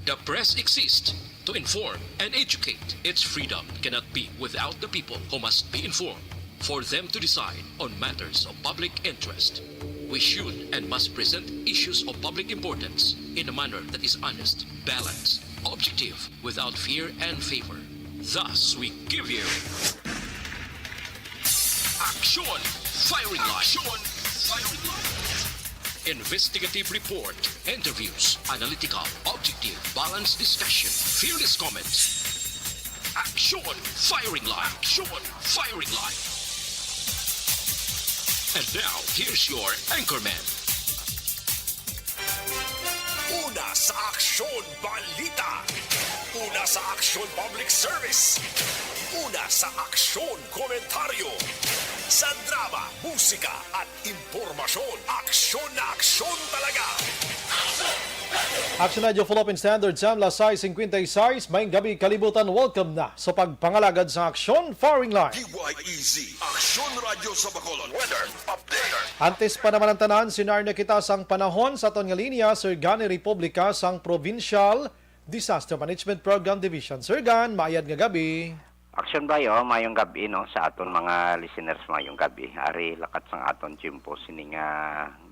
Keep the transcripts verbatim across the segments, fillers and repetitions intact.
The press exists to inform and educate. Its freedom cannot be without the people, who must be informed for them to decide on matters of public interest. We should and must present issues of public importance in a manner that is honest, balanced, objective, without fear and favor. Thus, we give you Action Firing Line. Action Firing Line. Investigative report, interviews, analytical, objective, balanced discussion, fearless comments. Action Firing Line. Action Firing Line. And now, here's your anchorman. Una sa Aksyon Balita. Una sa Aksyon Public Service. Una sa Aksyon Komentaryo. Sa drama, musika, at impormasyon, aksyon na aksyon talaga. Action Radio Philippine Standard Time, las sais cincuenta y seis, maayong gabi kalibutan. Welcome na sa pagpangalagad sa Aksyon Firing Line. D Y E Z, Aksyon Radyo sa Bacolod. Weather update. Antes pa naman ang tanan, sinar na kita sang panahon sa aton nga linya, Sir Gan ni Republika sang Provincial Disaster Management Program Division. Sir Gan, maayad nga gabi. Action Bay, oh, mayong gabi, no, sa aton mga listeners, mayong gabi. Ari lakat sang aton tiyempo sini nga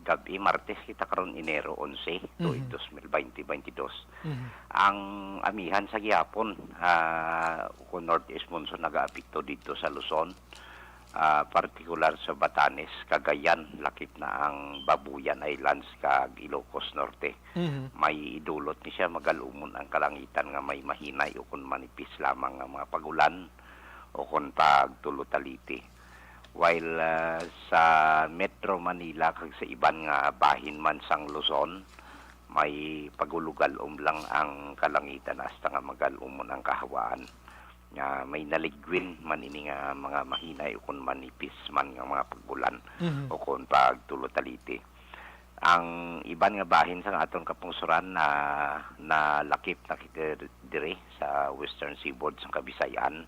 gabi, Martes kita karon, Enero onse, Mhm. tuig dos mil baynte, baynte dos. Mhm. Ang amihan sa gihapon, ah, kung northeast monsoon nagaapekto dito sa Luzon, ah, partikular sa Batanes, Cagayan, lakip na ang Babuyan Islands kag Ilocos Norte. Mhm. May idulot ni siya, magal-umon ang kalangitan nga may mahinay ukon manipis lamang nga mga pag-ulan ukon pagtulod-taliti. While, ah, sa Metro Manila kag sa iban nga bahin man sang Luzon, may pagulugal-om lang ang kalangitan hasta nga magal-umon ang kahawaan. Nga may naligwin man ini nga mga mahinay ukon manipis man nga mga pag-ulan Mhm. ukon pagtulod-taliti. Ang iban nga bahin sang aton kapungsoran na nalakip na kita diri sa western seaboard sang Kabisayan,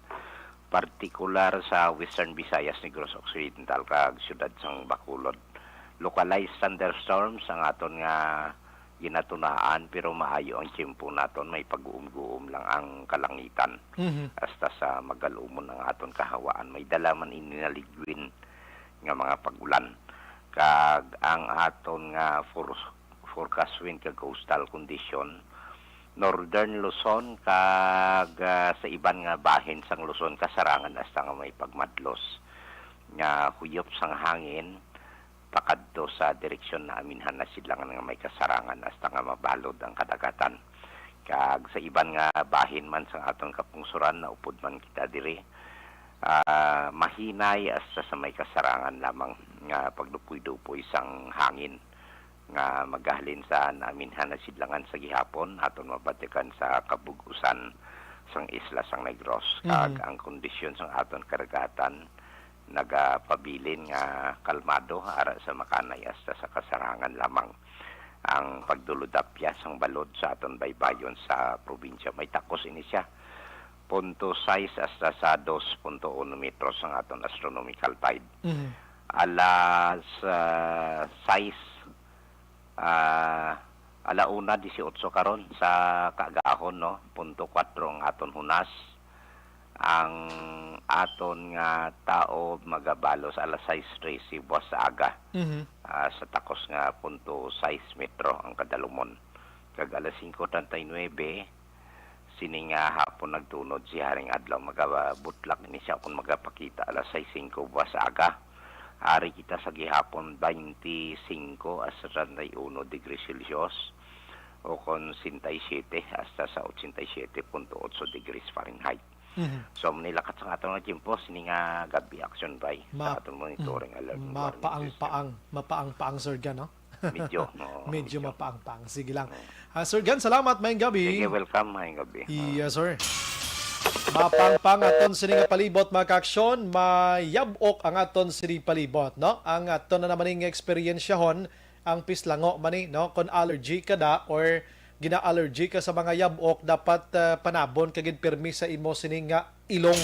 partikular sa Western Visayas, Negros Occidental, kag siyudad sang Bacolod. Localized thunderstorms ang aton nga ginatunaan, pero maayo ang tiyempo naton, may pag-uum-guom lang ang kalangitan. Mhm. Hasta sa magal-umon ang aton kahawaan, may dala man ini naligwin nga mga pag-ulan. Kag ang aton nga for-, forecast wind kag coastal condition, Northern Luzon kag, ah, sa iban nga bahin sang Luzon, kasarangan hasta nga may pagmadlos nga huyop sang hangin pakadto sa direksyon na aminhan na sidlangan nga may kasarangan hasta nga mabalod ang kadagatan. Kag sa iban nga bahin man sang aton kapungsoran, naupod man kita diri, ah, mahinay hasta sa may kasarangan lamang nga pagdupoy-dupoy sang hangin nga magahalin sa naaminhan na sidlangan sa gihapon, aton mabatikan sa kabug-usan sang isla sang Negros. Kag Mhm. ang kondisyon sang aton karagatan nagapabilin nga kalmado ara sa makanay hasta sa kasarangan lamang. Ang pagdulodapya sang balod sa aton baybayon sa probinsya, may takos ini siya, punto sais hasta sa dos punto uno metros ang aton astronomical tide. Mhm. Alas, ah, sais, ah, ala una disiotso karon sa kaagahon, no? Punto kuwatro ang aton hunas. Ang aton nga taob magabalos alas sais trese buwas sa aga, Mhm. ah, sa takos nga punto sais metro ang kadalumon. Kag alas singko treinta y nuebe, sini nga hapon nagtunod si Haring Adlaw, magabutlak ini siya kon magapakita alas sais singko buwas sa aga. Ari kita sa gihapon, baynte singko hasta treinta y uno degrees Celsius, o kon sesenta y siete hasta sa ochenta y siete punto otso degrees Fahrenheit. Mhm. So, manilakat sa aton nga tiyempo, sini nga gabi, Action Bay, Ma-, sa aton monitoring mm, alert, warning system. Mapaang-paang, mapaang-paang, Sir Gan, no? Medyo, oo, Medyo medyo. mapaang-paang. Sige lang. Oo. Ah, Sir Gan, salamat. Mayong gabi. Sige, welcome. Mayong gabi. Oo. Yes, sir. Mapaang-paang aton sini nga palibot, mga ka-aksyon. Mayab-ok ang aton sini palibot, no? Ang aton na naman ning eksperyensyahon, ang pislango man ni, no? Kung allergy ka da or gina-allergy ka sa mga yab-ok, dapat, ah, panabon ka gid pirmi sa imo sini nga ilong.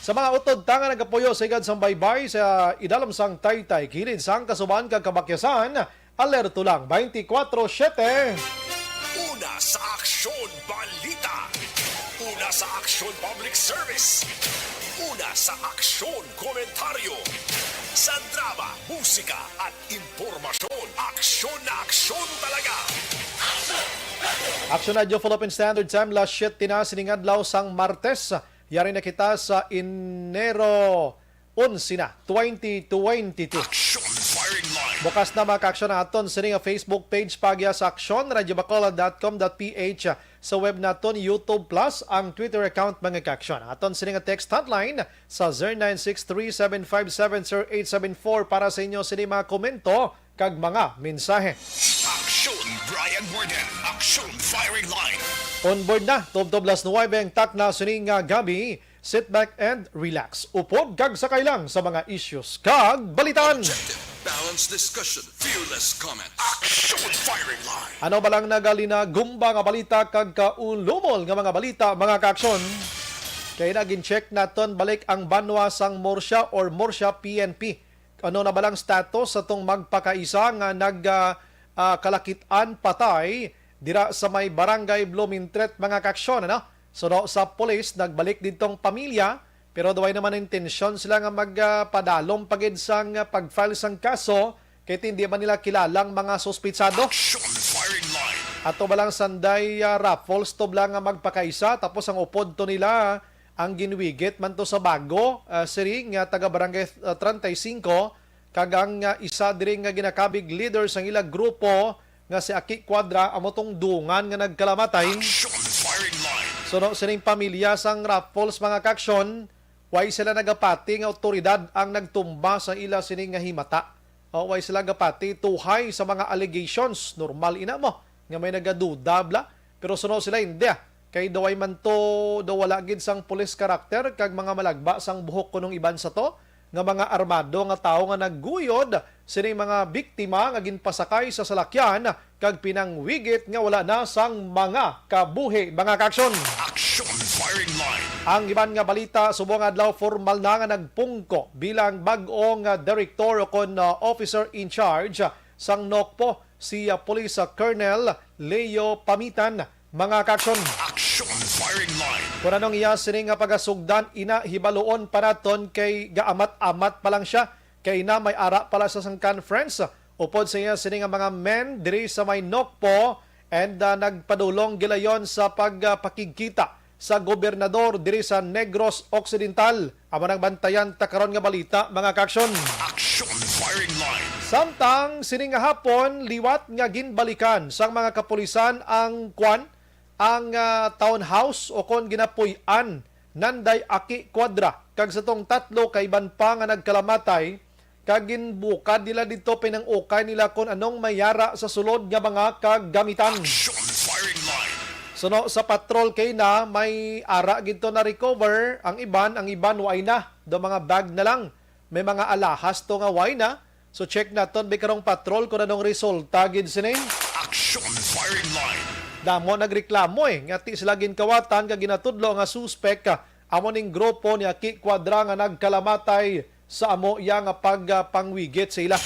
Sa mga utod ta nga nagapuyo sa higad sang baybay sa idalom sang taytay, kilid sang kasuban kag kabakyasan, alerto lang twenty-four seven. Una sa aksyon. Sa Aksyon Public Service. Una sa aksyon, komentaryo. Sa drama, musika, at impormasyon. Aksyon na aksyon talaga. Aksyon Radyo Philippine Standard Time, las siyete na sining adlaw sang Martes. Yari na kita sa Enero onse na, twenty twenty-two. Action Firing Line. Bukas na, mga ka-aksyon, aton sini nga Facebook page, pagya sa aksyon radyo bacolod dot com dot P H, sa web naton, YouTube Plus, ang Twitter account, mga ka-aksyon. Aton sini nga text hotline sa zero nine six three seven five seven zero eight seven four para sa inyo sini mga komento kag mga mensahe. Action Brian Warden, Action Firing Line. On board na, tubtob las nuwebe ang takna sini nga gabi. Sit back and relax. Upod kag sakay lang sa mga issues kag balitan. Objective, balanced discussion, fearless comment. Action Firing Line. Ano ba lang nagalinagumba nga balita kag kaulumol nga mga balita, mga ka-aksyon? Kay na gin-check naton balik ang banwa sang Murcia or Murcia P N P. Ano na ba lang status sa tong magpakaisa nga nag, ah, ah, kalakit-an patay dira sa may Barangay Blumentritt, mga ka-aksyon, ano? Suno sa pulis, nagbalik didtong pamilya, pero daw ay naman intensyon sila nga magpadalom pa gid sang, ah, pag-file sang kaso, kay hindi man nila kilalang mga suspitsado. Action Firing Line. Ato ba lang sanday, ah, raffles to bala nga magpakaisa, tapos ang upod to nila, ang ginwigit man to sa bago, ah, siring nga taga Barangay, ah, treinta y cinco, kag ang, ah, isa diri nga ginakabig leader sang ila grupo nga si Aki Cuadra amo tong dungan nga nagkalamatay. Action Firing Line. Suno sining pamilya sang raffles, mga ka-aksyon, way sila nagapati nga awtoridad ang nagtumba sa ila sini nga himata. O, way sila gapati tuhay sa mga allegations. Normal ina mo nga may nagaduda bala. Pero suno sila, hindi, ah. Kay daw ay man to, daw wala gid sang pulis karakter kag mga malagba sang buhok kunong iban sa to nga mga armado nga tawo nga nagguyod sining mga biktima nga ginpasakay sa salakyan kag pinangwigit nga wala na sang mga kabuhi, mga ka-aksyon. Action Firing Line. Ang iban nga balita, subong adlaw, formal na nga nagpungko bilang bag-ong, ah, direktor o kon, ah, officer in charge, ah, sang NOCPO, si, ah, Police, ah, Colonel Leo Pamitan, mga ka-aksyon. Action Firing Line. Kung anong iya sini nga pagasugdan, ina, hibaluon pa naton kay gaamat-amat pa lang siya. Kay na may ara pala sa sang conference. Upod sa iya sini nga mga men diri sa may NOCPO and, ah, nagpadulong gilayon sa pagpakigkita sa gobernador diri sa Negros Occidental. Amo nang bantayan ta karon nga balita, mga ka-aksyon. Action Firing Line. Samtang sini nga hapon, liwat nga ginbalikan sang mga kapulisan ang kwan, ang, ah, townhouse o kon ginapuy-an nanday Aki Cuadra kag sa tong tatlo ka iban pa nga nagkalamatay, kag ginbukad nila didto, pinang-ukay nila kon anong may ara sa sulod nga mga kagamitan. Action Firing Line. Suno sa patrol kay na may ara gid to na recover, ang iban, ang iban waay na, do mga bag na lang, may mga alahas to nga waay na. So check naton bi karong patrol kung anong resulta gid sini. Action Firing Line. Damo nagreklamo, eh, nga ti sila ginkawatan kag ginatudlo nga suspek, ah, amo ning grupo ni Aki Cuadra nga nagkalamatay sa amo iya nga pagpangwigit sa ila.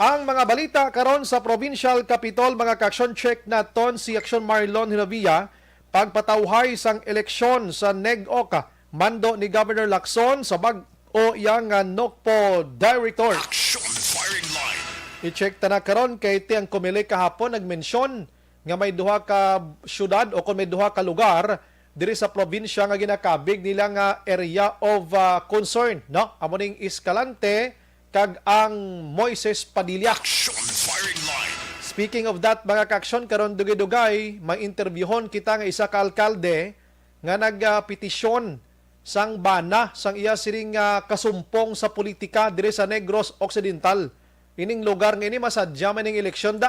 Ang mga balita karon sa provincial capitol, mga ka-aksyon, check naton si Aksyon Marlon Hinovia, pagpatawhay sang eleksyon sa NEGOC, mando ni Governor Lacson sa bag-o iya nga NOCPO director. Action Firing Line. I-check ta na karon kay ti ang Comelec kahapon nagmensyon nga may duha ka syudad o kon may duha ka lugar diri sa probinsya nga ginakabig nila nga area of, ah, concern, no? Amo ning Escalante kag ang Moises Padilla. Action Firing Line. Speaking of that, mga ka-aksyon, karon dugay-dugay, may interbyuhon kita nga isa ka alkalde nga nagpetisyon sang bana sang iya sining, ah, kasumpong sa politika diri sa Negros Occidental. Ining lugar nga ini masadya man ning eleksyon da.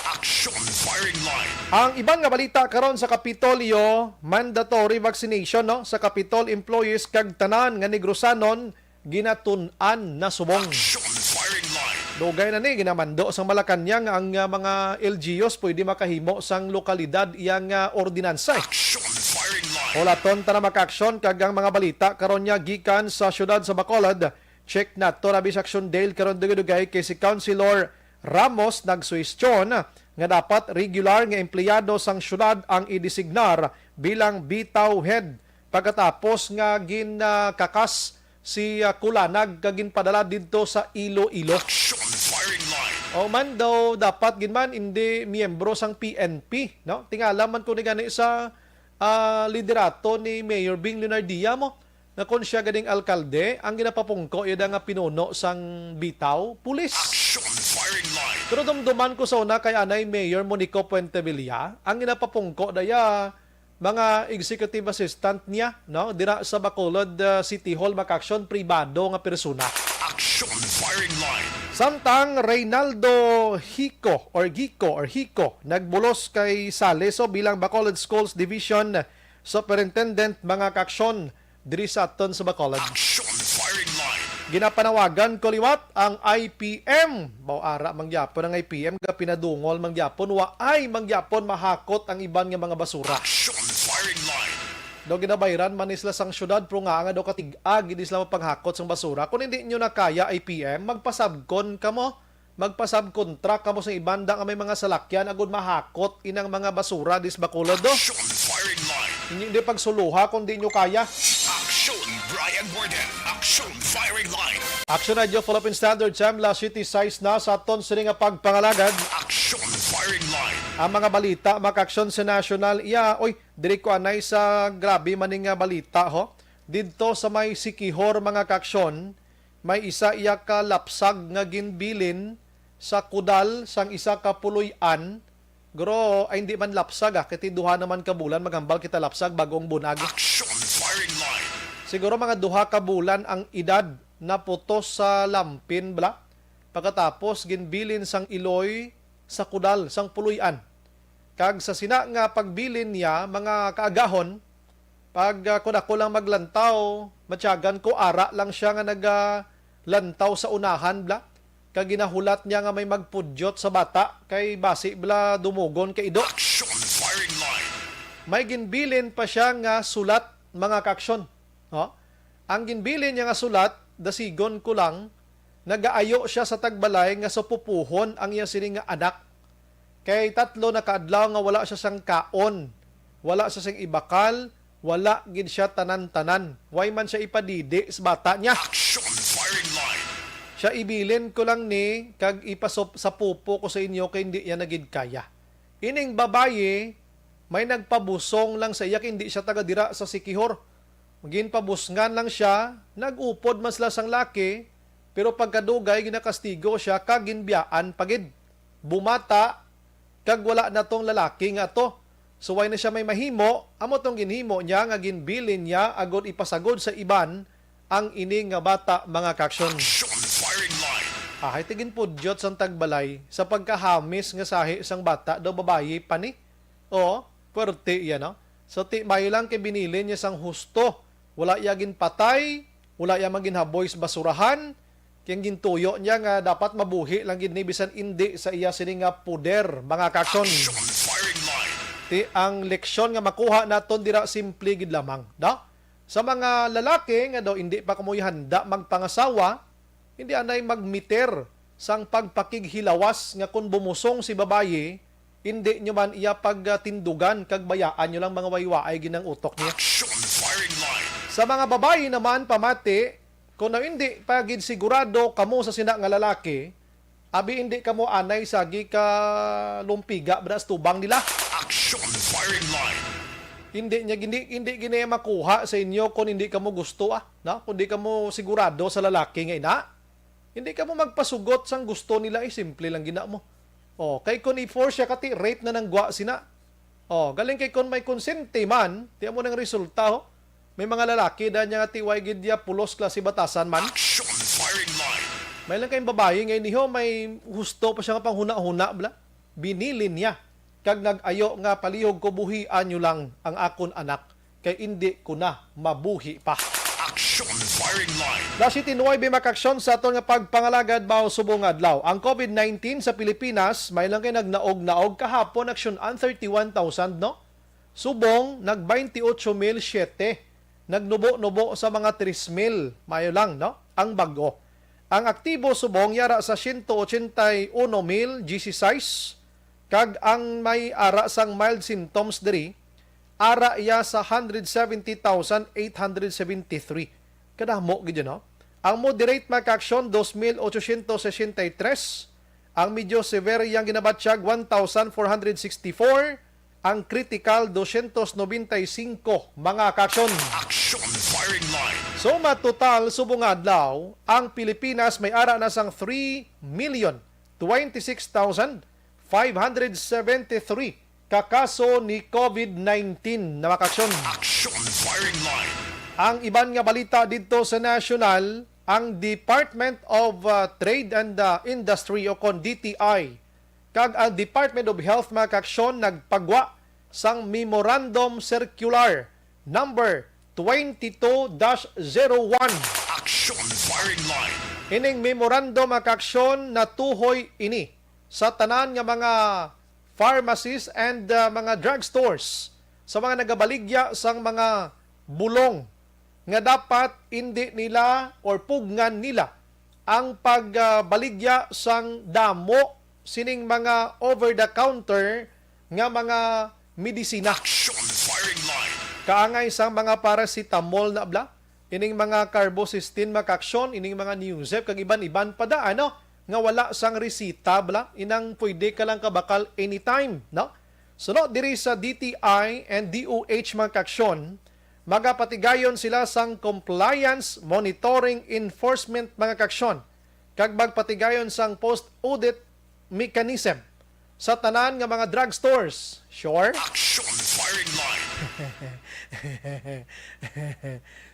Action Firing Line. Ang iban nga balita karon sa Kapitolyo, mandatory vaccination, no, sa Kapitol employees kag tanan nga Negrosanon ginatun-an na subong. Action Firing Line. Dugay na ni ginamando sa Malacañang ang, ah, mga L G Us pwede makahimo sang lokalidad iyang, ah, ordinansa. Action Firing Line. Hulaton ta na, mga ka-aksyon, kag ang mga balita karon niya gikan sa siyudad sa Bacolod. Check nato na bis Action Dale karon dugay-dugay kay si Councilor Ramos nagsuhestyon nga dapat regular nga empleyado sang siyudad ang idesignar bilang bitaw head pagkatapos nga ginkakas si ah, Kulanag kag ginpadala didto sa Iloilo. Action firing line. O man daw dapat gid man hindi miyembro sang P N P, no? Tingala man ko ni gani sa ah, liderato ni Mayor Bing Leonardia mo nga kon siya ganing alkalde, ang ginapapungko iya nga pinuno sang bitaw, pulis. Action firing line. Pero dumduman ko sa una kay anay Mayor Monico Puentevilla, ang ginapapungko daya mga executive assistant niya, no? Dira sa Bacolod ah, City Hall, mga ka-aksyon, pribado nga persona. Action firing line. Samtang Reynaldo Hico or Gico or Hico nagbulos kay Saleso bilang Bacolod Schools Division Superintendent, mga ka-aksyon, diri sa aton sa Bacolod. Action firing line. Ginapanawagan ko liwat ang I P M. Baw ara man gyapon ang I P M, ga pinadungol man gyapon, waay man gyapon mahakot ang iban nga mga basura. Action firing line. Daw ginabayran man ni sila sang syudad, pero nga nga daw katig-a gid sila mapanghakot sang basura. Kung hindi nyo na kaya, I P M, magpasabkon kamo. Magpasabkontra kamo sa ibanda nga may mga salakyan agud mahakot inang mga basura dis Bacolod, do. Action firing line. Hindi, hindi pagsuluha kung di nyo kaya. Action, Brian Warden. Action firing line. Action Radio Philippine Standard Time, alas siyete sais na sa aton sini nga pagpangalagad. Action firing line. Ang mga balita, mga ka-aksyon sa national, iya, oy, diri ko anay sa grabe maning nga balita, ho. Didto sa may Siquijor, mga ka-aksyon, may isa iya ka lapsag nga ginbilin sa kudal sang isa ka puloy-an. Guro, ay, hindi man lapsag, ah, kay ti duha naman ka bulan maghambal kita lapsag bag-ong bunag. Action firing line. Siguro mga duha ka bulan ang edad, naputos sa lampin bala. Pagkatapos ginbilin sang iloy sa kudal sang puloy-an. Kag sa sina nga pagbilin niya, mga kaagahon, pag ah, kun ako lang maglantaw, matyagan ko, ara lang siya nga nagalantaw sa unahan bala. Kag ginahulat niya nga may magpudyot sa bata kay basi bala dumugon kay ido. Action firing line. May ginbilin pa siya nga sulat, mga ka-aksyon. No? Ang ginbilin niya nga sulat, dasigon ko lang, nagaayo siya sa tagbalay nga supupuhon ang iya sini nga anak. Kay tatlo na ka adlaw nga wala siya sang kaon, wala siya sang ibakal, wala gid siya tanan-tanan. Way man siya ipadidi sa bata niya. Action firing line. Siya, ibilin ko lang ni kag ipasop sa pupo ko sa inyo kay hindi niya na gid kaya. Ining babayi, may nagpabusong lang sa iya kay hindi siya taga dira sa Siquijor. Ginpabusngan lang siya, nag-upod man sila sang laki, pero pagkadugay ginakastigo siya kag ginbiyaan pa gid. Bumata, kag wala na tong lalaki nga ato. So, way na siya may mahimo, amo tong ginhimo niya nga ginbilin niya agud ipasagod sa iban ang ini nga bata, mga ka-aksyon. Action firing line. Ahay, ti ginpudyot sang tagbalay sa pagkahamis nga sahi sang bata, daw babayi pa ni. O, puwerte iya, no? So, ti, maayo lang kay binilin niya sang husto. Wala iya ginpatay, wala iya manginhaboy sa basurahan. Kay ang gintuyo niya nga dapat mabuhi lang gid ni bisan indi sa iya sini nga poder, mga ka-aksyon. Action firing line. Ti, ang leksyon nga makuha naton dira simple gid lamang, da? Sa mga lalaki nga daw indi pa kamoy handa magpangasawa, hindi anay magmeter sang pagpakighilawas nga kon bumusong si babayi, hindi nyo man iya pagtindugan kag bayaan nyo lang mga waywaay ginang utok niya. Action firing line. Sa mga babayi naman, pamati, kung na hindi pa gid sigurado kamo sa sina nga lalaki, abi hindi kamo anay sagi ka lumpiga ba na sa tubang nila. Action firing line. Hindi niya gini, hindi gini makuha sa inyo kung hindi kamo gusto, ah, no? Kung di kamo sigurado sa lalaki nga ina. Hindi kamo magpasugot sang gusto nila, eh, simple lang gina mo. Oh, kay kung i-force siya kati, rape na nang gwa sina. Oh, galing kay kung may konsente man, tiyan mo nang resulta, ho. May mga lalaki da niya nga ti way gid ya pulos klase batasan man. Action firing line. May lang kayong babayi ngay niho, may husto pa siya nga panghuna-huna, bla. Binilin niya. Kag nag-ayo nga palihog ko, buhian nyo lang ang akon anak, kay indi ko na mabuhi pa. Action firing line. Alas siyete nuwebe, mga ka-aksyon, sa aton nga pagpangalagad mao subong nga adlaw. Ang covid nineteen sa Pilipinas, may lang kay nagnaog-naog kahapon, aksyon, ang thirty-one thousand, no? Subong, nag twenty-eight mil siyete. Nagnubo-nubo sa mga three mil. Maayo lang, no? Ang bag-o. Ang aktibo subong yara sa siyento ochenta y uno mil dieciséis, kag ang may ara sang mild symptoms diri, ara iya sa hundred seventy thousand eight hundred seventy-three. Kadamo gid yun, no? Ang moderate, mga kaaksyon, dos mil ochocientos sesenta y tres. Ang medyo severe yang ginabatyag, one thousand four hundred sixty-four. Ang critical, dosyentos nobenta y singko, mga kaaksyon. Action Firing Line. So, matotal, subong nga adlaw, ang Pilipinas may ara na sang three million twenty-six thousand five hundred seventy-three ka kaso ni COVID nineteen na makaaksyon. Action Firing Line. Ang iban nga balita didto sa nasyonal, ang Department of, uh, Trade and, uh, Industry o kon D T I kag ang Department of Health, mga kaaksyon, nagpagwa sang Memorandum Circular number twenty-two dash zero one. Action Firing Line. Ining memorandum, mga kaaksyon, natuhoy ini sa tanan nga mga pharmacies and, uh, mga drugstores, sa mga nagabaligya sang mga bulong nga dapat indi nila or pugngan nila ang pagbaligya sang damo sining mga over-the-counter nga mga medisina. Action Firing Line. Kaangay sang mga paracetamol na bla, ining mga carbocisteine, mga kaaksyon, ining mga Neozep, kag iban-iban pa da, ano, nga wala sang resita, bla, inang pwede ka lang kabakal anytime, no? Suno diri sa D T I and D O H, mga kaaksyon, magapatigayon sila sang compliance monitoring enforcement, mga kaaksyon, kag magpatigayon sang post-audit mechanism sa tanan nga mga drugstores. Sure? Action Firing Line.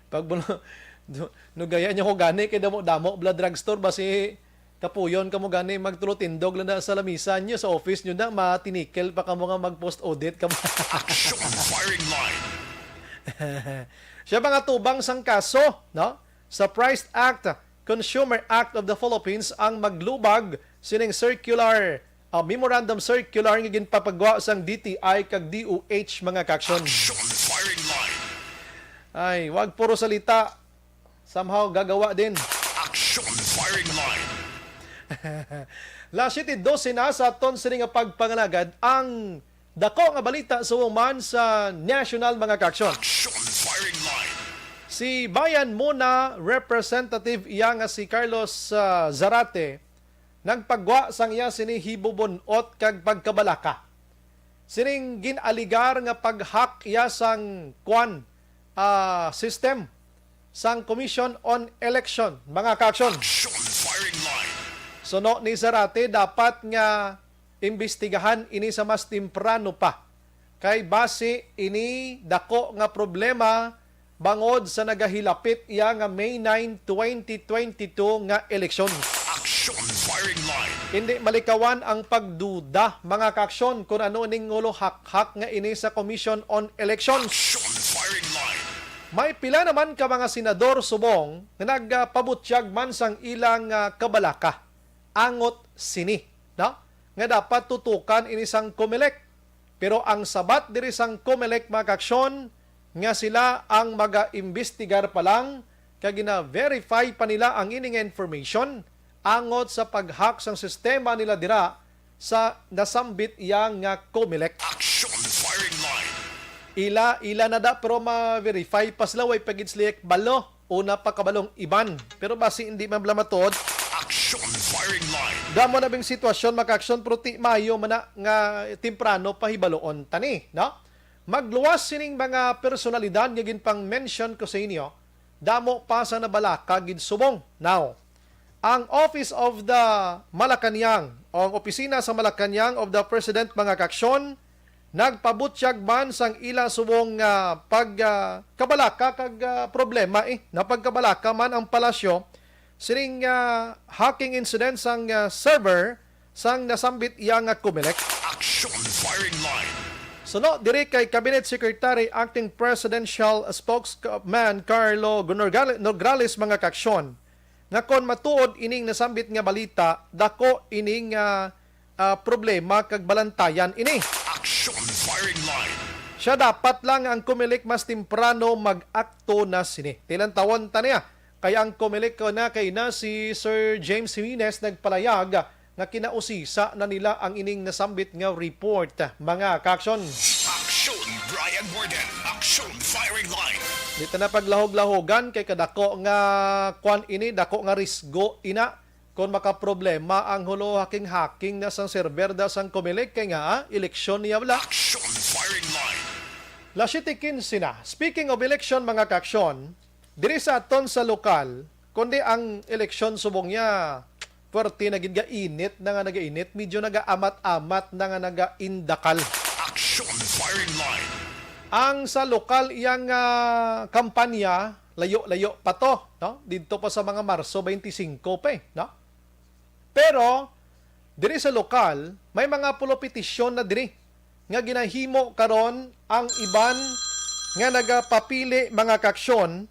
Pag bulo-, du-, nugaya nyo ko gani kay damo-damo bla drugstore, basi kapuyon kamo gani magtulotindog lang na sa lamisa nyo, sa office nyo na, matinikel pa kamo nga mag-post audit kamo. Action Firing Line. Siya, mga tubang sang kaso, no? Sa Price Act, Consumer Act of the Philippines ang maglubag sining circular, ah, memorandum circular nga ginpapagwa sang D T I kag D O H, mga kaaksyon. Action Firing Line. Ay, wag puro salita. Somehow gagawa din. Action Firing Line. Las siete doce na sa aton sini nga pagpangalagad. Ang dako nga balita subong man sa national, mga kaaksyon. Action Firing Line. Si Bayan Muna Representative iya nga si Carlos, ah, Zarate nagpagwa sang iya sini hibubun-ot kag pagkabalaka sining gin-aligar nga pag-hack iya sang kwan, ah, system sang Commission on Election, mga kaaksyon. Action Firing Line. Suno ni Zarate, dapat nga imbestigahan ini sa mas temprano pa, kay basi ini dako nga problema bangod sa nagahilapit iya nga May nine, twenty twenty-two nga eleksyon. Action Firing Line. Hindi malikawan ang pagduda, mga kaaksyon, kung ano ning ngulo hakhak nga ini sa Commission on Elections. Action Firing Line. May pila naman ka mga senador subong nga nagpabutyag man sang ilang, ah, kabalaka angot sini, no? Nga dapat tutukan ini sang Comelec. Pero ang sabat diri sang Comelec, mga kaaksyon, nga sila ang magaimbestigar pa lang kag gina-verify pa nila ang ini nga information angot sa pag-hack sang sistema nila dira sa nasambit iya nga Comelec. Action Firing Line. Ila, ila na da, pero ma-verify pa sila, way pa gid sila kabalo. Una pa kabalong iban. Pero basi hindi man bala matuod. Action Firing Line. Damo na bing sitwasyon, mga kaaksyon, pero ti maayo man na nga temprano pahibaloon tani, no? Magluwas sining mga personalidad nga ginpang-mention ko sa inyo, damo pa sa nabalaka gid subong. Now, ang Office of the Malacañang, o ang Opisina sa Malacañang of the President, mga kaaksyon, nagpabutyag man sang ila subong nga pag, ah, kabalaka kag, ah, problema, eh, na pagkabalaka man ang palasyo sining, ah, hacking incident sang, ah, server sang nasambit iya nga Comelec. Action Firing Line. Suno diri kay Cabinet Secretary, Acting Presidential Spokesman Carlo Norgal-, Nograles, mga kaaksyon, nga kon matuod ining nasambit nga balita, dako ining, ah, ah, problema kag balantayan ini. Action Firing Line. Siya, dapat lang ang Comelec mas temprano mag-akto na sini. Tilantawon ta niya, kay ang Comelec na kay na si Sir James Jimenez nagpalayag nga kinausisa na nila ang ining nasambit nga report, mga kaaksyon. Action Bright. Brian Warden, Aksyon Firing Line. Di ta na paglahog-lahogan kay kadako nga kwan ini, dako nga risgo ina kon makaproblema ang hulo haking-haking na sang server da sang Comelec kay nga ah, eleksyon niya wala. Aksyon Firing Line. Las siete quince na. Speaking of election, mga kaaksyon, diri sa aton sa lokal, kundi ang eleksyon subong niya, puwerte na gid nga init na nga nagainit, medyo nagaamat-amat na nga nagaindakal. Aksyon Firing Line. Ang sa lokal iyang ah, kampanya, layo-layo pa to, no? Didto pa sa mga Marso twenty-five pa eh, no? Pero diri sa lokal, may mga pulo petisyon na diri nga ginahimo karon ang iban nga nagapapili, mga kaaksyon,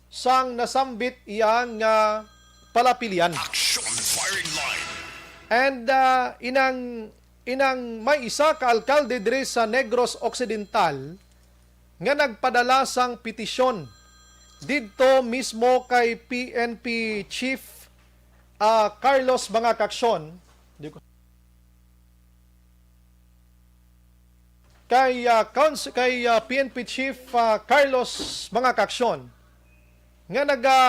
sang nasambit iya nga palapilian. Aksyon Firing Line. And ah, inang inang may isa ka alkalde diri sa Negros Occidental nga nagpadala sang petisyon didto mismo kay P N P Chief ah, Carlos, mga kaaksyon, di ko- kay ah, Cons- kay ah, P N P Chief ah, Carlos, mga kaaksyon, nga naga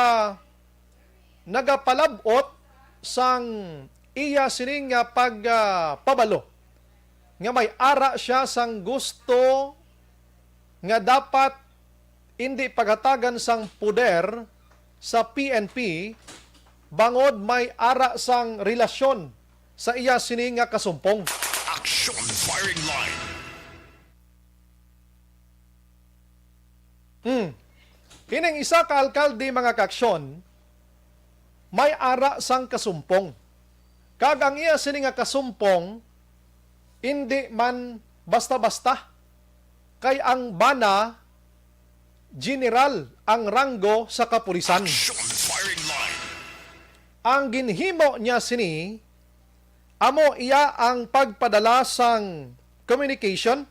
nagapalab-ot sang iya sining nga pagpabalo nga may ara siya sang gusto nga dapat indi paghatagan sang poder sa P N P bangod may ara sang relasyon sa iya sini nga kasumpong. Action Firing Line. Hmm. Ining isa ka alkalde, mga kaaksyon, may ara sang kasumpong. Kag ang iya sini nga kasumpong, indi man basta-basta. Kay ang bana, general ang ranggo sa kapulisan. Action Firing Line. Ang ginhimo niya sini, amo iya ang pagpadala sang communication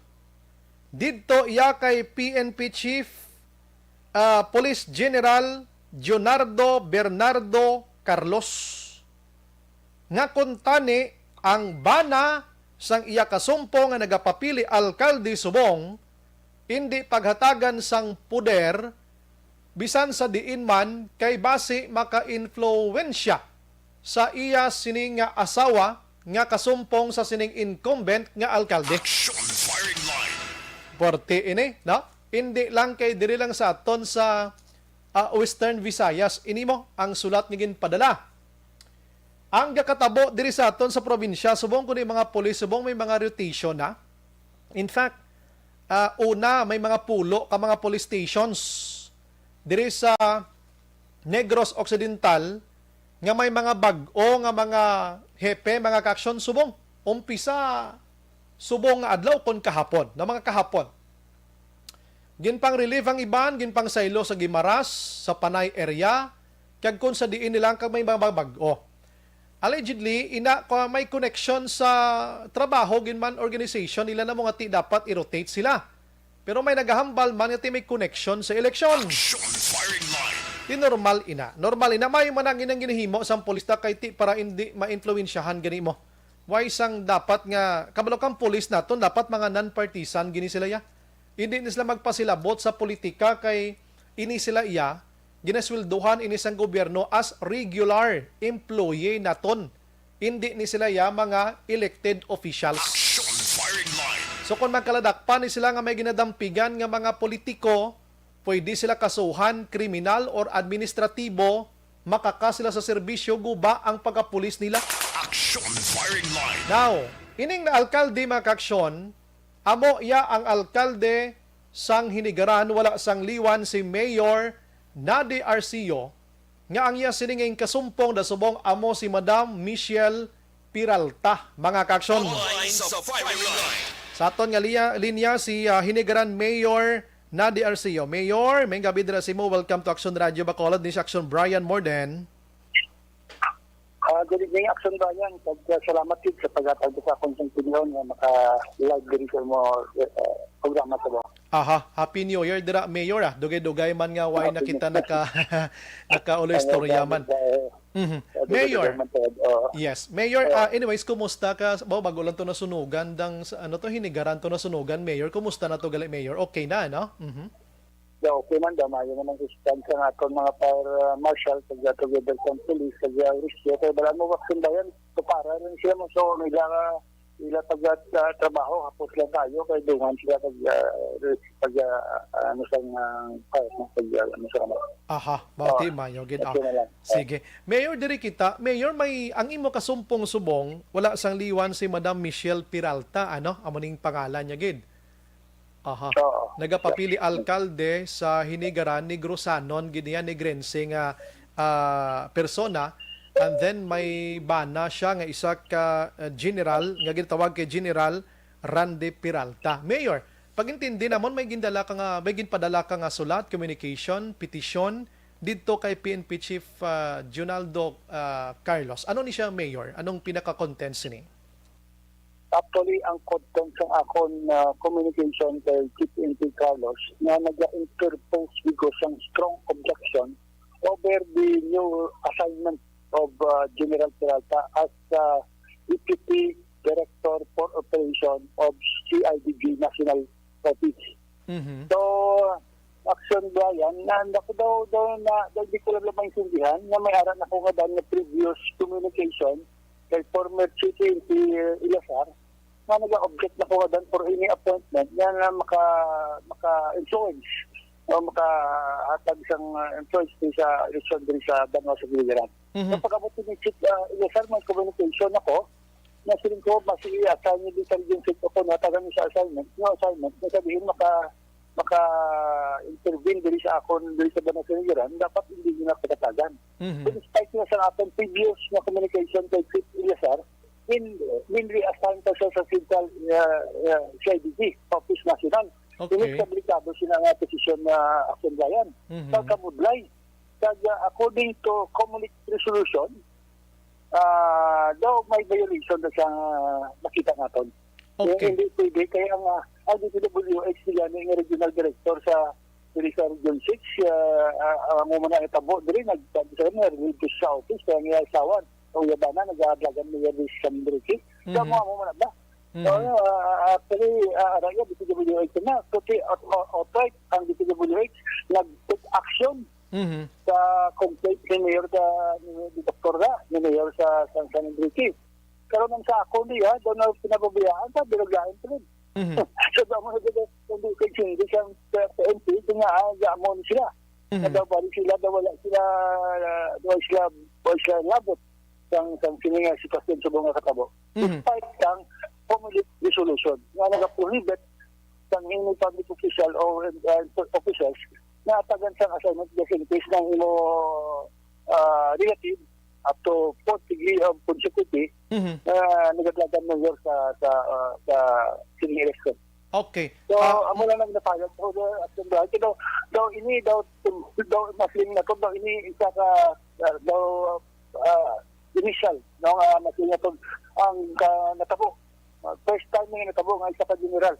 didto iya kay P N P Chief ah, Police General Leonardo Bernardo Carlos nga kuntani ang bana sang iya kasumpo nga nagapapili alkalde subong indi paghatagan sang poder bisan sa diin man kay basi maka-influwensya sa iya sini nga asawa nga kasumpong sa sining incumbent nga alkalde. Action Firing Line. Puwerte ini, no? Indi lang kay diri lang sa aton sa ah, Western Visayas ini mo ang sulat nga ginpadala. Ang gakatabo diri sa aton sa probinsya, subong kuno mga pulis, subong may mga rotation na. In fact, ah, una may mga pulo ka mga police stations diri sa Negros Occidental nga may mga bag-o nga mga hepe, mga kaaksyon, subong umpisa subong nga adlaw kon kahapon, na mga kahapon. Ginpang-relieve ang iban, ginpangsaylo sa Guimaras, sa Panay area, kag kung sa diin nila ang kag may mga bag-o. Allegedly, ina ko may connection sa trabaho gin man organization nila na mga ti dapat i-rotate sila. Pero may nagahambal man nga ti may connection sa eleksyon. Action Firing Line. Di normal ina. Normal ina may man ang inang ginahimo sang pulis ta kay ti para indi ma-influensyahan gani mo. Why sang dapat nga kabalo kang pulis naton dapat mga non-partisan gini sila ya. Hindi ni sila magpasilabot sa politika kay ini sila iya ginasweldohan ini sang gobyerno as regular employee naton. Hindi ni sila ya mga elected officials. Action Firing Line. So kung magkaladakpan ni sila nga may ginadampigan nga mga politiko, pwede sila kasuhan kriminal or administratibo, makaka sila sa serbisyo guba ang pagkapulis nila. Action Firing Line. Now, ining na alkalde, mga kaaksyon, amo iya ang alkalde sang Hinigaran, wala sang liwan si Mayor Nadi Arceo, nga ang iya sini nga inkasumpong dasubong amo si Madam Michelle Peralta, mga kaaksyon. Line sa Firing Line. Sa aton nga liya, linya si ah, Hinigaran Mayor Nadi Arceo. Mayor, may gabi dira sa imo. Welcome to Action Radio Bacolod. Ni si Action Brian Morden. Ah, good evening, Action Brian. Kag, ah, salamat gid sa paghatag sa akong opinion nga maka-live diri sa mo ah, programa sa mo. Aha, Happy New Year dira, Mayor ah. Dugay-dugay man nga why na kita naka naka-ulo istorya man. Eh, Mhm. Sabi ko, Mayor. "Daghan man to, oo." Yes. Mayor, Oo. ah, anyways, kumusta ka? Ba, bago lang to nasunugan, dang, sa, ano to, hinigaran to nasunugan, Mayor. Kumusta na to gali, Mayor? Okay na, no? Mhm. Yeah, okay man daw. Maayo man ang response sa aton mga fire, ah, marshal, kag, ah, together sa police, kag, ah, rescue. Kaya wala mo, Aktion Bayan, para rin sila mo. So, may lang, ah, ila pag, ah, trabaho, hapos lang tayo, kay dungan sila pag, ah, pag, ah, ano sang, ah, fire, pag, ah, ano sa kamay. Aha, Oh, bati, mayo gid, ah. Okay na lang. Sige. Mayor, diri kita. Mayor, may, ang imo kasumpong subong, wala sang liwan si Madam Michelle Peralta, ano? Amo ning pangalan niya gid. Aha. Oo. Nagapapili alkalde sa Hinigaran, Negrosanon gid niya, Negrense nga, ah, persona. And then may bana siya nga isa ka, ah, general nga ginatawag kay General Randy Peralta. Mayor, pag-intindi namon, may gindala ka nga, may ginpadala ka nga sulat, communication, petisyon didto kay P N P Chief, ah, Junaldo, ah, Carlos. Ano ni siya, Mayor? Anong pinaka-content sini? Actually, ang content sang akon, ah, communication kay Chief N P Carlos nga naga-interpose because sang strong objection over the new assignment of, ah, General Peralta as, ah, Deputy Director for Operation of C I D G National Office. Mhm. So, Aktion Bayan, na, na, daw, daw, na, daw di ko lang maintindihan na may ara na ko nga dan nga previous communication kay former Chief N P Eleazar, nga naga-object na ko nga dan for any appointment nga, nga maka, maka-influence o makahatag sang, uh, influence sa eleksyon diri sa banwa sa Biliran. Mhm. So, pag-abot ni Chief, uh, Eleazar, may communication ako na siling ko, mas i-assign niyo din sa Region Six ako, natagan niyo sa assignment, yung assignment, na sabihin maka, maka-intervene diri sa akon, diri sa banwa sa Biliran, dapat hindi niyo na pagkatagan. Mhm. So, despite nga sa aton previous nga communication kay Chief Eleazar, in, in reassign pa siya sa Central, uh, uh, C I D G, Office National. Okay. Inig sa delikado sila nga posisyon nga Aktion Bayan. Mhm. Pagkamudlay. Kag, uh, according to Comelec resolution, ah, daw may violation na sa nakita naton. Okay. Hindi pwede. Kaya nga, ang D P W H nila ni nga regional director sa, diri sa Region Six, ah, ah, ang mga natabo diri, nag-, sa, sa, sa office, kaya nga asawa, o yabana, nag-aadlagan niya diri sa San Enrique. Sa Mhm. mga mo na ba? Mhm. So, ah, actually, ah, araya, D P W H na, kuti, aut-, au-, outright ang D P W H nag-take action Mhm. sa complaint ni Mayor sa, ni, ni Doktor Ra, ni Mayor sa San, San Enrique. Karon ang sa ako niya, daw na pinababayaan pa, pero gain pa rin. Mhm. So, daw mo na dito, hindi ko hindi sa, sa, sa M P, kung nga, ah, amo ni sila. Mhm. Na daw, bali sila, daw wala sila, ah, daw sila, daw sila labot sang, sang sini nga sitwasyon sa mga katabo. Mhm. Despite sang Comelec resolution nga nagaprohibit sang any public official o, uh, officials na tagan sang assignment just in case ng imo, ah, relative up to fourth degree of consequency Mhm. na nagdalagan mayor sa, sa, ah, sa sining election. Okay. So, Ah, amo lang ang napayag ko, uh, Aktion Bayan. Pero daw ini, daw, daw, mas lim na to, daw ini isa ka, ah, daw, ah, initial, no, nga mas lim na to ang ka-, natabo. Ah, first time nga natabo nga isa ka general.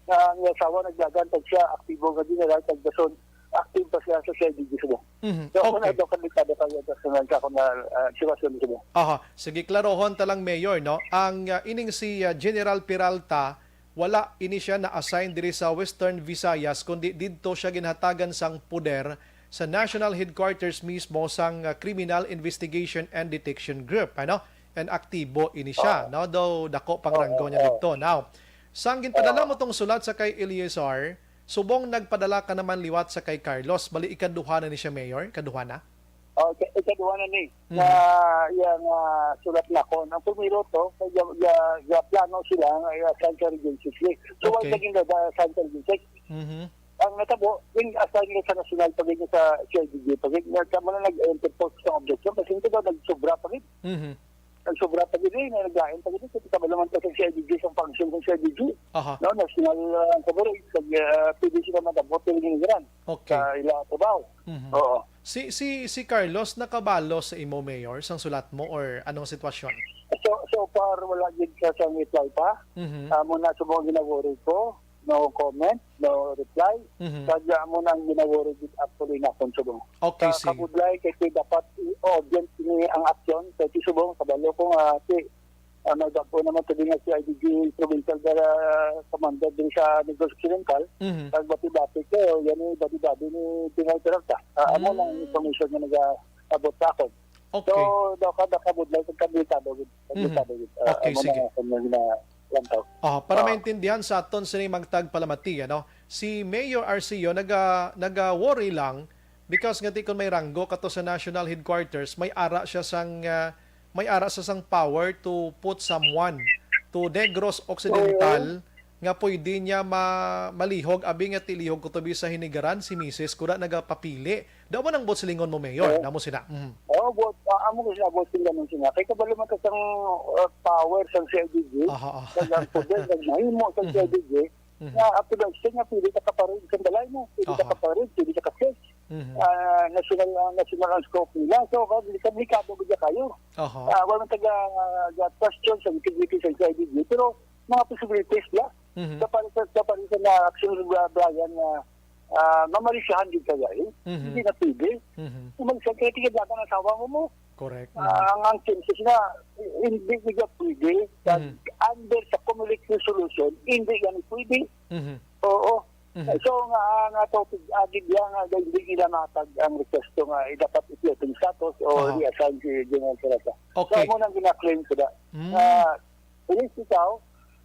Nga ang iya asawa nagdagan, kag siya aktibo nga general, kag dason active pa siya sa C I D G Cebu. Mhm. So, ako na Okay. daw kandidata pa yung personal sa akong, ah, ah, sitwasyon sa Cebu. Aha. Sige, klarohon ta lang, Mayor, no? Ang, ah, ining si, ah, General Peralta, wala ini siya na-assign diri sa Western Visayas, kundi didto siya ginhatagan sang poder sa National Headquarters mismo sang, ah, Criminal Investigation and Detection Group, ano? And aktibo ini siya, Oo. no? Daw dako pang Oo, ranggo niya oo. didto. Now, sang ginpadala Oo. mo tong sulat sa kay Eleazar, subong nagpadala ka naman liwat sa kay Carlos. Bali, ikaduha na ni siya, Mayor? Ikaduha na? Oh, ika-, ikaduha na ni. Mhm. Sa iyang, ah, sulat na ko. Ang primero to, kaya, ya, ya plano sila nga i-assign sa Region Six ni. So, why Okay. naging nag-assign sa Region Six? Mhm. Ang natabo, yung assign nila sa national, pag yun sa C I D G, pag yun, na, sa mga nag-interpose sa objection, kasi ito daw nagsobra pa rin. Mhm. Nagsobra pa gid, eh, nga naglain pa gid, kasi kabalo man ta sa C I D G, sa function sa C I D G. Aha. No, national, ah, ang coverage, pag, ah, pwede sila madabot, pwede nila Okay. sa ila trabaho. Mhm. Oo. Si, si, si Carlos nakabalo sa imo, Mayor, sang sulat mo, or anong sitwasyon? So, so far, wala gid siya sa reply pa. Mhm. Ah, muna sa mga ginaworry ko. no comment, no reply. Mhm. Kag, ah, amo na ang ginaworry gid actually nakon subong. Okay, Sa sige. kabudlay, kay, kay dapat i-urgent ni ang aksyon, kay si subong, kabalo ko nga si, ah, may bag-o naman to din nga si I D G Provincial, ah, Commander din sa Negros Occidental. Mhm. Kag bati-bati kayo, yan yung bati-bati ni General Peralta. Ah, amo lang ang Mm. information nga nag-abot sa akon. Okay. So, daw ka, daw kabudlay, kag kabitado gid. Mhm. Kabitado gid. Ah, Okay, amo na sige. nga akong ginalantaw. Ah, para Ah. maintindihan sa aton sini magtag palamati, ano? Si Mayor Arceo naga-, naga-worry lang because nga ti kon may ranggo kato sa national headquarters, may ara siya sang, ah, may ara sa sang power to put someone to Negros Occidental nga pwede niya ma-, malihog, abi nga tilihog ko to bi sa hinigaran si misis, kuda nagapapili. Daw man ang buot silingon mo, Mayor, Oo. namo sina. Mhm. Oo, buot, ah, amo ko sila buot sila nung sina. Kay kabalo man ka sang, uh, power sang C I D G, Aha, aha. kag ang poder, kag mahimo sang Mhm. C I D G, Mhm. nga up to the extent nga pwede ka kaparin sa balay mo, pwede ka Aha. kaparin, pwede ka ka-search. Mhm. Ah, national, ah, national ang scope nila. So, kag delikado gid kayo. Aha. Ah, wala man taga, ah, ga-question sa integrity sa C I D G, pero mga possibilities la. Mhm. Sa pari-, sa, sa pari-, sa na action, uh, Brian, nga, ah, mamalisyahan gid kaya, eh. Mhm. Hindi na pwede. Mhm. Mamalisyahan kaya tigil lang ang asawa mo mo. Correct. Ah, Mhm. ang, ang chances na, eh, hindi gid pwede. Kag Mhm. under sa Comelec resolution, hindi yan pwede. Mhm. Oo. Mhm. So, nga, nga topic, agid yan, nga hindi nila matag ang request ko nga, eh, dapat i-floating status o Aha. reassign si General Teresa. So, Okay. amo nang gina-claim ko na. Mm. Ah, Police ikaw,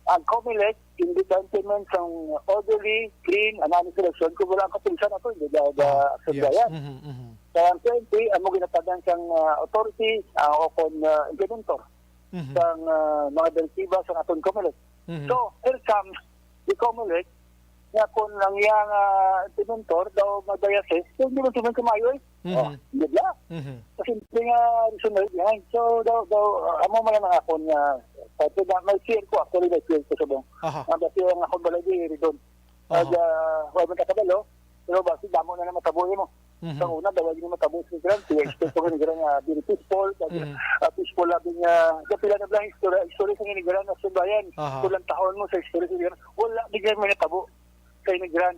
ang Comelec, hindi ka implement sang orderly, clean, and honest election. Kung wala ang kapulisan, ato, hindi na, na Ah, action yes. yan. Mhm, mhm. Kaya ang P N P, amo ginapadan sang, ah, authority, ah, o kon, ah, implementor Mhm. sang, ah, mga direktiba sang aton Comelec. Mhm. So, here comes the Comelec, nga kung ang iyang, ah, implementor daw may biases, so hindi man tuman kamayo eh. Mhm. Oh, di ba? Mhm. Kasi hindi nga reason na yan. So, daw, daw, ah, amo man ang akon nga, pati na, may fear ko, actually, may fear ko subong. Aha. Ang dati ang akon balay, di, ridon. Aha. Kag, ah, wala man kakabalo, pero basi damo na naman tabo mo. Mhm. Sa una, daw, hindi matabo sa Negran. Kaya expect ko Negran nga, very peaceful. Kag, Mhm. ah, peaceful, labi nga, kapila na lang istorya, istorya sa Negran, na sumbayan. Aha. Kulang tahon mo sa istorya sa Negran. Wala, di nga may natabo sa Negran.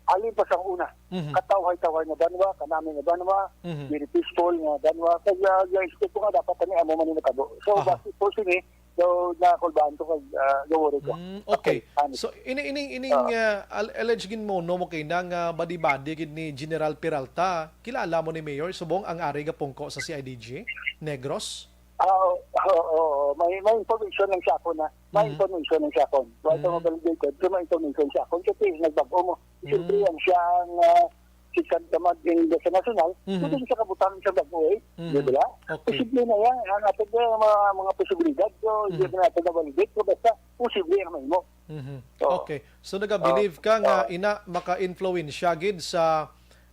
Halin pa sa una. Mhm. Katawhay-tawhay nga banwa, kanami nga banwa, Mhm. very peaceful nga banwa. Kaya, kaya expect ko nga dapat kami amo man yung natabo. So, Aha. basi po sini, so, nakulbaan ko kag, ah, gawari ko. Mm, okay. Actually, honest. So, ini, ini, ining, Ah. ah, al-, alleged gid mo, no, mo kay na nga badi-badi gid ni General Peralta, kilala mo ni Mayor, subong ang ari gapungko sa C I D G, Negros? Ah, oo, oo, oo. May, may information lang siya ako na. May Mhm. information lang siya ako. Wala ito Mhm. ma-validate, pero may information siya ako. Kasi nagbag-o mo. Siyempre, Mhm. ang siya ang, ah, second command in the national, Mhm. pwede siya kabutang sa bag-o eh. Mhm. Di ba? Okay. Posible na yan. Ang ating mga, mga posibilidad, so, hindi Mhm. na natin na-validate. So, basta, posible ang mahimo. Mhm. Oo. Okay. So, nagabilib Oo. ka nga Oo. ina maka-influensya gid sa,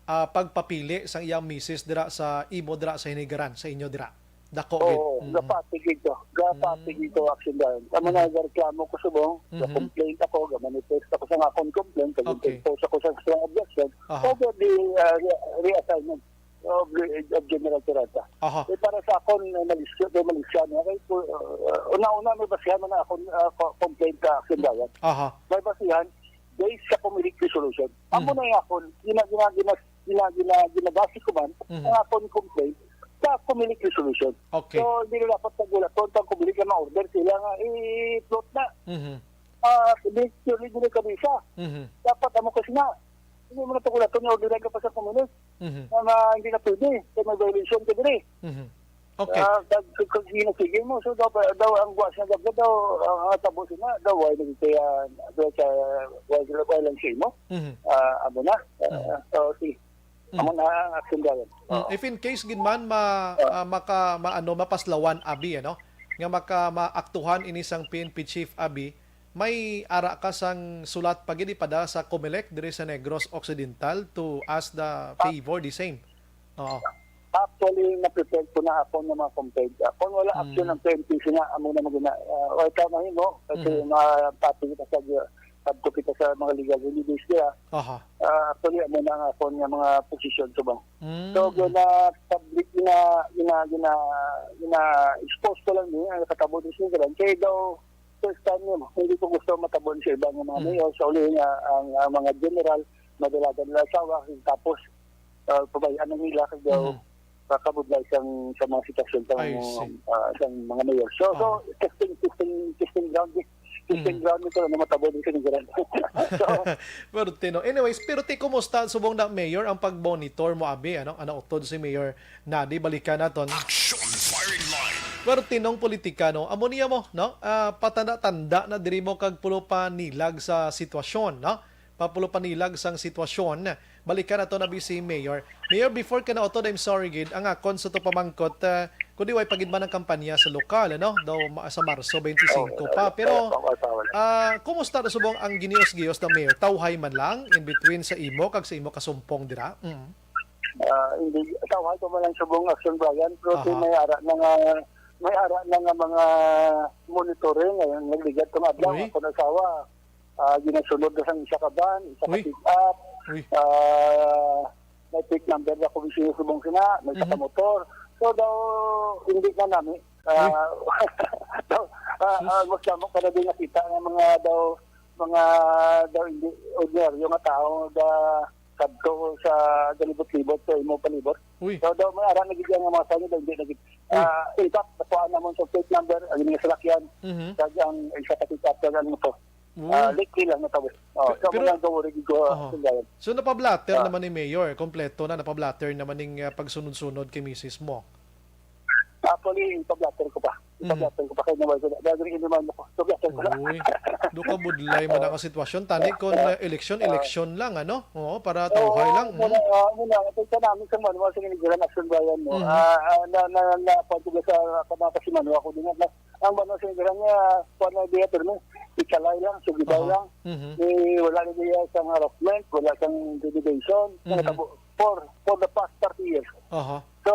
ah, pagpapili sang iyang misis dira sa imo dira sa Hinigaran, sa inyo dira? Dako gid. Oo, Mm. gapati gid ko. Gapati Mm. gid ko, action dahil. Tama na, Mm. gareklamo ko subong, Mhm. ga-complain ako, ga-manifest ako sa akong complaint, Okay. ga-impose ako sa strong objection, Aha. over the, uh, re-, reassignment of, the, of General Teresa. Aha. Eh, para sa akon, eh, malisya, eh, malisya niya. Kay, uh, una-una, may basihan man akong, uh, co-, complaint sa action dahil. Aha. May basihan, based sa Comelec resolution. Amo Mhm. na yung akon, gina-, gina-, gina-, gina-, gina-, ginabase ko man Mhm. ang akong complaint sa Comelec resolution. Okay. So, hindi na dapat sa gulaton, pag Comelec na ma-order sila nga i-float na. Mhm. Ah, purely gina kabisa. Mhm. Dapat amo kasi na. Hindi mo na pag gulaton, orderan ka pa sa Comelec. Mhm. Na, na hindi na pwede. Kaya may violation ka diri. Mhm. Okay. Ah, kag, kag, kag ginasige mo. So, daw, daw, ang guwas na daw, daw, ang, ang tabo sila, daw, why nagkaya, daw, sa, why, why lang siya mo? Mhm. Ah, amo na. Ah, Mhm. so, si, Mhm. amo na ang action dahil. Mm, Oo. if in case gid man ma-, Oo. ah, maka-, ma-, ano, mapaslawan, abi, ano, nga maka-, maaktuhan ini sang P N P chief, abi, may ara ka sang sulat pa gid ipadala sa Comelec diri sa Negros Occidental to ask the Ah. favor, the same? Oo. Actually, na-prepare ko na ako ng mga complaint. Ah, kung wala action Mm. ng P N P, sina, amo na magina-, ah, wala ka mahimo, kasi Mhm. mapati kita sa, sabto kita sa mga legal remedies nila. Aha. Ah, actually, amo na nga ako nga mga posisyon subong. Mm, So, mm. na public na, gina-, gina-, gina-expose ko lang din, ang katabo din sila. Kaya daw, first time yun. Hindi ko gusto matabon sa iba nga mga Mm. mayor. Sa uli nga, ang, ang mga general, madalagan nila asawa, tapos, ah, pabayaan na nila, kag daw, Mhm. kakabudlay sang, sa mga sitwasyon sa, I see. ah, sa mga mayor. So, so, Ah. testing, testing, testing ground, testing Mhm. ground ito, ano, matabon yung sinigaran. So, Pero Tino, anyways, pero ti, kumusta subong na, Mayor, ang pag-monitor mo, abi, ano? Ano, utod si Mayor Nadi, balikan naton. Action Firing Line. Pero tinong politikano, amo niya mo, no? Ah, patanda-tanda na diri mo kag pulo pa nilag sa sitwasyon, no? Papulo pa nilag sang sitwasyon. Balikan nato na, bi, si Mayor. Mayor, before ka na utod, I'm sorry gid. Ang akon sa to pamangkot, ah, kundi way pa gid man ang kampanya sa lokal, ano? Daw ma-, sa Marso twenty-five Oh, pa. Pero, wala, wala, wala. ah, kumusta na subong ang ginios-gios na, Mayor? Tawhay man lang in between sa imo kag sa imo kasumpong dira? Mm. Ah, hindi, tawag ko man lang subong action, Brian, pero Aha. may ara na nga, may ara na nga mga monitoring nga nagligad tong adlaw. Uy. Ako na asawa, ah, ginasunod na sang isa ka van, isa ka Uy. pick up, Uy. ah, may plate number na kung sino subong sina, may isa ka Mhm. motor. So daw, hindi na nami. Ah, Uy. daw, ah, Sus. ah, mas damo ka na din nakita nga mga daw, mga daw hindi ordinaryo nga tao nga kadto sa galibot-libot sa imo palibot. Uy. So, daw may ara na gid nga mga sanyo, daw hindi na gid. Uy. Ah, in fact, nakuha namon sa plate number, ang inyong salakyan, Mhm. kag ang isa ka pick-up, kag ang motor. Uy. Ah, likely lang natawid. Oh, Pe-, so, pero, mga gawari gid ko, ah, Oho. Sunggayan. So, napablatter Ah. naman ni Mayor, kompleto na, napablatter naman ning, ah, pagsunod-sunod kay misis mo? Actually, ipablatter ko pa. Mhm. Ipablatter ko pa kay naway ko na. Dahil rin naman ako. So, blatter ko na. Uy, do ka budlay man Ah. ang sitwasyon. Tani Ah, kung, ah, ah, eleksyon, ah. eleksyon lang, ano? Oo, para Oo, tawhay lang. muna, Mm. ah, muna, ito sa namin sa Manwa, sa Ninigiran Action Bayan, no? Mhm. Ah, ah, na, na, na, pag sa, sa mga kasimanwa ko din, na, ang Manwa sa Ninigiran niya, kuwan na diya, pero no, ikalay lang, sugibay Aha. lang. Mhm. Eh, wala na diya sa harassment, wala sa intimidation. Mhm. Nagtabo, for, for the past thirty years. Aha. So,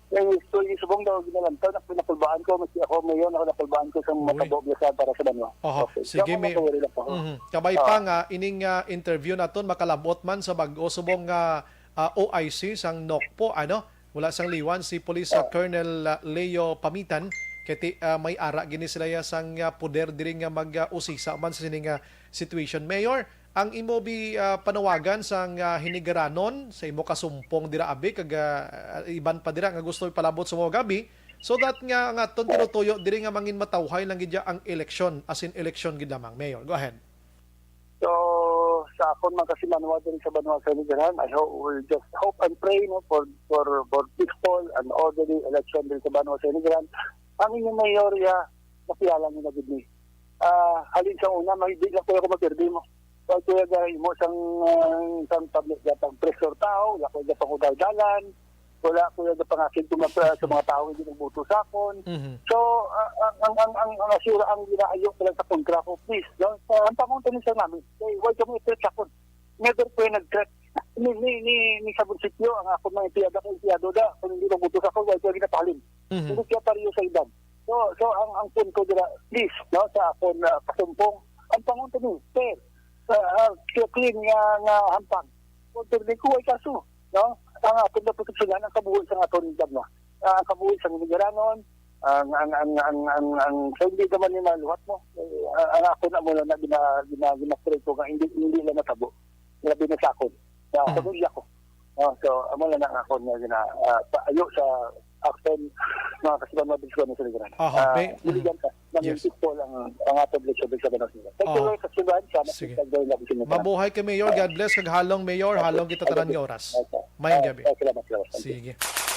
eh, so, yung subong daw, ginalantaw, na pinakulbaan ko, mas ako, ngayon, ako nakulbaan ko sa Uy. matabo, biya sa para sa banwa. Aha. Okay. Sige, Dapat may, matawari lang po. Mhm. Kabay Ah. pa nga, ining, ah, interview naton, makalabot man sa bag-o, subong nga, ah, O I C sang Nocpo, ano? Wala sang liwan si Police, ah, Oh. Colonel, ah, Leo Pamitan, kay ti-, ah, may ara gini sila ya sang, ah, poder diri nga mag, ah, usisa man sa sini nga situation. Mayor, ang imo bi, ah, panawagan sang, ah, Hinigaranon sa imo kasumpong dira, abi, kag, ah, iban pa dira nga gusto ipalabot sa mga gabi, so that nga ang aton tinutuyo diri nga mangin matawhay lang gid ya ang eleksyon, as in eleksyon gid lamang. Mayor, go ahead. So, sa akon man kasi banwa diri sa banwa sa Hinigaranon, I hope, we just hope and pray, no, for, for, for peaceful and orderly election diri sa banwa sa Hinigaranon. Ang inyong mayor, ya, makilala niyo na gid ni. Ah, halin sa una, may di lang ko ako mapirdi mo. Wala ko yung mo sang, ah, sang public, gatang pressure tao, wala ko yung pangudal dalan, wala ko yung pangakit ko mga, sa mga tao hindi nagboto sa akon. Mhm. So, ah, ang, ang, ang, ang, ang asura, ang ginaayo ko lang sa kontra ko, please, no? Sa, ang pangunta ni sa namin, eh, why kami i-treat sa akon? Never ko yung nag-threat. Ni, ni, ni, ni sa munisipyo, ang akon mga empleyado, kay empleyado da, kung hindi nagboto sa akon, why ko yung ginapahalin? Mhm. Hindi siya pareho sa iban. So, so ang, ang punto dira, please, no, sa akon, ah, kasumpong, ang pangunta ni, fair, ah, ah, clean nga, nga hampang. Kung hindi ko, ay kaso, no? Ang aton na proteksyonan ang kabuhi sa aton banwa. Ah, ang kabuhi sa Hinigaranon, ang, ang, ang, ang, ang, ang, so hindi naman ni maluhat mo. Eh, ang, ang ako na muna na gina-, gina-, gina-pray ko nga hindi, hindi lang matabo. Grabe na sa akon. Sa Mm. pamilya ko. Oh, so, amo na lang ako nga gina-, ah, pa-, ayo sa action, mga kasipan, mga bisyo na sa Hinigaranon. Aha, Ah, may, mm. Hinigaranon ka. Yes. Nangintip ko lang ang, ang ato blessed sa Banos nila. Thank you, Oh. Lord, sa sudan. Sana Sige. Kita gawin natin sa inyo. Mabuhay ka, Mayor. God bless. Kag halong, Mayor. Halong kita tanan nga oras. Okay. Mayong Ah, gabi. ah, salamat, salamat. Thank you. Sige.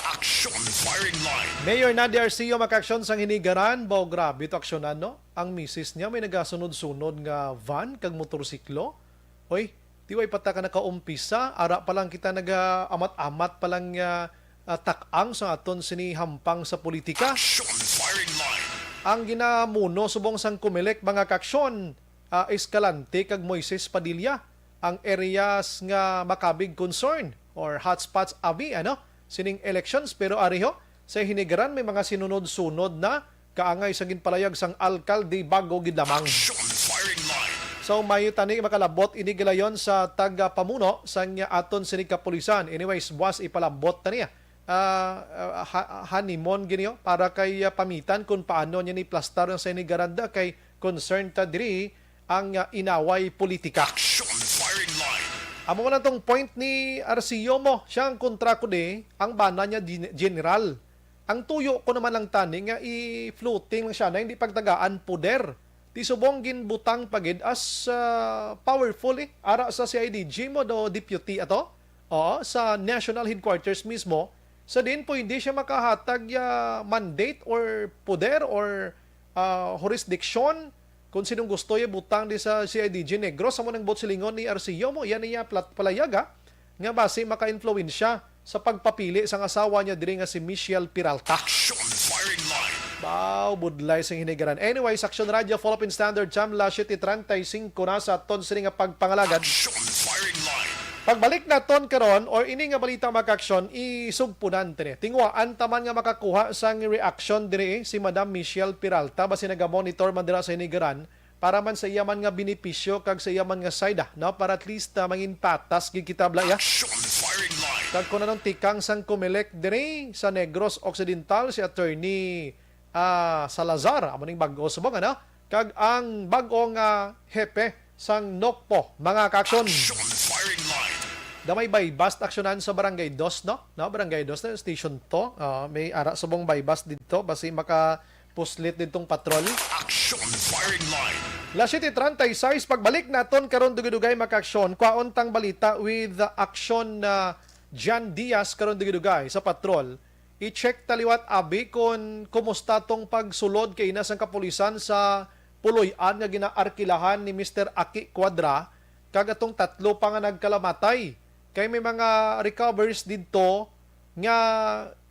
Action Firing Line. Mayor Nadia Arceo, makaaksyon sang Hinigaranon. Baw, grabe to aksyonan, no? Ang misis niya may nagasunod-sunod nga van kag motorsiklo. Oy, di way pa ta ka nakaumpisa, ara pa lang kita nagaamat-amat pa lang, ah, ah, tak-ang sa aton sini hampang sa politika. Action Firing Line. Ang ginamuno subong sang Comelec, mga kaaksyon, ah, Escalante kag Moises Padilla, ang areas nga makabig concern or hotspots abi, ano, sining elections. Pero ariho, sa Hinigaranon may mga sinunod-sunod na kaangay sa ginpalayag sang alkalde bago gid lamang. Action Firing Line. So, mayo tani makalabot ini gilayon sa tagapamuno sang aton sini kapulisan. Anyways, buwas ipalabot ta niya. Ah, ah, ha-, hanimon gini, oh, para kay, ah, Pamitan kung paano niya ni plastar ang Sinigaranda kay concern ta diri ang, ah, inaway politika. Action Firing Line. Amo man ang tong point ni Arceo mo. Siya ang kontra ko di, ang bana niya din-, general. Ang tuyo ko naman lang tani nga i-floating lang siya na hindi pagtagaan poder. Ti subong ginbutang pa gid as, ah, powerful eh. Ara sa C I D G mo do deputy ato. Oo, sa national headquarters mismo. Sa din pwede siya makahatag ya mandate or poder or, ah, jurisdiction kung sinong gusto ya butang di sa C I D G Negros. Amo nang buot silingon ni Arceo mo, yan niya plat-, palayaga nga basi maka-influensya sa pagpapili sang asawa niya diri nga si Michelle Peralta. Action Firing Line. Baw, budlay sing hinigaran. Anyways, Action Radio, Philippine Standard Time, las siete treinta y cinco na sa aton sini nga pagpangalagad. Action Firing Line. Pagbalik naton karon, or ini nga balita, mga ka-action, isugpunan tini. Tinguhaan ta man nga makakuha sang reaction diri si Madam Michelle Peralta, basi naga-monitor man dira sa hinigaran, para man sa iya man nga benepisyo kag sa iya man nga side, ah, no? Para at least, ah, mangin patas gid kita, bala, ya. Action Firing Line. Kag kung anong tikang sang Comelec diri sa Negros Occidental, si Attorney, ah, Salazar, amo ning bag-o subong, ano? Kag ang bag-o nga hepe sang NOCPO, mga ka-action. Action Firing Line. Da may buy-bust aksyonan sa Barangay Dos, no? No, Barangay Dos na Station Two. Ah, may ara subong buy-bust didto, basi maka puslit didtong patrol. Action Firing Line. Las siete treinta y seis, pagbalik naton karon dugay-dugay, mga ka-action. Kwaon tang balita with, uh, Action, uh, Jan Diaz karon dugay-dugay sa patrol. I-check ta liwat abi kon kumusta tong pagsulod kay ina sang kapulisan sa puloy-an nga ginaarkilahan ni Mister Aki Cuadra kag atong tatlo pa nga nagkalamatay. Kay may mga recoveries didto nga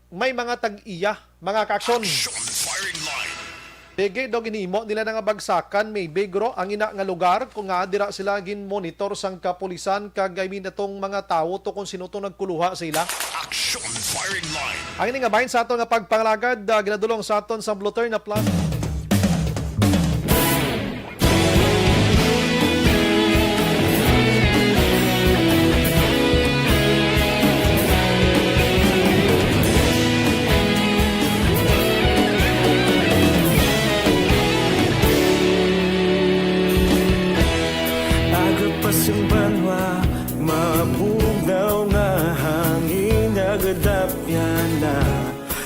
may mga tag-iya, mga ka-action. Action Firing Line. Sige, do ginhimo nila na nga bagsakan, maybe, guro, ang ina nga lugar, kung nga dira sila gin-monitor sang kapulisan, kag, I mean, atong mga tawo to kung sino to nagkuluha sa ila. Action Firing Line. Ang ini nga bahin sa aton nga pagpangalagad, ah, ginadulong sa aton sa Blue Turn na Plus. Aga pa sing banwa, mabugnaw nga hangin nagadapyan na.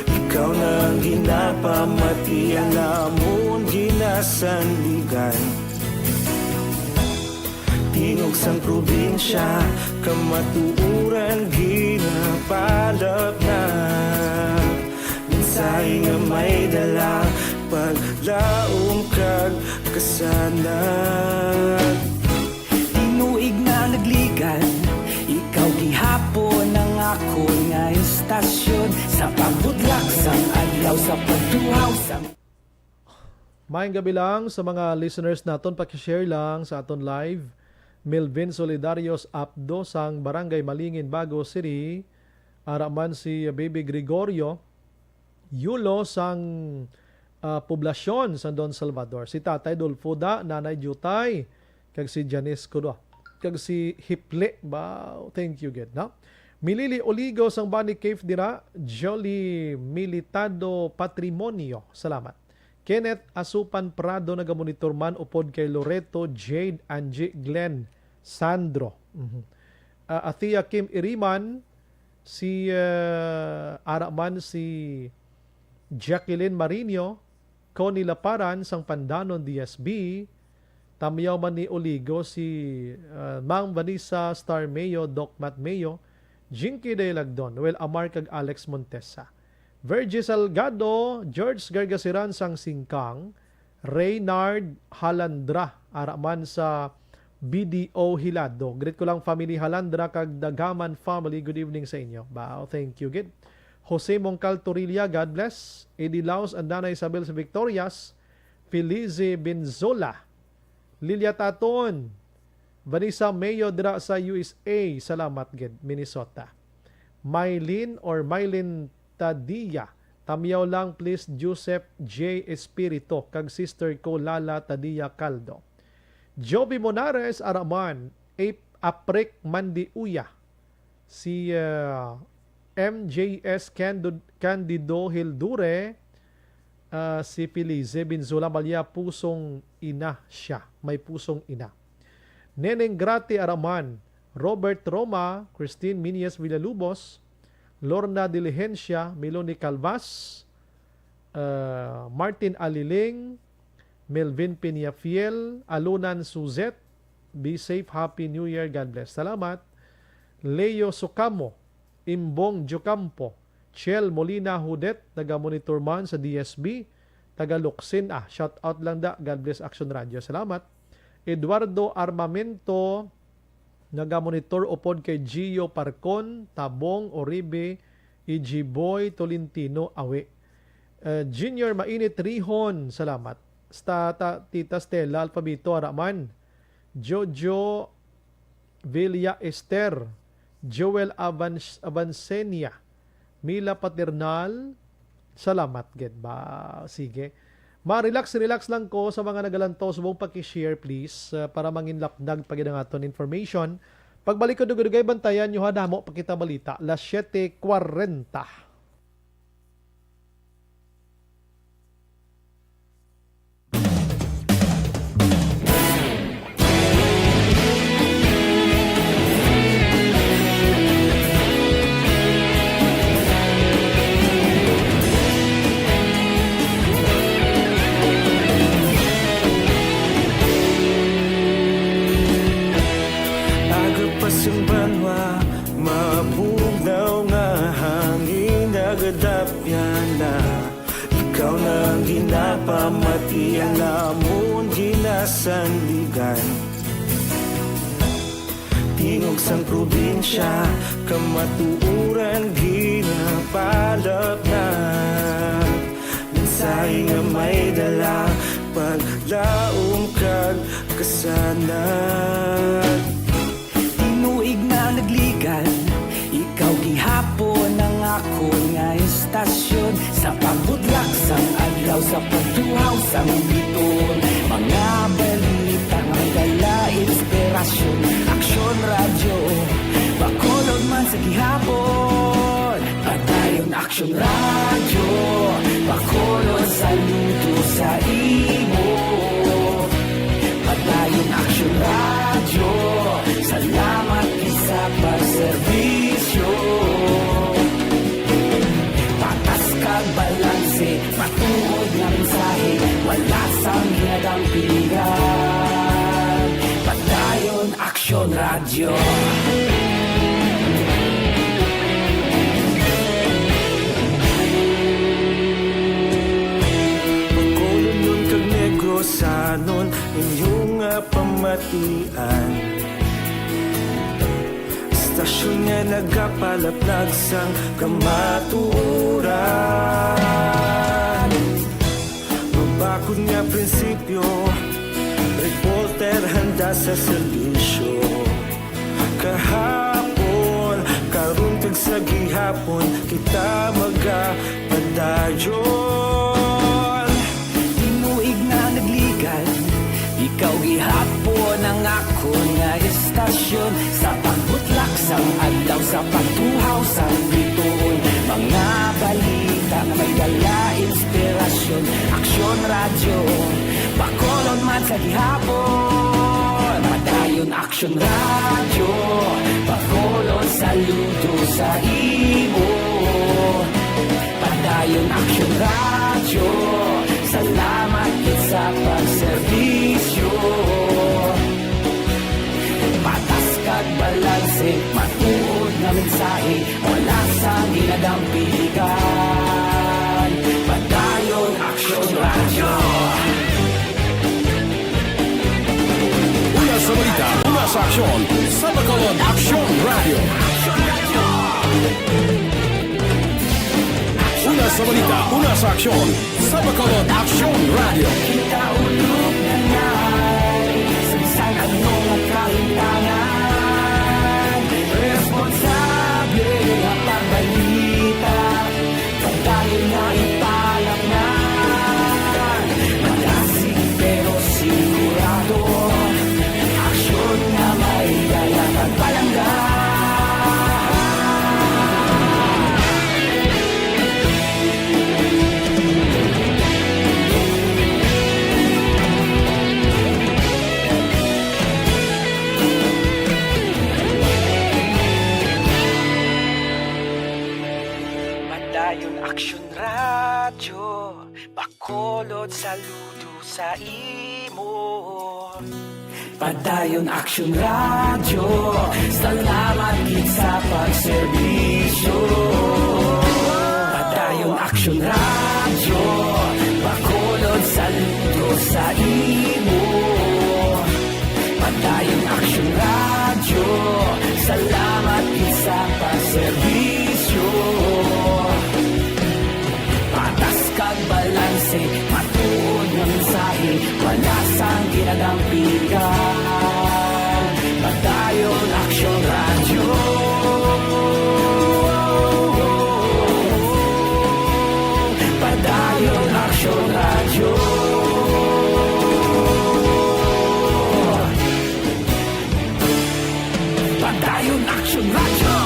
Ikaw na ang ginapamati, ang amon ginasandigan. Tingog sang probinsya, kamatuoran ginapalapnag. Mensahe nga may dala, paglaom kag kasanag. Tinuig na nagligan, ikaw gihapon ang akon nga istasyon. Sa pagbudlak sang adlaw, sa pagtuhaw sang Maayong gabi lang sa mga listeners naton, paki-share lang sa aton live. Melvin Solidarios Apdo sang Barangay Malingin, Bago City. Ara man si Baby Gregorio Yulo sang, ah, poblasyon sang Don Salvador. Si Tatay Dolfo da, Nanay Jutay, kag si Janice Cudua. Kag si Hiple. Wow, thank you gid, no? Milili Oligo sang Bani Cave dira, Jolly Militado Patrimonio. Salamat. Kenneth Asupan Prado nagamonitor man upod kay Loreto, Jade, Angie, Glenn, Sandro. Mhm. Ah, Athea Kim Iriman, si, ah, ara man si Jacqueline Marino, Connie Laparan sang Pandanon D S B, tamyaw man ni Oligo si, ah, Ma'am Vanessa Star Mayo, Doc Matt Mayo, Jinky Daylagdon, Noel Amar kag Alex Montesa. Virgie Salgado, George Gargasiran sang Singkang, Reynard Halandra, ara man sa B D O Hilado. Greet ko lang family Halandra kag Dagaman family. Good evening sa inyo. Wow, thank you gid. Jose Mongcal Torilla, God bless. Eddie Laos and Dana Isabel sa Victorias. Felice Benzola. Lilia Taton. Vanessa Mayo dira sa U S A. Salamat gid, Minnesota. Mylene or Mylene Tadia. Tamyaw lang, please, Joseph J Espirito kag sister ko, Lala Tadia Caldo. Joby Monares, ara man, Ap-, Aprek Mandiuya. Si, ah, M J S Candid-, Candido Hildure, ah, si Felice Binzula Malia Pusong ina siya, may pusong ina. Neneng Grate Araman, Robert Roma, Christine Miñez Villalubos, Lorna Diligencia, Meloni Calvas, uh, Martin Aliling, Melvin Peñafiel, Alunan Suzette, be safe, Happy New Year, God bless. Salamat. Leo Socamo, Imbong Diocampo, Chel Molina Hudet, taga-monitor man sa D S B, taga Locsin, ah, shout out lang da, God bless Action Radio, salamat. Eduardo Armamento, naga-monitor upod kay Gio Parcon, Tabong, Oribe, E G Boy, Tolentino, Awi. Uh, Junior Mainit Rihon, salamat. Sta-, ta-, Tita Stella Alphabito, Araman. Jojo Villa Ester, Joel Avans-, Avancenia, Mila Paternal, salamat gid ba? Sige. Ma-relax, relax lang ko sa mga nagalantaw subong paki-share, please, uh, para manginlapnag pa gid ang aton information. Pagbalik ko, dugay-dugay, bantayan nyo ha, damo pa kita balita. Las siete cuarenta. Agapas ang banwa, mabugnaw nga hangin nagadapyan na. Ikaw na ang ginapamati, ang amon ginasandigan. Tingog sang probinsya, kamatuoran ginapalapnat. Mensahe nga may dala, paglaom kag kasanag. Tinuig na nagligan, ikaw gihapon ang akon nga estasyon. Sa pagbudlak sang adlaw, sa pagtuhaw sang bituon, mga balita may dala inspirasyon. Aksyon Radyo, Bacolod man sa gihapon. Padayon Aksyon Radyo, Bacolod, saludo sa imo. Padayon Aksyon Radyo, salamat gid sa pagserbisyo. Patas kag balanse, matuod nga mensahe, wala sang ginadampigan. Padayon Aksyon Radyo. Bacolodnon kag Negrosanon, inyo nga pamatian. Estasyon nga nagapalaplag sang kamatuoran. Mabakod nga prinsipyo, reporter handa sa serbisyo. Kahapon, karon, kag sa gihapon, kita magapadayon. Tinuig na nagligan, ikaw gihapon ang akon nga estasyon. Sa pagbutlak sang adlaw, sa pagtuhaw sang bituon, mga balita nga may dala inspirasyon. Aksyon Radyo, Bacolod man sa gihapon. Padayon Aksyon Radyo, Bacolod, saludo sa imo. Padayon Aksyon Radyo, salamat gid sa pagserbisyo. Patas kag balanse, matuod nga mensahe, wala sang ginadampigan. Padayon Aksyon Radyo. Una sa balita, una sa aksyon, sa Bacolod Aksyon Radyo. Una sa balita, una sa aksyon, sa Bacolod Aksyon Radyo. Kita ulog na nai, sa bisan ano nga kahimtangan, responsable nga pagbalita. Pagdayon nga ipalangnan, malasig pero sigurado. Aksyon nga may dala pagpalangga. Aksyon Radyo, Bacolod, saludo sa imo. Padayon Aksyon Radyo, salamat gid sa pagserbisyo. Padayon Aksyon Radyo, Bacolod, saludo sa imo. Padayon Aksyon Radyo, salamat gid sa pagserbisyo. Patas kag balanse, matuod nga mensahe, wala sang ginadampigan. Padayon Aksyon Radyo. Padayon Aksyon Radyo. Padayon Aksyon Radyo.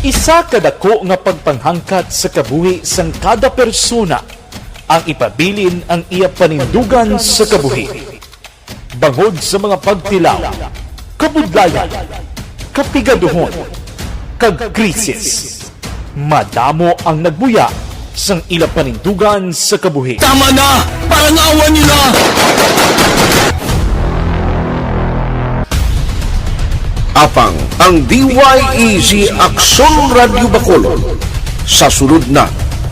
Isa ka dako nga pagpanghangkat sa kabuhi sang kada persona ang ipabilin ang iya panindugan sa kabuhi. Bangod sa mga pagtilaw, kabudlayan, kapigaduhon, kag krisis, madamo ang nagbuya sang ila panindugan sa kabuhi. Tama na! Parangawan nila! Apang ang D Y E Z Aksyon Radyo Bacolod sa sulod na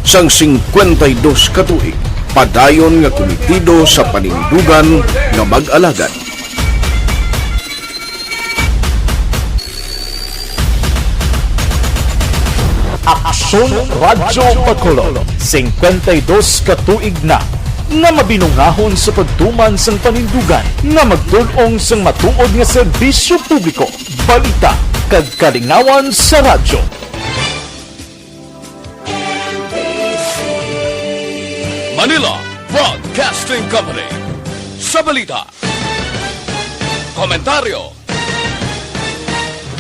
sang singkwenta y dos ka tuig, padayon nga kumitido sa panindugan nga mag-alagad. Aksyon Radyo Bacolod, singkwenta y dos ka tuig na nga mabinungahon sa pagtuman sang panindugan nga magdul-ong sang matuod nga serbisyo publiko, balita, kag kalingawan sa radyo. Manila Broadcasting Company. Sa balita, komentaryo,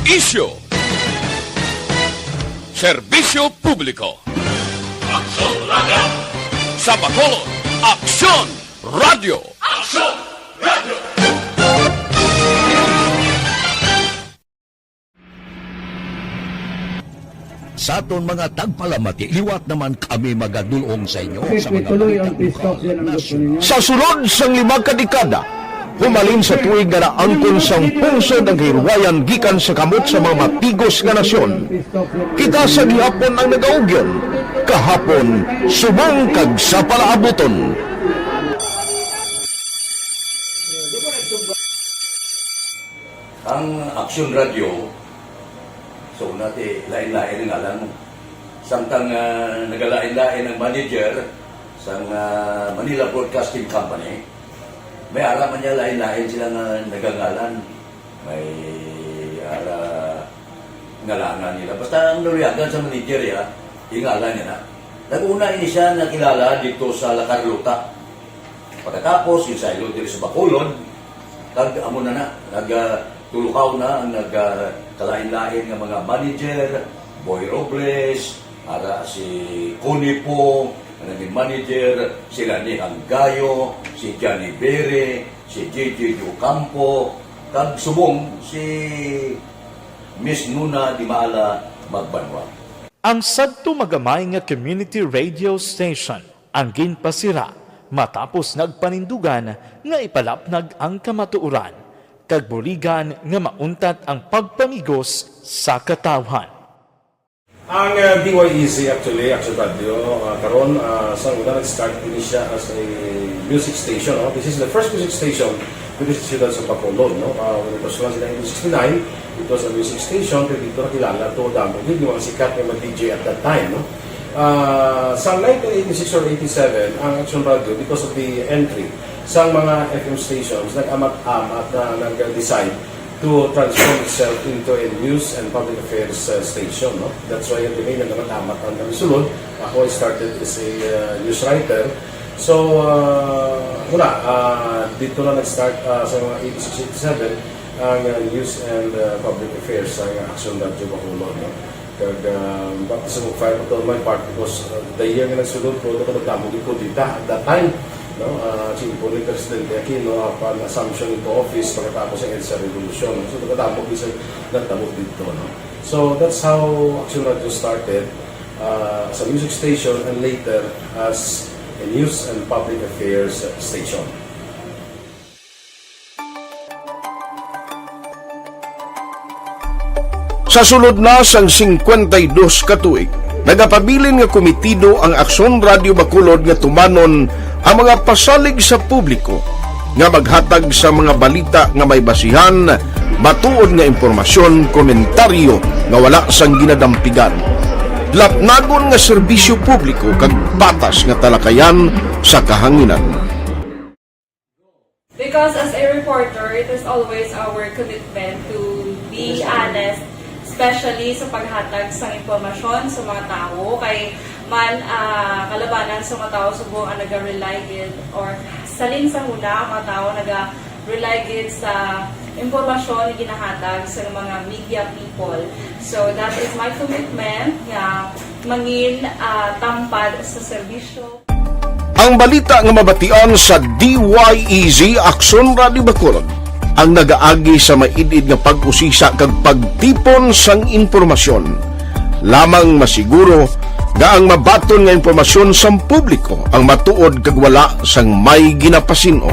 isyu, serbisyo publiko. Aksyon Radyo. Sa Bacolod, Aksyon Radyo. Aksyon Radyo. Sa aton mga tagpalamati, liwat naman kami magadul-ong sa inyo sa mga balita lokal, nasyonal. Sa sulod sang lima ka dekada, humalin sa tuig nga naangkon sang pungsod ang kahilwayan gikan sa kamot sa mga matigos nga nasyon, kita sa gihapon ang nagaugyon, kahapon, subong kag sa palaabuton. Ang Aksyon Radyo, so, una ti, lain-lain ang ngalan mo. Samtang, ah, nagalain-lain ang manager sang, ah, Manila Broadcasting Company, may ara man niya lain-lain sila nga nagangalan. May ara ngalanan nila. Basta ang naluyagan sa manager, ya, ingalan niya na. Nag-una ini siya nakilala dito sa La Carlota. Pagkatapos, ginsaylo diri sa Bacolod, kag amo na na, nag, ah, tulukaw na ang nag, ah, kalain-lain nga mga manager, Boy Robles, ara si Connie Pong, ang naging manager, sila ni Hanggayo, si Johnny Bere, si J J Ocampo, kag subong si Miss Nuna Dimaala Magbanwa. Ang sadto magamay nga community radio station ang ginpasira matapos nagpanindugan nga ipalapnag ang kamatuoran kag buligan nga mauntat ang pagpamigos sa katawhan. Ang, uh, D Y E Z actually, Action Radio, uh, karon, uh, sa una nag-start ini siya as a music station, no? This is the first music station dito sa siyudad sa Bacolod, no? Uh, when it was launched in nineteen sixty-nine, it was a music station, pero dito nakilala to, damo gid yung mga sikat nga mga D J at that time, no? Ah, sa nineteen eighty-six or eighty-seven, ang Action Radio, because of the entry sa mga F M stations, nag-amat-amat na nag-decide to transform itself into a news and public affairs, uh, station, no? That's why the main nag-amat-amat ang kami sulod. Ako, I started as a, uh, news writer. So, uh, wala, uh, dito na nag-start, uh, sa mga eighty-six, eighty-seven. Ang, uh, News and, uh, Public Affairs sang Aksyon Radyo Bacolod, no? Kag, uh, baptism of fire pa to on my part because, uh, the year nga nagsulod, pero ako nagdamo gid kudita at that time, no? Uh, tiempo ni Presidente Aquino, upon assumption into office, pagkatapos ng EDSA Revolution, no? So, nagdamo gid sa nagtabo dito, no? So, that's how Aksyon Radyo started, uh, as a music station and later as a news and public affairs station. Sa sulod na sang singkwenta y dos ka tuig, nagapabilin nga komitido ang Aksyon Radyo Bacolod nga tumanon ang mga pasalig sa publiko nga maghatag sa mga balita nga may basihan, matuod nga impormasyon, komentaryo nga wala sang ginadampigan, lapnagon nga serbisyo publiko kag patas nga talakayan sa kahanginan. Because as a reporter, it is always our commitment to be honest, especially sa paghatag sang impormasyon sa mga tawo. Kay man, ah, kalabanan sa mga tawo subong ang naga-rely gid, or salin sa huna ang mga tawo naga-rely gid sa impormasyon nga ginahatag sa mga media people. So that is my commitment nga mangin, ah, tampad sa serbisyo. Ang balita nga mabatian sa D Y E Z Aksyon Radyo Bacolod ang nagaagi sa maid-id nga pag-usisa kag pagtipon sang impormasyon. Lamang masiguro nga ang mabaton nga impormasyon sang publiko ang matuod kag wala sang may ginapasin-o.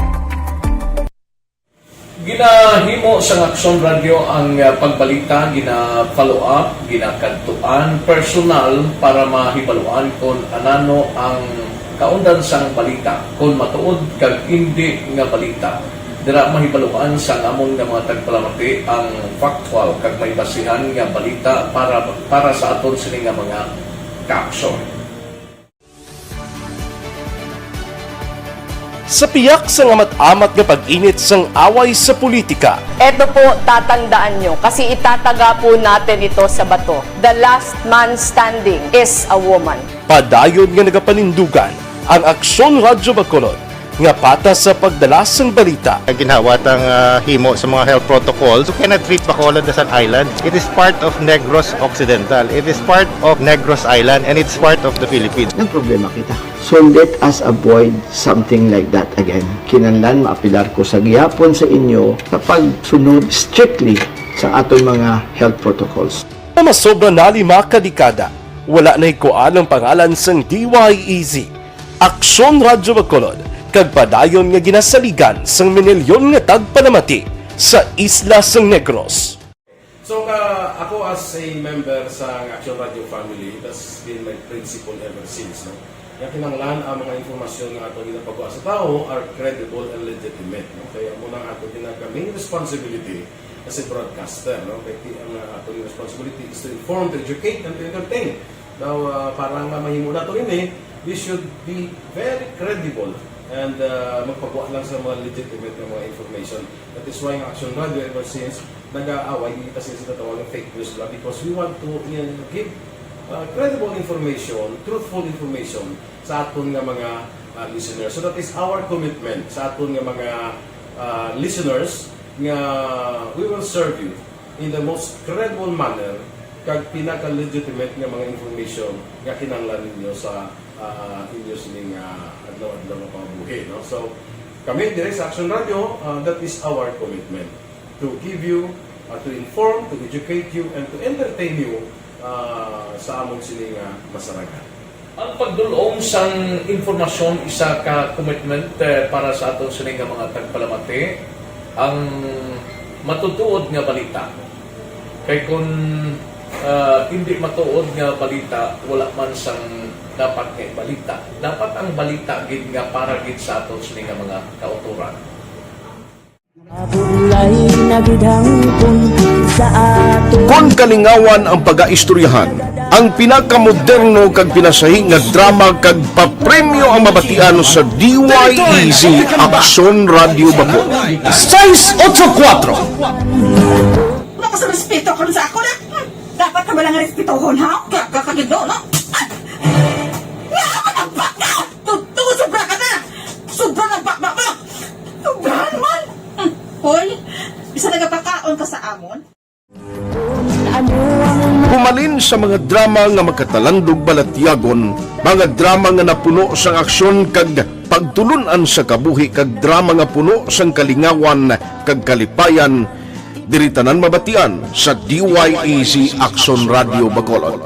Ginahimo sang Aksyon Radyo ang, ah, pagbalita, gina-follow up, ginakadtuan personal para mahibaluan kon anano ang kaundan sang balita, kon matuod kag indi nga balita. Dira mahibaluan sang amon nga mga tagpalamati ang factual kag may basihan nga balita para, para sa aton sini nga mga kaaksyon. Sa piyak sang amat-amat nga pag-init sang away sa politika, Eto po, tatandaan nyo, kasi itataga po natin ito sa bato. The last man standing is a woman. Padayon nga nagapanindugan ang Aksyon Radyo Bacolod nga patas sa pagdala sang balita. Ginhawat ang, ah, himo sa mga health protocols. You cannot treat Bacolod as an island. It is part of Negros Occidental. It is part of Negros Island, and it's part of the Philippines. Nagproblema kita. So let us avoid something like that again. Kinahanglan maapelar ko sa gihapon sa inyo sa pagsunod strictly sa aton mga health protocols. Nga masobra na lima ka dekada, wala nahikuan ang pangalan sang D Y E Z, Aksyon Radyo Bacolod, kag padayon nga ginasaligan sang minilyon nga tagpalamati sa isla sang Negros. So, ka, ako as a member sa Action Radio family, that's been my principle ever since, no? Nga kinahanglan ang mga impormasyon nga ato ginapagwa sa tawo are credible and legitimate, no? Kaya amo na ang ato ginag-, main responsibility as a broadcaster, no? Kay ti-, ang, uh, ato responsibility is to inform, to educate, and to entertain. Now, uh, para nga mahimo nato ini, we should be very credible and, uh, magpagwa lang sa mga legitimate nga mga information. That is why ang Action Radio ever since nag-aaway, hindi kasi sa tatawag ng fake news lang, because we want to, uh, give, uh, credible information, truthful information sa aton nga mga, uh, listeners. So that is our commitment sa aton nga mga, uh, listeners, nga we will serve you in the most credible manner kag pinaka-legitimate nga mga information nga kinahanglan ninyo sa, ah, inyo sining, ah, adlaw-adlaw nga pangabuhi, no? So, kami diri sa Action Radio, ah, that is our commitment, to give you, ah, to inform, to educate you, and to entertain you, ah, sa amon sini nga masaragan. Ang pagdul-ong sang impormasyon isa ka commitment, eh, para sa aton sini nga mga tagpalamati, ang matutuod nga balita. Kay kun, ah, indi matuod nga balita, wala man sang dapat nga ibalita. Dapat ang balita gid nga para gid sa aton sini nga mga kautoran. Mabulay na gid hangpon sa ato. Kon kalingawan ang pagaistoryahan, ang pinakamoderno kag pinasahi nga drama kag papremyo ang mabatian sa D Y E Z Aksyon Radio Bacolod. Sais otso kuwatro. Wala ka sa respeto karon sa ako na. Dapat ka ba lang respetohon, ha? Kaya ka kagido, no? Ay! Nga ka nagbaka! Totoo, sobra ka na! Sobra ng bakbak mo! Sobra naman! Hmm. Hoy! Bisan nagapakaon ka sa amon? Humalin sa mga drama nga makatalandog balatyagon, mga drama nga napuno sang aksyon kag pagtulun-an sa kabuhi kag drama nga puno sang kalingawan kag kalipayan, diri tanan mabatian sa D Y E Z Aksyon Radyo Bacolod.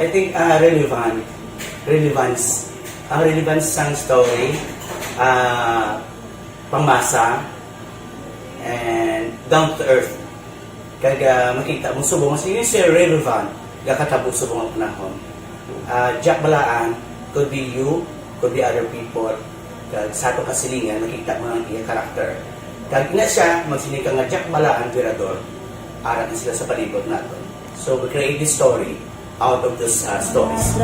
I think uh, relevant, relevance, ang relevance sang story, uh, pamasa, and down to earth. Kag uh, makita mo subong nga si relevant, gakatabo subong ang panahon. Uh, Jack Balaan could be you, could be other people. Kag sa ato kasilingan, makita mo ang iya character. Kag ina siya, magsiling ka nga Jack Balaan, Virador, ara na sila sa palibot nato. So we create this story out of those uh, stories.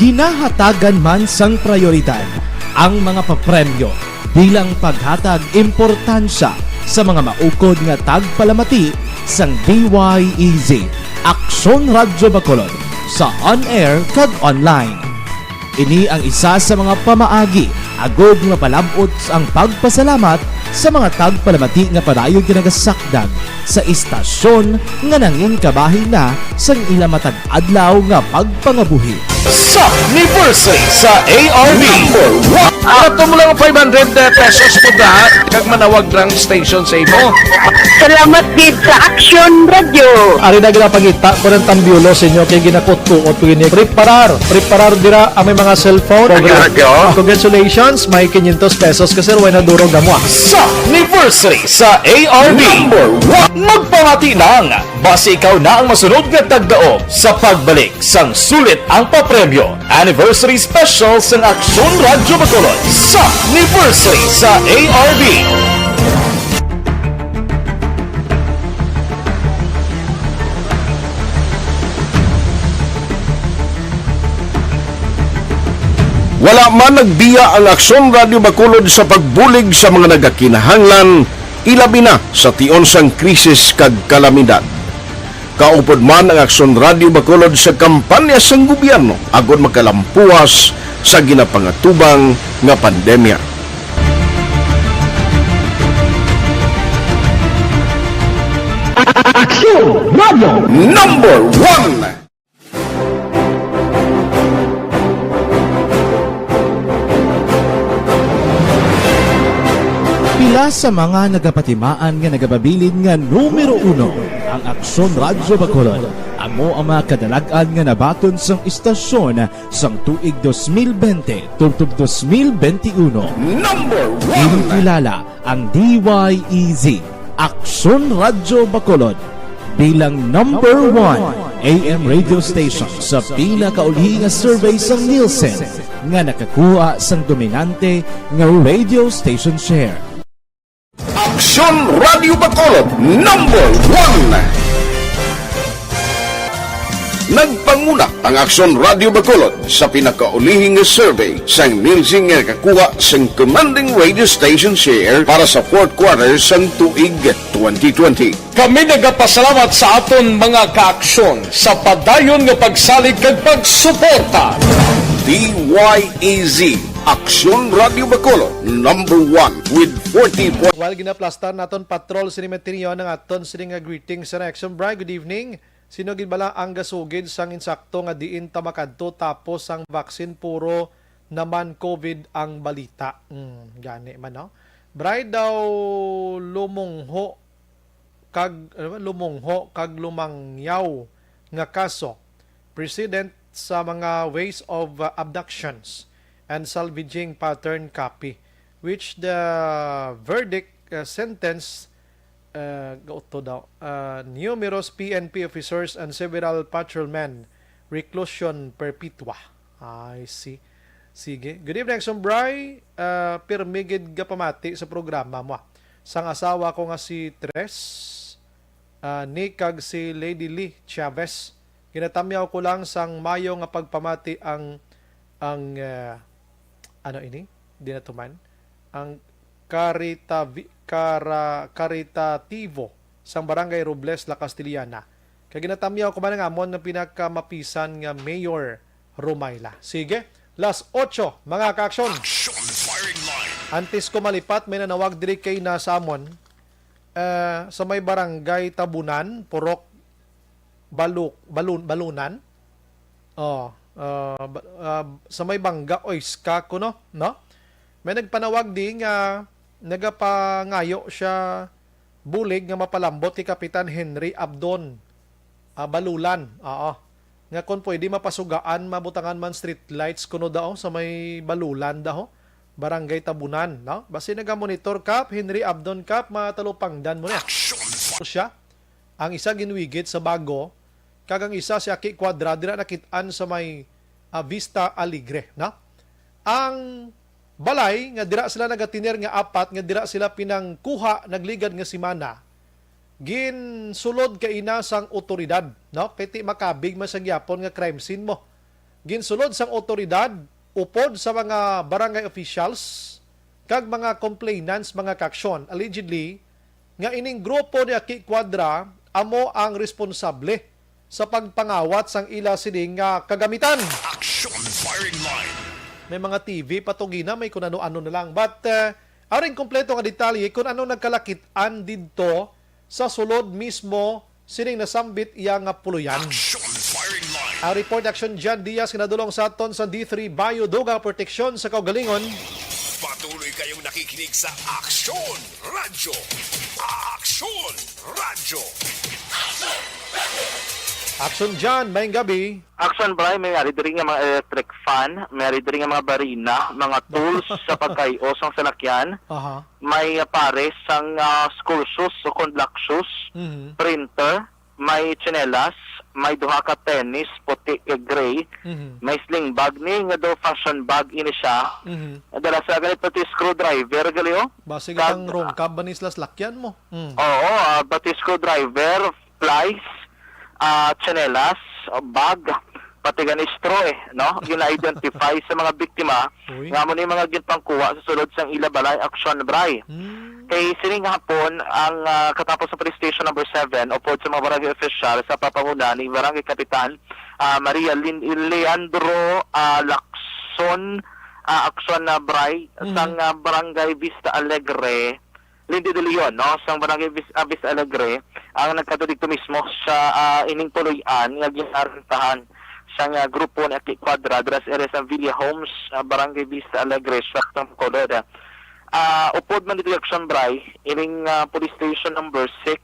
Ginahatagan man sang prayoridad ang mga papremyo bilang paghatag importansya sa mga maukod nga tagpalamati sang D Y E Z Aksyon Radyo Bacolod sa on-air kag online. Ini ang isa sa mga pamaagi agod nga palab-ot ang pagpasalamat sa mga tagpalamati nga padayon ginagasakdag sa istasyon nga nangin kabahin na sang ila matag adlaw nga pagpangabuhi. Sa anniversary sa A R B. Number one. Ato mo lang five hundred pesos po da, kag manawag lang station sa imo. Salamat gid sa Action Radio. Ari na ginapangita ko ng tambiulo sa inyo kay ginakutkuot ko ini. Preparar, preparar dira ang may mga cellphone. Radyo, radyo. Congratulations, may quinientos pesos ka sir, way na durog amo ah. Sa anniversary sa A R B. Number one. Magpamati lang. Basi ikaw na ang masunod nga tagdaog sa pagbalik sang sulit ang papremyo. Anniversary Special sang Aksyon Radyo Bacolod sa anniversary sa A R B. Wala man nagbiya ang Aksyon Radyo Bacolod sa pagbulig sa mga nagakinahanglan, ilabi na sa tion sang krisis kag kalamidad. Kaupod man ang Aksyon Radyo Bacolod sa kampanya sang gobyerno agod makalampuwas sa ginapangatubang nga pandemya. Aksyon Radyo Number One. Pila sa mga nagapatimaan nga nagababilin nga numero uno ang Aksyon Radyo Bacolod. Amo ang mga kadalag-an nga nabaton sang istasyon sang tuig dos mil bente tubtob dos mil bente uno. Number one. Ginkilala ang D Y E Z, Aksyon Radyo Bacolod, bilang number one A M radio station sa pinakauli nga survey sang Nielsen nga nakakuha sang dominante nga radio station share. Aksyon Radyo Bacolod, number one. Nagpanguna ang Aksyon Radyo Bacolod sa pinakaulihi nga survey sang Nielsen nga nakakuha sang commanding radio station share para sa fourth quarter sang tuig twenty twenty. Kami nagapasalamat sa aton mga kaaksyon sa padayon nga pagsalig kag pagsuporta. D Y E Z, Aksyon Radyo Bacolod, number one with forty point. While ginaplastar naton patrol sini Matinio, ang aton sini nga greeting sa Action Bright. Good evening. Sino gid bala ang gasugid sang insakto nga diin ta makadto tapos ang vaccine puro naman covid ang balita? Mm, gani man, no? Bray daw lumungho kag, ano ba? Lumungho kag lumangyaw nga kaso precedent sa mga ways of uh, abductions and salvaging pattern copy, which the verdict uh, sentence uh, gauto daw uh, numerous P N P officers and several patrolmen reclusion perpetua. I see. Sige. Good evening, Sombray. Uh, pirmi gid gapamati sa programa mo. Sang asawa ko nga si Tres, uh, ni kag si Lady Lee Chavez. Ginatamyaw ko lang sang mayo nga pagpamati ang ang uh, ano ini? Di na tuman. Ang karitavi, kara, karitativo sang Barangay Robles, La Castellana. Kag ginatamyaw ko man ang amon nga pinakamapisan nga Mayor Rumayla. Sige, las otso, mga kaaksyon. Action firing line. Antes ko malipat, may nanawag diri kay na sa amon, eh, sa may barangay Tabunan, Purok Baluk, Balun-, Balunan. Oh, ah, ba-, ah, sa may Bangga, oy, Ska kuno, no? May nagpanawag di nga nagapangayo siya bulig nga mapalambot kay Kapitan Henry Abdon, ah, Balulan. Oo. Nga kung pwede mapasugaan, mabutangan man street lights kuno daw sa may Balulan daw, Barangay Tabunan, no? Basi nagamonitor, Kap, Henry Abdon, Kap, matalupangdan mo na. Action! Siya, ang isa ginwigit sa Bago, kag ang isa si Aki Cuadra, dira nakit-an sa may, ah, Vista Alegre, no? Ang balay nga dira sila nagatiner nga apat, nga dira sila pinangkuha nagligad nga semana, ginsulod kaina sang otoridad, no? Kay ti makabig man sa gyapon nga crime scene mo. Ginsulod sang otoridad, upod sa mga barangay officials, kag mga complainants, mga kaaksyon, allegedly, nga ining grupo ni Aki Cuadra amo ang responsable sa pagpangawat sang ila sining nga kagamitan. Action firing line. May mga T V pa to gina, may kun ano-ano na lang. But, uh, aring kompleto nga detalye kung ano nagkalakit-an didto sa sulod mismo sining nasambit iya nga puloyan. Action firing line. Ang report, Action John Diaz, nga nadulong sa aton sa D three Bio, dugang proteksyon sa kaugalingon. Patuloy kayong nakikinig sa Action Radyo. Action Radyo. Action John, maayong gabi. Action, Bray, may ari diri nga mga electric fan, may ari diri nga mga barina, mga tools sa pagkay-o sang salakyan, Aha. may, ah, pares sang, ah, school shoes o kon black shoes, Mhm. printer, may tsinelas, may duha ka tennis, puti kag gray, Mhm. may sling bag ni nga daw fashion bag ini siya. Mhm. Dala sa ganit pati screwdriver, gali, oh. Basig Kag, ang rungkab ba ni sila slakyan mo? Mm. Oo, ah, pati screwdriver, plies, ah, tsinelas, ah, bag, pati gani straw, eh, no? Gina-identify sa mga biktima Uy. nga amo ni mga ginpangkuha sa sulod sang ila balay, Action, Bray. Hmm. Kay sining hapon, ang, ah, katapos sa Police Station Number Seven, upod sa mga barangay official sa papanguna ni Barangay Kapitan, ah, Maria Lin-, Leandro, ah, Lacson, ah, Action, ah, Bray, Mhm. sang, ah, Barangay Vista Alegre, Lindy de Leon, no, sang Barangay Vis-, ah, Vista Alegre, ang nagkadto didto mismo sa, ah, ining puloy-an nga ginarentahan sang, ah, grupo ni Aki Cuadra dira sa area sang Villa Homes, ah, Barangay Vista Alegre, Shop ng Bacolod. Ah, upod man dito, Action, Bray, ining, ah, Police Station Number Six,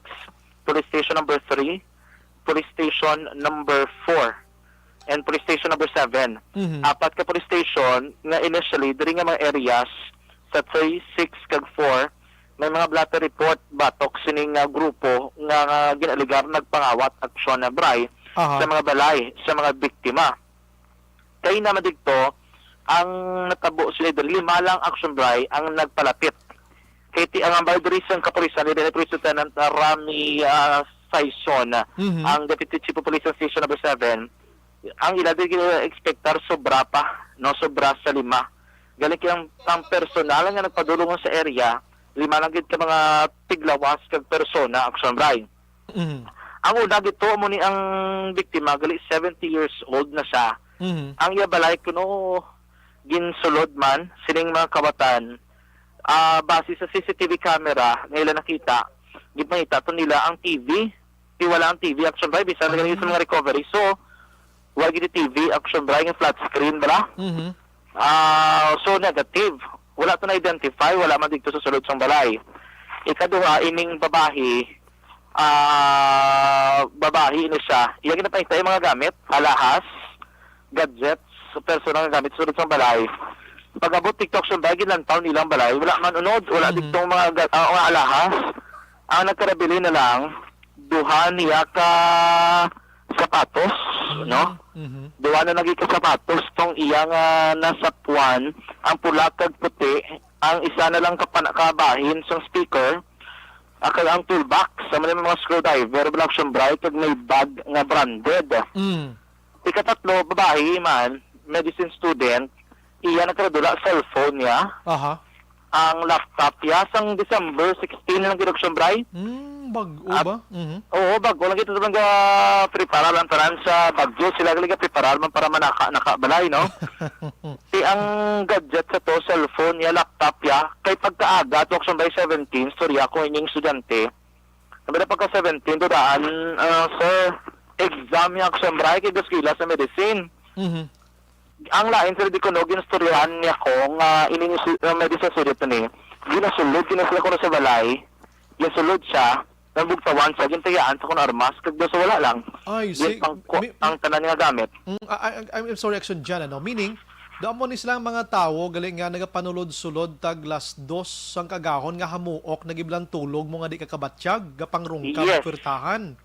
Police Station Number Three, Police Station Number Four, and Police Station Number Seven. Mhm. Apat ka police station nga initially diri nga mga areas sa three, six, kag four, may mga blotter report batok sining, ah, grupo nga, nga gin-alegar nagpangawat, Action, Bray, Aha. sa mga balay sa mga biktima. Kay naman dito, ang natabo sila diri, lima lang, Action, Bray, ang nagpalapit. Kay ti ang ambal diri sang kapulisan ni Police Lieutenant, ah, Rami, ah, Saison, Mhm. ang Deputy Chief of Police sa Station Number Seven, ang ila di gina-expectar sobra pa, no, sobra sa lima. Galing kay ang, ang personal nga nagpadulong sa area, lima lang gid ka mga tiglawas kag persona, Action, Bray. Mhm. Ang una gito, amo ni ang biktima, gali seventy years old na siya. Mhm. Ang iya balay kuno ginsulod man sining mga kawatan, ah, base sa C C T V camera nga ila nakita, gipangita to nila ang T V. Ti wala ang T V, Action, Bray, bisan na gani sa mga recovery. So, wala gid T V, Action, Bray, nga flat screen bala. Mhm. Ah, so negative. Wala to na-identify, wala man dito sa sulod sang balay. Ikaduha, ining babahi, ah, babahi ini siya. Iya ginapangita yung mga gamit, alahas, gadgets, personal nga gamit sa sulod sang balay. Pag-abot dito, Action, Bray, ginlantaw nilang balay. Wala man unod, wala Mhm. dito mga ga-, ah, mga alahas. Ang nagkarabili na lang, duha niya ka sapatos, Mm, no? Mhm. Duha na lagi ka sapatos tong iyang, ah, nasapuan, ang pula kag puti, ang isa na lang ka pana-, kabahin sang speaker, ah, kag ang toolbox, sa mga, mga screwdriver, bala, Action, Bray, kag may bag nga branded. Mm. Ikatatlo, babayi man, medicine student, iya nagkaradula cellphone niya. Aha. Ang laptop ya sang December sixteen lang gid, Action Bray. Hmm, bag-o At ba? Mhm. Oo, bag-o lang gid, lang ga prepara lang tanan sa bag-o. Sila gali ga prepara man para manaka-naka balay, no? Ti ang gadget sa to, cellphone ya, laptop ya, kay pagkaaga to, Action Bray, seventeen, storya ko ining estudyante. Sabi na pagka seventeen to daan, ah, sir, exam ya, Action Bray, kay eskwela sa medicine. Mhm. Ang lain, sir, di ko, no, ginistoryahan niya ko nga ini ni su-, uh, may di sa sudit ni. Ginasulod, ginasulod ko na sa balay. Ginasulod siya, nabugtawan siya, gintayaan sa kuno armas, kag daw sa wala lang. Ay, si, Ginpangko mi-, ang tanan nga gamit. Mm, I, I, I'm sorry, Action Jan, ano? Meaning, damo ni silang mga tawo, gali nga nagapanulod-sulod tag las dos sang kagahon nga hamuok, nagiblang tulog mo nga di ka kabatyag, gapangrungkag Yes. puwertahan.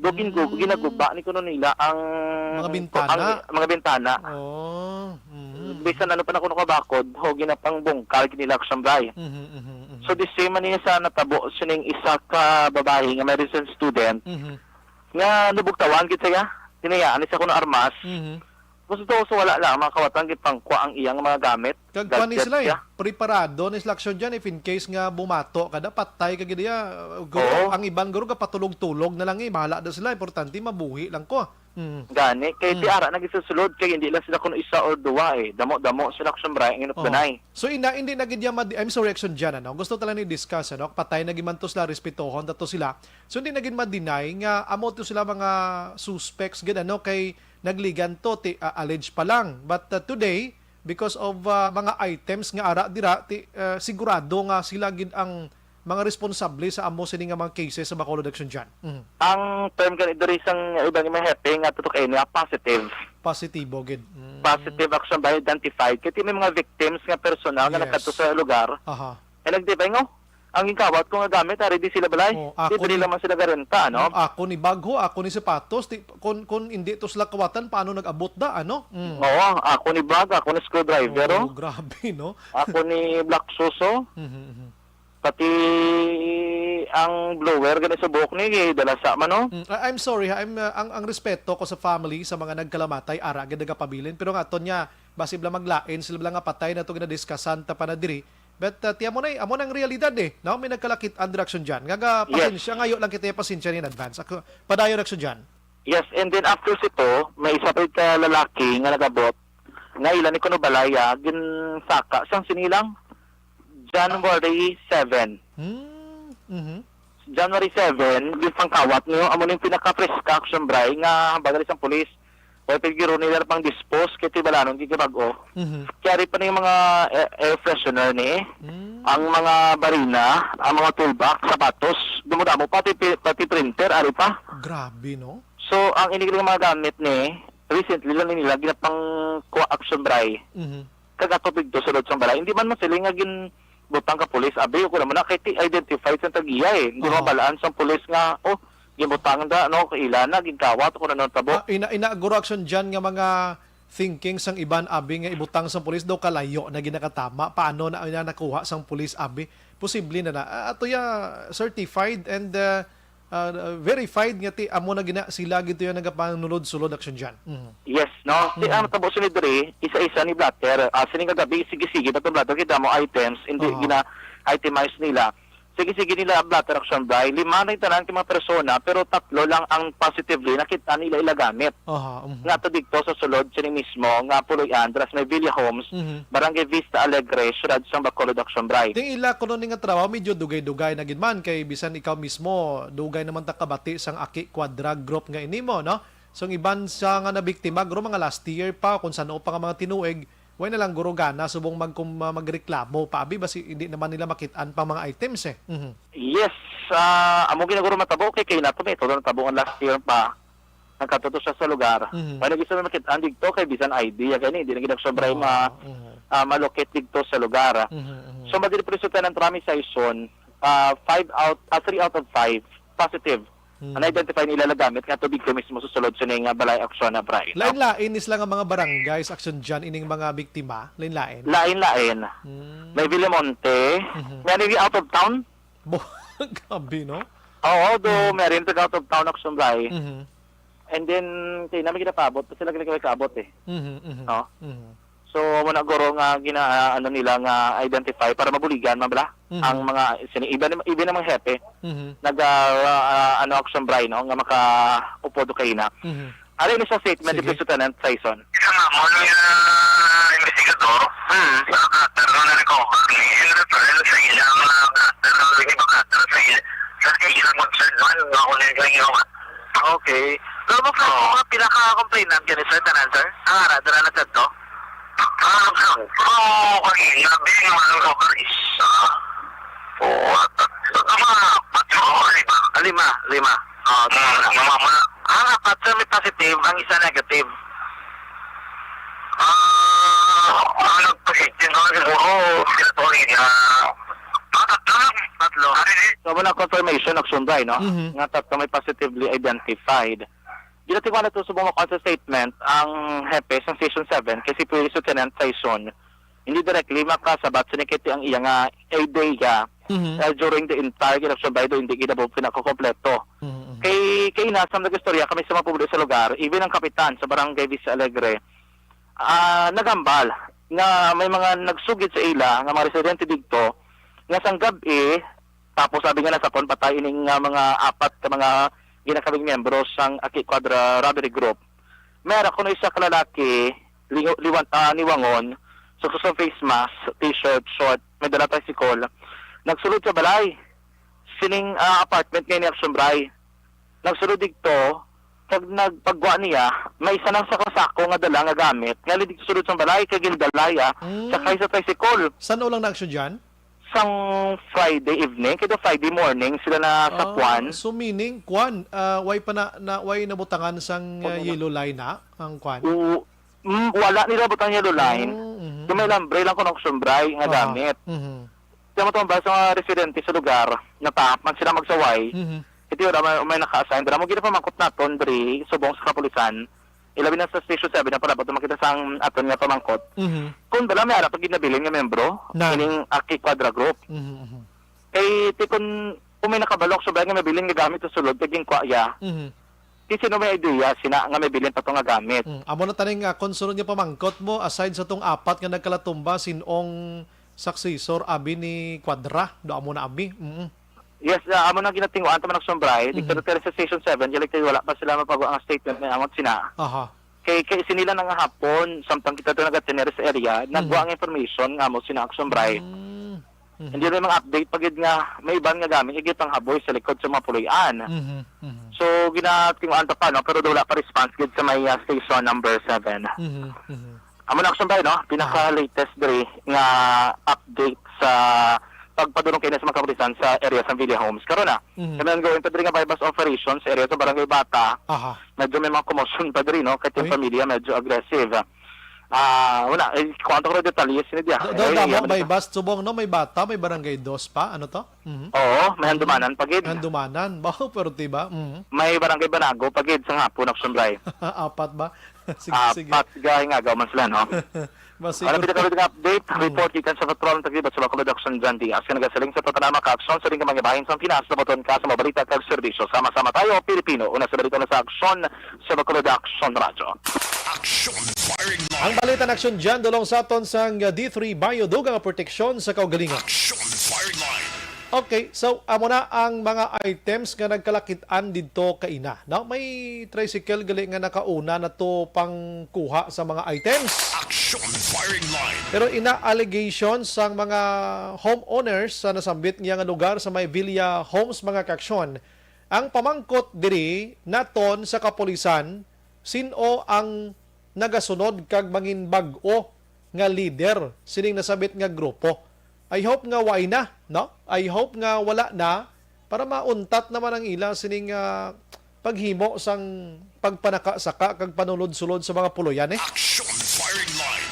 Do gingu-, Mm. ginaguba ni kuno nila ang Mga bintana? ang mga bintana. Oh, mm. Bisan ano pa na kuno kabakod, ho, ginapangbungkal gid nila, Action Bray. Mhm, mhm, mhm. So, the same man niya sa natabo sining isa ka babayi nga medicine student Mhm. nga nabugtawan gid siya. Hinayaan ni sa kuno armas. Mhm. Gusto to, so wala lang, mga kawatan, gipangkwa ang iyang mga gamit. Kag kuwan ni Gadget sila, eh. siya. Preparado ni sila, Action Jan, if in case nga bumato ka, da patay ka gid iya. Uh, guro, Oo. ang iban guro gapatulog-tulog na lang, eh. Bahala da sila, importante mabuhi lang ko. Mm. Gani, kay Mm. ti ara na gisusulod, kay hindi lang sila kuno isa or duwa, eh. Damo-damo sila, Action Bray, ang Oo. inupdanay. So, ina, hindi na gid ya madi-, I'm sorry, Action Jan, ano? Gusto ta lang ni discuss, ano? Patay na gid man to sila, respetohon ta to sila. So, hindi na gid ma-deny nga amo to sila mga suspects gid, ano? Kay nagligan to, ti, ah, allege pa lang. But, uh, today, because of, uh, mga items nga ara dira, ti, uh, sigurado nga sila gid ang mga responsable sa amo sini nga mga cases sa Bacolod, Action Jan. Mhm. Ang term gani diri sang iban nga mga hepe nga tutok ay niya positive. Positibo gid. Mm. Positive, Action Bray, identified. Kay ti may mga victims nga personal nga Yes. nagkadto sa lugar. Aha. Ay nagtipay nga, ang gingkawat ko nga gamit, ari di sila balay. Oh, Di ako diri ni lamang sila garenta, no? Mm, ako ni bag ho, ako ni sapatos. Ti, kun, kun hindi to sila kawatan, paano nag-abot da, ano? Mm. Oo, ako ni bag, ako ni screwdriver, Oh, oh. grabe, no? Ako ni black shoes, oh. Mhm, mhm. Pati ang blower gani sa buhok ni, gidala sa man, oh. Mm, I, I'm sorry, ha. I'm, uh, ang, ang respeto ko sa family, sa mga nagkalamatay, ara gid nagapabilin. Pero nga, to niya, basi bala maglain, sila bala nga patay na to, ginadiscuss-an ta pa na diri. But, uh, ti amo na, amo nang realidad, eh, no? May nagkalakit-an dira, Action Jan. Nga ga, Yes. pasensya, ngayo lang kita, pasensya in advance. Ako, padayon, Action Jan. Yes, and then after sito, may isa pa ka lalaki nga nagabot, nga ila ni kuno balaya, ginsaka sang sinilang January seven. Hmm, mhm. January seven, ginpangkawat niyo, amo ning pinaka-preska, Action Bray, nga baga sang pulis. Way pa gid nila pang dispose kay ti balanon gid kay bag-o. Mhm. Kay ari pa ning mga air, air freshener ni. Mm. Ang mga barina, ang mga toolbox, sapatos, damo-damo, pati pi-, pati printer, ari pa. Grabe, no? So, ang ini nga mga gamit ni, recently lang nila ginapangkuha, Action Bray. Mhm. Kag ato pigto sulod sang balay. Hindi man masiling nga ginbutang ka pulis, abi, ko naman na kay ti identified sa tag-iya, eh. Hindi Aha. mabalaan sang pulis nga, oh, ginbutang da, no, kaila na, ginkawat, kung ano ang tabo. Ah, ina, ina, guro, Action Jan, nga mga thinking sang iban, abi, nga ibutang sang pulis daw kalayo na ginakatama. Paano na, na nakuha sang pulis, abi? Posible na na. Ah, ato ya certified and, ah, ah, verified nga ti amo na gina sila gid to ya nagapanulod-sulod, Action Jan. Mhm. Yes, no? Ti Mm. ang tabo sini diri, isa-isa ni blotter. Ah, sini nga gabi, sige-sige, batong blotter, kita mo items, hindi Aha. gina-itemize nila. Sige-sige nila blotter, Action Bray. Lima na yung tanan kay mga persona, pero tatlo lang ang positively nakita nila ila gamit. Aha, mhm. Nga to dito sa sulod, sini mismo, nga puloy-an, dras may Villa Homes, Mhm. Barangay Vista Alegre, Siyudad sang Bacolod, Action Bray. Ti ila kuno ni nga trabaho, medyo dugay-dugay na gid man, kay bisan ikaw mismo, dugay naman ta kabati sang Aki Quadra group nga ini mo, no? So, ang iban sa nga nabiktima, guro, mga last year pa, kung san-o pa nga mga tinuig, way na lang guro gana subong mag-, kum-, ah, magreklamo pa, abi, basi hindi naman nila makit-an pang mga items, eh. Mhm. Yes, ah, amo ginaguro matabo kay, kay nato may todo natabo nga last year pa, nagkatuto siya sa lugar. Mhm. Wala gid sa makit-an dito kay bisan I D ya gani, hindi na gid sobra Oo, ma-, mhm. ah, malocate dito sa lugar. Mhm, mhm. So, madiri preso tanan trami sa ison, ah, five out, ah, three out of five positive. Mhm. Ang na-identify nila na gamit nga tubig ko mismo sa sulod sa nga balay aksyon na Bray, no? Lain-lain ni sila nga mga barangays, Action Jan, ining mga biktima, lain-lain. Lain-lain. Hmm. May Villamonte, Mhm. may nili out of town. Bo-, grabe, no? Oo, do, Mhm. may rin taga out of town, Action Bray. Mhm. And then, kay namin ginapaabot, kasi lagi na kami kaabot eh. Mhm, mhm, No? mhm. So, amo na guro nga gina-, ah, ano nila nga identify para mabuligan man bala Mhm. ang mga sini-, iban, iban ang mga hepe Mhm. nag, ah, ah, ano, action bray, no, nga makaupod o kaina. Mhm. Ari ni sa statement ni Sige. Police Lieutenant Saison. Isa nga mo nga investigador, Hmm. sa cutter nga na-recover ni, in reference sa ilang mga cutter, ang iba cutter sa il-, sa ilang mag-third man, nga ako na yung ginawa. Okay. Pero mo, Oo. mga pila ka complainant gani, sir, tanan, sir? Ang ara, dira na to? Ah, sir. Pero, kay, labi nga mga recover isa. Oo, at, at, mga apat, no? Lima. Ah, lima. Ah, Hmm, tama na. Mga, mga, ang apat, sir, may positive, ang isa negative. Ah, ang nag-positive na siguro, sila to rin, ah, ah, tatlo lang. Tatlo. Ah, hindi. So, wala confirmation, action bray, no? Mhm. Nga tatlo may positively identified. Ginatinguhan nato subong makuha sa statement ang hepe sa Station seven kay si Police Lieutenant Saison. Hindi directly makasabat sa nikiti ang iya nga idea, Mhm. uh, during the entire election by do hindi gid amo pinakukompleto. Mhm, mhm. Kay, kay ina, sa nagistorya kami sa mga publiko sa lugar, even ang kapitan sa barangay Vista Alegre, ah, nagambal nga may mga nagsugid sa ila nga mga residente didto nga sang gab-i, tapos sabi nga nasapon patay ining nga mga apat ka mga ginakabing miyembro sang Aki Quadra Robbery Group. May ara kuno isa ka lalaki, lingo-, liwan-, ah, niwangon, sa kusang face mask, t-shirt, short, may dala tricycle, nagsulod sa balay. Sining, ah, apartment nga ini action bray. Nagsulod didto, kag nagpagwa niya, may isa nang sako-sako nga dala nga gamit, nga didto sulod sang balay, kag gindala iya, Mm. sakay sa tricycle. San-o lang na-action dyan? Sang Friday evening, kay the Friday morning sila na sa Ah, kwan. So meaning, kwan, ah, way pa na, na, way nabutangan sang, ah, Kwan na. Yellow line na, ang kwan? Oo. Mm, wala nila butang yellow line. Mm, mhm. Kung may lambre lang kuno action bray nga Aha. gamit. Mhm. Kaya mo ba sa mga residente sa lugar, natahap man sila magsaway. Mhm. Ito yun, may, may naka-assign. Pero mo ginapamangkot naton, diri, subong sa kapulisan. Ilabi na sa Station seven, na pala, ba't makita sa ang aton nga pamangkot. Mhm. Kung bala may ara pa ginabilin nga membro, Na. Ining Aki Quadra Group. Mhm, mhm. Kay, ti kun, kung may nakabalok sa nga may bilin nga gamit sa sulod, kay ginkwa iya. Mhm. Ti sino may idea, sina nga may bilin pa to nga gamit? Mm. Amo na taning, ah, concern niya pamangkot mo, aside sa tong apat nga nagkalatumba, sin-ong successor, abi ni Quadra, do amo na abi. Mm. Yes, ah, amo na ginatinguan ta man ang sombray. Di Mhm. Pero sa Station seven, galing kayo wala pa sila mapagawa ang statement may angot sina. Aha. Kay, kay sini lang nga hapon, samtang kita to nagatener sa area, Mhm. nagwa ang information nga amo sina ang sombray. Mm. Mhm. Hindi may mga update pa gid nga may iban nga gamit nga gipanghaboy sa likod sa mga puloy-an. Mhm, mhm. So, ginatinguan ta pa, no? Pero wala pa response gid sa may, ah, station number seven. Mhm, mhm. Amo na action ba, no? Pinaka Ah. latest diri nga update sa pagpadulong kini sa mga kapulisan sa area sa Villa Homes. Karon na, Mhm. kami ang going to diri nga buy-bust operation sa area sa Barangay Bata. Aha. Medyo may mga commotion pa diri, no? Kay yung Uy. pamilya medyo aggressive. Ah, wala. Eh, kung ano ko na detalye, sino diya? Do, do, Eh, damo, ano may to? Bust, subong, no? May Bata, may Barangay Dos pa. Ano to? Mhm. Oo, may Mhm. Handumanan pa gid. Handumanan. Ba, pero diba? Mhm. May Barangay Banago pa gid sa hapon, action bray. Apat ba? Sige, sige. Apat, gay nga, gaw man sila, no? Ba, Ano siguro. Pinakalit nga update? Mhm. Report gikan sa Patrol ng Tagibas sa Bacolod Action John Diaz. Kaya nagasiling sa patanama ka aksyon sa ring kamang ibahin sa Pinas, nabaton ka sa mabalita kag serbisyo. Sama-sama tayo, Pilipino. Una sa balita na sa aksyon sa Bacolod Action Radyo. Action Firing Line. Ang balita na aksyon dyan, dulong sa aton sang D three Bio, dugang nga proteksyon sa kaugalingon. Action Firing Line. Okay, so amo na ang mga items nga nagkalakitan didto kaina, no? May tricycle gali nga nakauna na to pang kuha sa mga items. Action Firing Line. Pero ina allegations sang mga homeowners sa nasambit niya nga lugar sa may Villa Homes, mga kaaksyon, ang pamangkot diri naton sa kapulisan, sin-o ang nagasunod kag mangin bag-o nga leader sining nasabit nga grupo. I hope nga way na, no? I hope nga wala na para mauntat naman ang ila sining, ah, paghimo sang pagpanakasaka kag panulod-sulod sa mga puloyan, eh. Action Firing Line.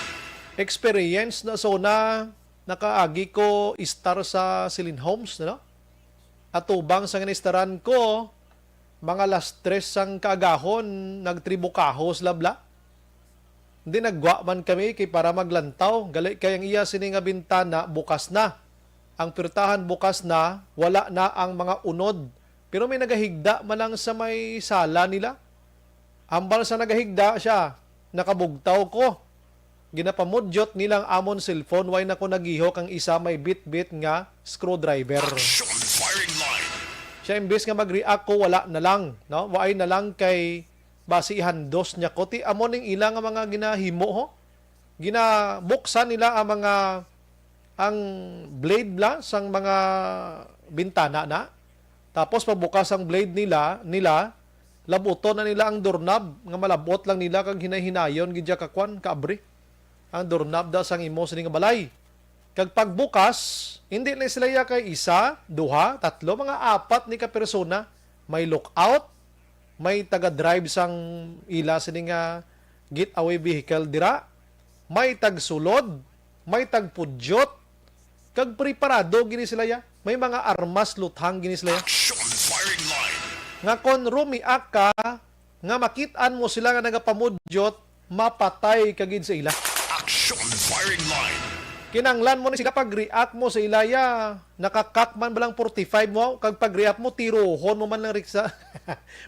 Experience na so na nakaagi ko istar sa Celine Homes, no? Atubang sa ginistaran ko, mga las tres sang kaagahon, nagtribukaho sila bala. Hindi, nagwa man kami kay para maglantaw. Gali kay ang iya sini nga bintana bukas na. Ang pirtahan bukas na, wala na ang mga unod. Pero may nagahigda man lang sa may sala nila. Ambal sa nagahigda siya, nakabugtaw ko. Ginapamudyot nila ang amon cellphone, way na ko nagihok ang isa may bitbit nga screwdriver. Action firing line. Siya, imbes nga mag-react ko, wala na lang, no? Waay na lang kay basi ihandos niya ko. Ti amo ning ila nga mga ginahimo, ho? Ginabuksan nila ang mga, ang blade bla sang mga bintana na. Tapos pagbukas ang blade nila, nila, labuton na nila ang doorknob nga malabot lang nila kag hinay-hinayon gid siya ka kwan, kaabri. Ang doorknob daw sang imo sini nga balay. Kag pagbukas, hindi na sila ya kay isa, duha, tatlo, mga apat ni ka persona. May lookout, may taga-drive sang ila sini nga getaway vehicle dira, may tagsulod, may tagpudyot, kag preparado gini sila ya. May mga armas luthang gini sila ya. Action firing line. Nga kon rumiak ka, nga makit-an mo sila nga nagapamudyot, mapatay ka gid sa ila. Action firing line. Kinanglan mo ni sila pag-react mo sa ila ya. Nakakak man ba lang forty-five mo, kag pag-react mo, tiruhon mo man lang riksa.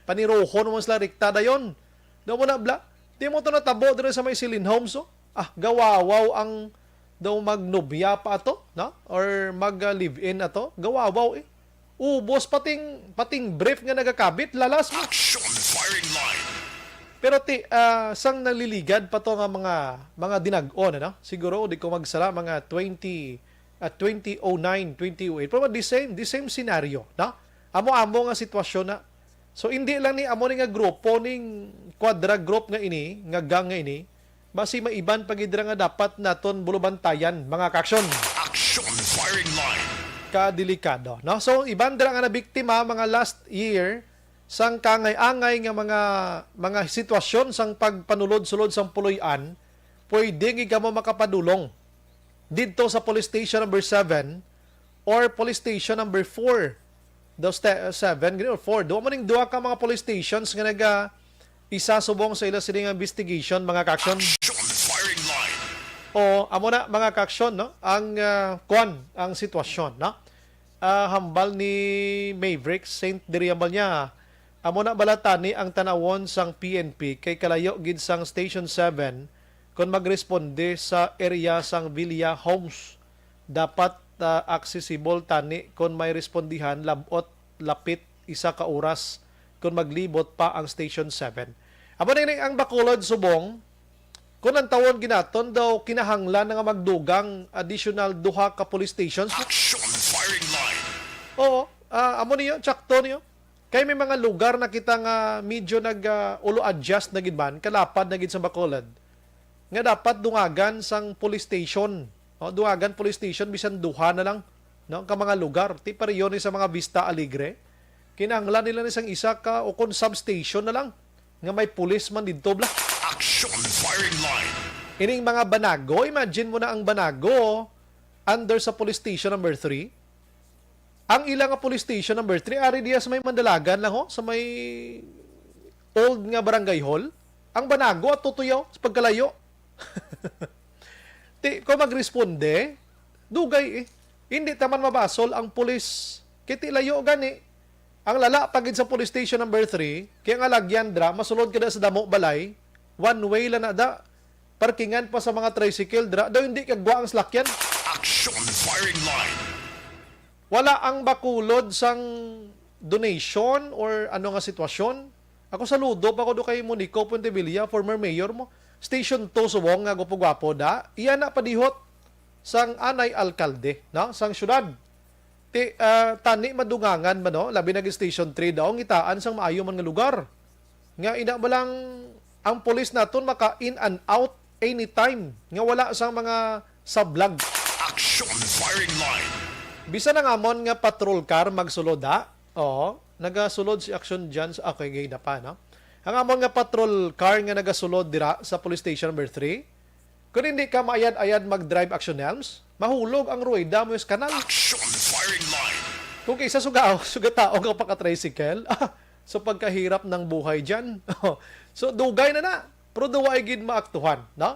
Paniruhon mo man sila rikta dayon. Daw mo na bla. Di mo to natabo diri sa may Silin Homes, oh. Ah, gawawaw ang daw magnobya pa ato, no? Or mag, ah, live-in ato. Gawawaw, eh. Ubos pating, pating brief nga nagakabit, lalas mo. Action firing line. Pero ti, ah, sang naliligad pa to nga mga, mga dinag-on, ano? Siguro, di ko magsala, mga twenty, ah, twenty oh nine, twenty oh eight. Pero the same, the same scenario, no? Amo-amo nga sitwasyon na. So, hindi lang ni amo ni nga grupo, ning Quadra group nga ini, nga gang nga ini, basi may iban pa gid ra nga dapat naton bulubantayan, mga ka-aksyon. Action firing line. Kadelikado, no? So, iban dira nga nabiktima mga last year sang kaangay-angay nga mga, mga sitwasyon sang pagpanulod-sulod sang puloy-an, pwede gid kamo makapadulong didto sa police station number seven or police station number four. Daw sta-, seven gini or four. Duha man ning duha ka mga police stations nga naga isa subong sa ila sini nga investigation, mga ka-aksyon. Action firing line. O, amo na, mga ka-aksyon, no? Ang, ah, kwan, ang sitwasyon, no? Ah, hambal ni Maverick Saint diri, hambal niya, amo na bala tani ang tanawon sang P N P kay kalayo gid sang Station seven kon magresponde sa area sang Villa Homes. Dapat, ah, accessible tani kon may respondihan, lab-ot lapit isa ka oras kon maglibot pa ang Station seven. Amo na ini ang Bacolod subong, kon ang tawon ginaton daw kinahanglan na nga magdugang additional duha ka police stations. Action firing line. Oo, ah, amo niyo, tsakto niyo. Kay may mga lugar na kita nga medyo nag, ah, ulo adjust na gid man, kalapad na gid sa Bacolod, nga dapat dungagan sang police station. No, dungagan police station bisan duha na lang, no, ka mga lugar. Ti pareho ni sa mga Vista Alegre. Kinahanglan nila ni sang isa ka o kon substation na lang nga may pulis man didto bla. Action firing line. Ining mga Banago, imagine mo na ang Banago under sa police station number three. Ang ila nga police station number three, ari diya sa may Mandalagan lang, ho, sa may old nga barangay hall. Ang Banago at Tutuyaw, sa pagkalayo. Ti, kung magresponde, dugay, eh. Hindi taman mabasol ang pulis. Kay ti layo gani. Ang lala pa gid sa police station number three, kay ang alagyan dra, masulod ka da sa damo balay, one way lang na da. Parkingan pa sa mga tricycle dra, daw hindi kagwa ang salakyan. Action firing line. Wala ang Bacolod sang donation or ano nga sitwasyon. Ako, saludo pa ko do kay Monico Pontevilla, former mayor mo. Station two subong nga gwapo-gwapo da. Iya na padihot sang anay alkalde, no? Sang syudad. Ti, ah, tani madungangan man, no? Labi na gid Station three daw, ngitaan sang maayo man nga lugar. Nga ina ba lang ang pulis naton maka in and out anytime nga wala sang mga sablag. Action firing line. Bisan ang amon nga patrol car magsulod, ha? Oo, nagasulod si Action Jan sa, okay, gay na pa, no? Ang amon nga patrol car nga nagasulod dira sa police station number three, kung hindi ka maayad-ayad mag-drive, Action Helms, mahulog ang rueda mo sa kanal. Action firing line. Kung kaysa suga-, sugataon ka pa ka tricycle, ah, sa pagkahirap ng buhay dyan. So, dugay na na. Pero duway gid maaktuhan, no?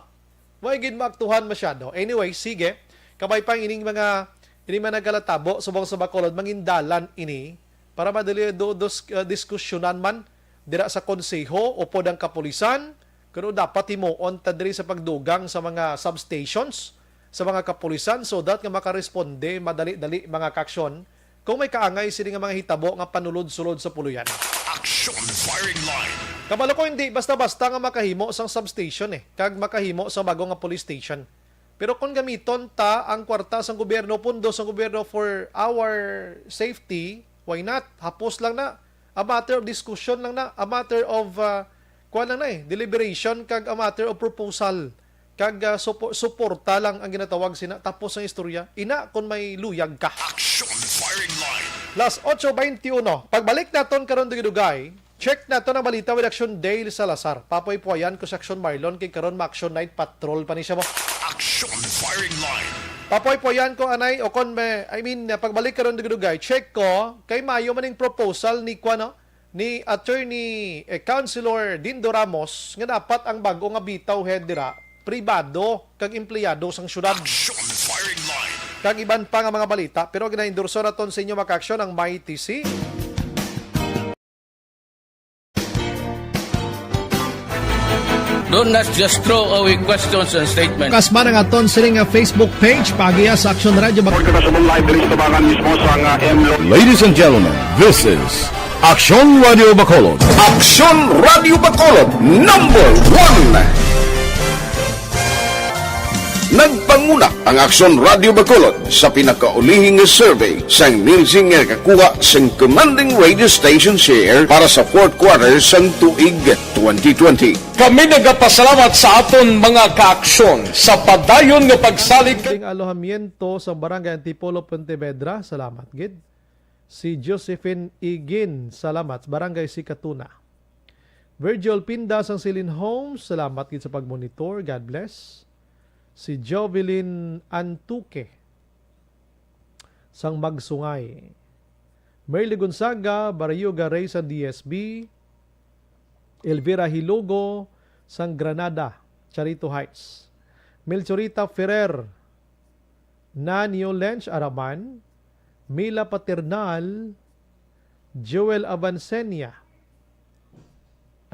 Way gid maaktuhan masyado. Anyway, sige. Kabay pa ining mga, ining mga nagalatabo subong sa Bacolod, mangindalan ini para madali do, dos, uh, diskusyonan man dira sa konseho, upod ang kapulisan, Kuno dapat himuon ta diri sa pagdugang sa mga substations, sa mga kapulisan, so that nga makaresponde madali-dali mga kaaksyon kung may kaangay sini nga mga hitabo nga panulod-sulod sa puloy-an. Action Firing Line. Kabalo ko, hindi basta-basta nga makahimo sang substation, eh, kag makahimo sang bago nga police station. Pero kung gamiton ta ang kwarta sang gobyerno, pundo sang gobyerno for our safety, why not? Hapos lang na. A matter of discussion lang na. A matter of, ah, kuwan lang na eh, deliberation kag a matter of proposal. Kag, ah, supo-, suporta lang ang ginatawag sina. Tapos ang istorya. Ina, kung may luyag ka. Action Firing Line. Las otso veintiuno. Pagbalik naton karon dugay-dugay, check naton ang balita with Action Dale Salazar. Papoy-poyan ko si Action Marlon kay karon ma-Action Night Patrol pa ni siya mo. Action Firing Line. Papoy-poyan ko anay o kon may, I mean, pagbalik karon dugay-dugay, check ko kay mayo man ning proposal ni kuan, no? Ni Attorney, eh, Councilor Dindo Ramos nga dapat ang bag-o nga bitaw head dira pribado kag empleyado sang syudad. Action Firing Line. Kag iban pa nga mga balita, pero ginaendorso naton sa inyo, mga kaaksyon, ang Mighty C. Do not just throw away questions and statements. Kasman ang aton sining nga Facebook page, paagiha sa Action Radio Bac- Report ka na sa live diri sa tabangan mismo sa nga M Lo- Ladies and gentlemen, this is Action Radio Bacolod. Action Radio Bacolod, number one. Nagpanguna ang Action Radio Bacolod sa pinakaulihi nga survey sang Nielsen nga nakakuha sang commanding radio station share para sa fourth quarter sang tuig twenty twenty. Kami nagapasalamat sa aton mga kaaksyon sa padayon nga pagsalig. Ding alojamiento sa Barangay Antipolo, Pontevedra. Salamat gid. Si Josephine Igin, salamat. Barangay Sikatuna. Virgil Pinda sang Silin Homes, salamat gid sa pagmonitor. God bless. Si Jovelyn Antuque sang Magsungay. Merly Gonzaga, Barayuga Rey sang D S B. Elvira Hilogo sang Granada, Charito Heights. Melchorita Ferrer, Nanio Lench Araman, Mila Paternal, Joel Avancenia,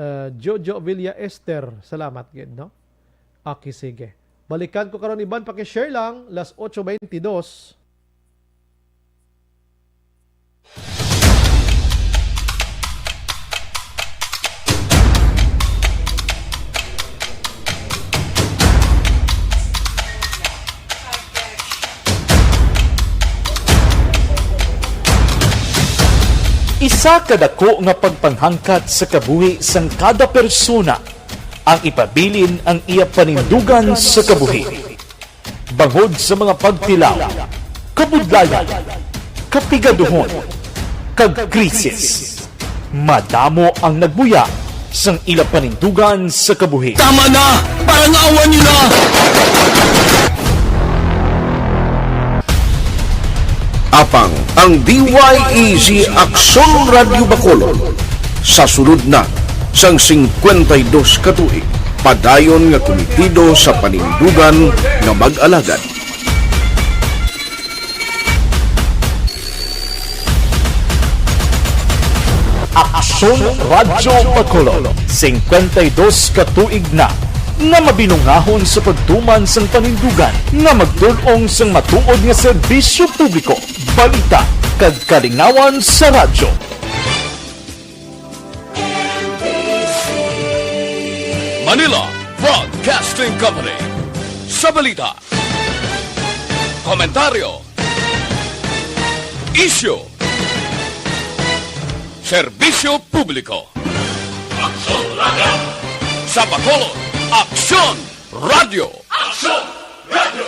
uh, Jojo Villa Esther. Salamat gid, no? Okay, sige. Balikan ko karon iban, paki-share lang, las otso veintidós. Isa ka dako nga pagpanghangkat sa kabuhi sang kada persona ang ipabilin ang iya panindugan sa kabuhi. Bangod sa mga pagtilaw, kabudlayan, kapigaduhon, kag krisis, madamo ang nagbuya sang ila panindugan sa kabuhi. Tama na! Parang awan niyo na! Apang ang D Y E Z Aksyon Radyo Bacolod sa sulod na sang singkwenta y dos ka tuig, padayon nga kumitido sa panindugan nga mag-alagad. Aksyon Radyo Bacolod, singkwenta y dos ka tuig na nga mabinungahon sa pagtuman sang panindugan nga magtul-ong sang matuod nga serbisyo publiko, balita, kag kalingawan sa radyo. Manila Broadcasting Company. Sa balita, komentaryo, isyu, serbisyo publiko. Aksyon Radyo. Sa Bacolod, Aksyon Radyo. Aksyon Radyo.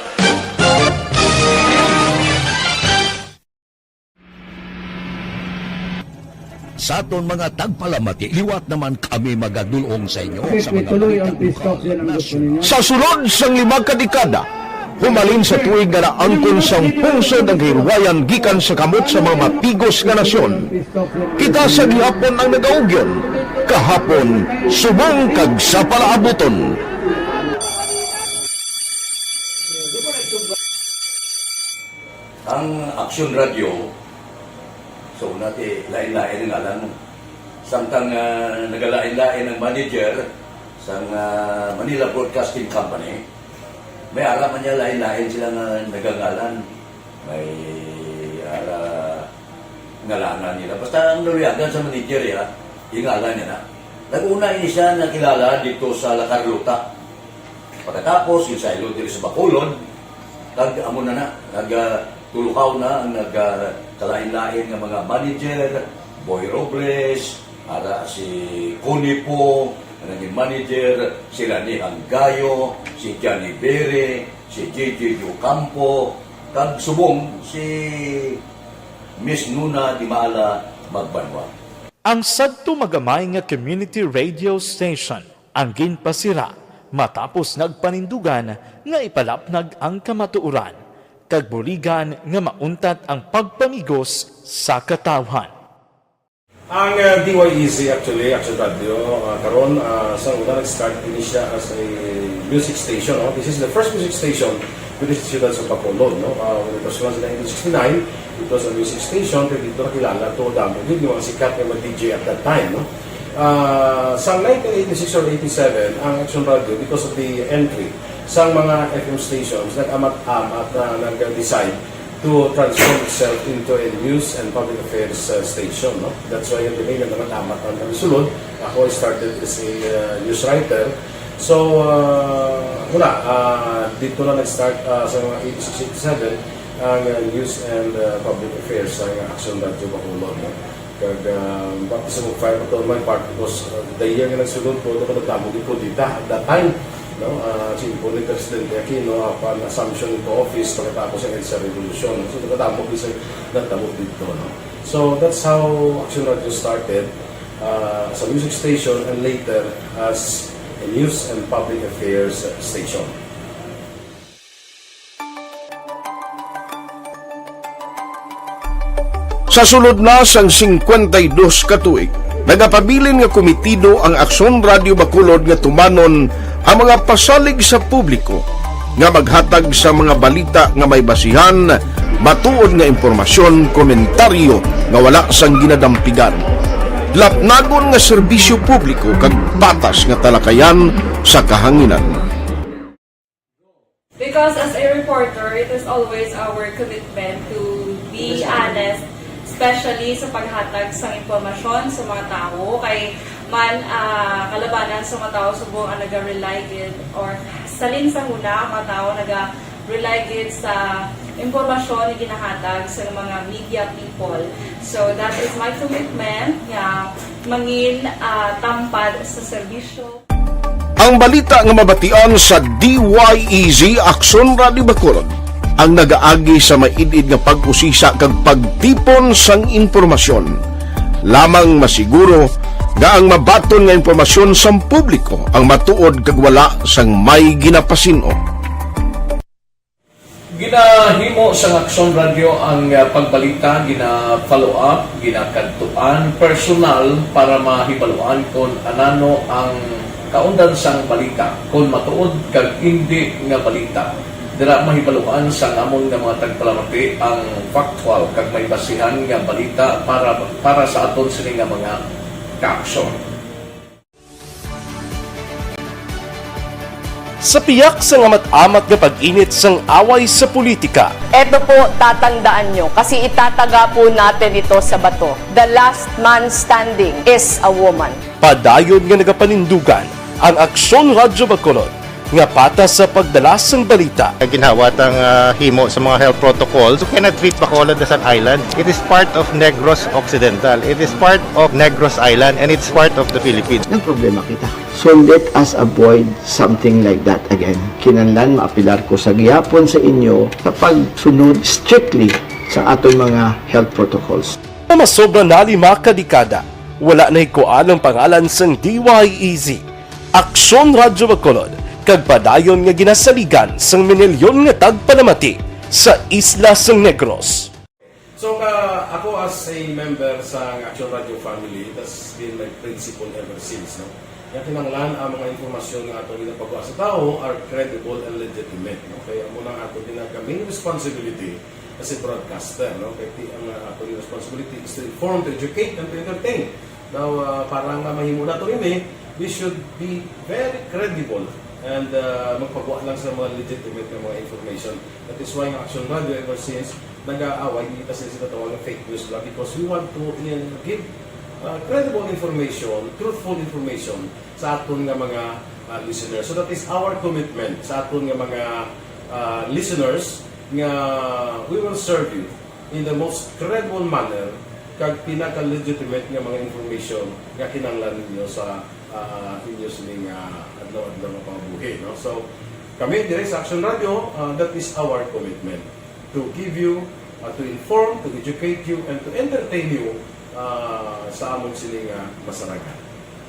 Sa aton mga tagpalamati, liwat naman kami magadul-ong sa inyo sa mga balitang bukaw nga nasyon. Sa sulod sang lima ka dekada, humalin sa tuig nga naangkon sang pungsod ang kahilwayan gikan sa kamot sa mga matigos nga nasyon, kita sa gihapon ang nagaugyon, kahapon, subong kag sa palaabuton. Ang Aksyon Radyo, so, nati, lain-lain ang ngalan mo. Samtang, ah, nagalain-lain ang manager, Sang, ah, Manila Broadcasting Company, may ara man niya lain-lain sila nga nagangalan. May ara ngalanan nila. Basta ang naluyagan sa manager, ya, yung ngalan niya na. Nag-una ini siya nakilala dito sa La Carlota. Pagkatapos, yung saylo diri sa Bacolod, kag amo na na, nag, ah, tulukaw na ang nag, ah, kalain-lain nga mga manager, Boy Robles, ara si Connie Po, nga naging manager, si Rani Anggayo, si Johnny Bere, si J J Ocampo, kag subong si Miss Nuna Dimala Magbanwa. Ang sadto magamay nga community radio station ang ginpasira matapos nagpanindugan nga ipalapnag ang kamatuoran, kag buligan nga mauntat ang pagpamigos sa katawhan. Ang, uh, D Y E Z, actually, Action Radio, uh, karon, uh, sa una nag-start ini siya as a music station, no? This is the first music station with the Siyudad sa Bacolod, no? Uh, when it was launched in nineteen sixty-nine, it was a music station, pero dito nakilala to, damo gyud yung mga sikat nga mga D J at that time, no? Uh, sa nineteen eighty-six or eighty-seven, ang Action Radio, because of the entry sa mga F M stations, nag-amat-amat na nag-decide to transform itself into a news and public affairs, uh, station, no? That's why yung name na Amat-amat ang sulod. Ako, I started as a, uh, news writer. So, uh, wala, uh, dito na nag-start, uh, sa mga eighty-six, eighty-seven, ang, uh, news and, uh, public affairs sa Action Radio Bacolod, no? Kag, ah, baptism of fire pa to my part because, ah, the year nga nagsulod ko, ako nagdamo gid ko dita at that time, no? Ah, simple ni Presidente Aquino, upon assumption into office, pagkatapos ang EDSA Revolution. So, nagdamo gid sa nagdamo dito, no? So, that's how Action Radio started, ah, as a music station and later as a news and public affairs station. Sa sulod na sang singkwenta y dos ka tuig, nagapabilin nga komitido ang Aksyon Radio Bacolod nga tumanon ang mga pasalig sa publiko nga maghatag sa mga balita nga may basihan, matuod nga impormasyon, komentaryo nga wala sang ginadampigan, lapnagon nga serbisyo publiko kag patas nga talakayan sa kahanginan. Because as a reporter, it is always our commitment to be honest, especially sa paghatag sa impormasyon sa mga tawo. Kay man, ah, kalabanan sa mga tawo subong ang naga-rely gid, or salin sa huna ang mga tawo naga-rely gid sa impormasyon nga ginahatag sa mga media people. So that is my commitment nga mangin, ah, tampad sa serbisyo. Ang balita nga mabatian sa D Y E Z Aksyon Radio Bacolod ang nagaagi sa maid-id nga pag-usisa kag pagtipon sang impormasyon. Lamang masiguro nga ang mabaton nga impormasyon sang publiko ang matuod kag wala sang may ginapasin-o. Ginahimo sang Aksyon Radio ang, ah, pagbalita, gina-follow up, ginakadtuan personal para mahibaluan kon anano ang kaundan sang balita, kon matuod kag indi nga balita. Dira mahibaluan sang amon nga mga tagpalamati ang factual kag may basihan nga balita para, para sa aton sini nga mga kaaksyon. Sa piyak sang amat-amat nga pag-init sang away sa politika, Eto po, tatandaan nyo, kasi itataga po natin ito sa bato. The last man standing is a woman. Padayon nga nagapanindugan ang Aksyon Radyo Bacolod nga patas sa pagdala sang balita. Ginhawa tang, ah, himo sa mga health protocols. You cannot treat Bacolod as an island. It is part of Negros Occidental. It is part of Negros Island, and it's part of the Philippines. Nagproblema kita. So let us avoid something like that again. Kinahanglan maapelar ko sa gihapon sa inyo sa pagsunod strictly sa aton mga health protocols. Nga masobra na lima ka dekada, wala nahikuan ang pangalan sang D Y E Z, Aksyon Radyo Bacolod, kag padayon nga ginasaligan sang minilyon nga tagpalamati sa isla sang Negros. So, ka, ako as a member sa Action Radio family, that's been my principle ever since, no? Nga kinahanglan ang mga impormasyon nga ato ginapagawa sa tawo are credible and legitimate, no? Kaya amo nang ato ginag-, main responsibility as a broadcaster, no? Kay ti-, ang, uh, ato responsibility is to inform, to educate, and to entertain. Now, uh, para nga mahimo nato ini, They should be very credible and, uh, magpagwa lang sa mga legitimate nga mga information. That is why ang Action Radio ever since nag-aaway, hindi ta sila, sila tawag fake news lang, because we want to, uh, give, uh, credible information, truthful information sa aton nga mga, uh, listeners. So that is our commitment sa aton nga mga, uh, listeners, nga we will serve you in the most credible manner kag pinaka-legitimate nga mga information nga kinahanglan ninyo sa, ah, inyo sining, ah, adlaw-adlaw nga pangabuhi, no? So, kami diri sa Action Radio, ah, that is our commitment, to give you, ah, to inform, to educate you, and to entertain you, ah, sa amon sining, ah, masaragan.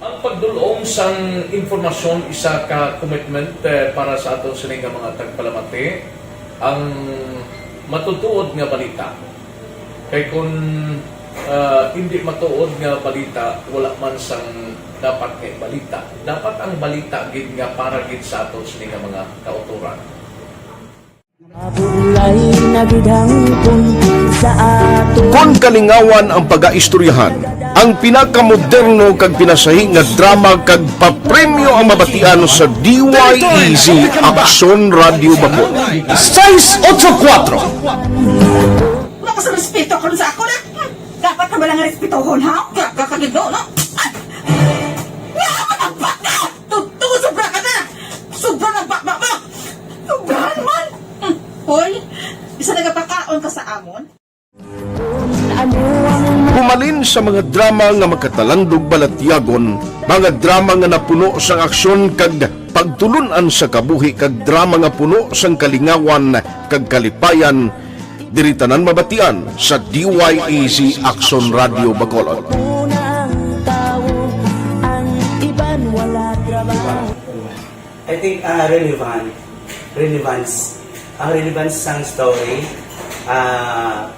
Ang pagdul-ong sang impormasyon isa ka commitment, eh, para sa aton sini nga mga tagpalamati, ang matutuod nga balita. Kay kun, ah, hindi matuod nga balita, wala man sang dapat nga balita. Dapat ang balita gid nga para gid sa aton sini nga mga kautoran. Mabulay na gid hangpon sa ato. Kon kalingawan ang pagaistoryahan, ang pinakamoderno kag pinasahi nga drama kag papremyo ang mabatian sa D Y E Z Aksyon Radyo Bacolod. Sais otso kuwatro. Wala ka sa respeto karon sa ako na. Dapat ka ba lang respetohon, ha? Kaya ka kagido, no? Ay! Wala ka magbata! Tuto, sobra ka na! Sobra na ba, ba, ba? Sobra naman! Hmm. Hoy, isa nagapakaon ka sa amon? Humalin sa mga drama nga makatalandog balatyagon, mga drama nga napuno sang aksyon kag pagtulun-an sa kabuhi, kag drama nga puno sang kalingawan kag kalipayan, diri tanan mabatian sa D Y E Z Aksyon Radyo Bacolod. I think, ah, relevant, relevance, ang relevance sang story, ah,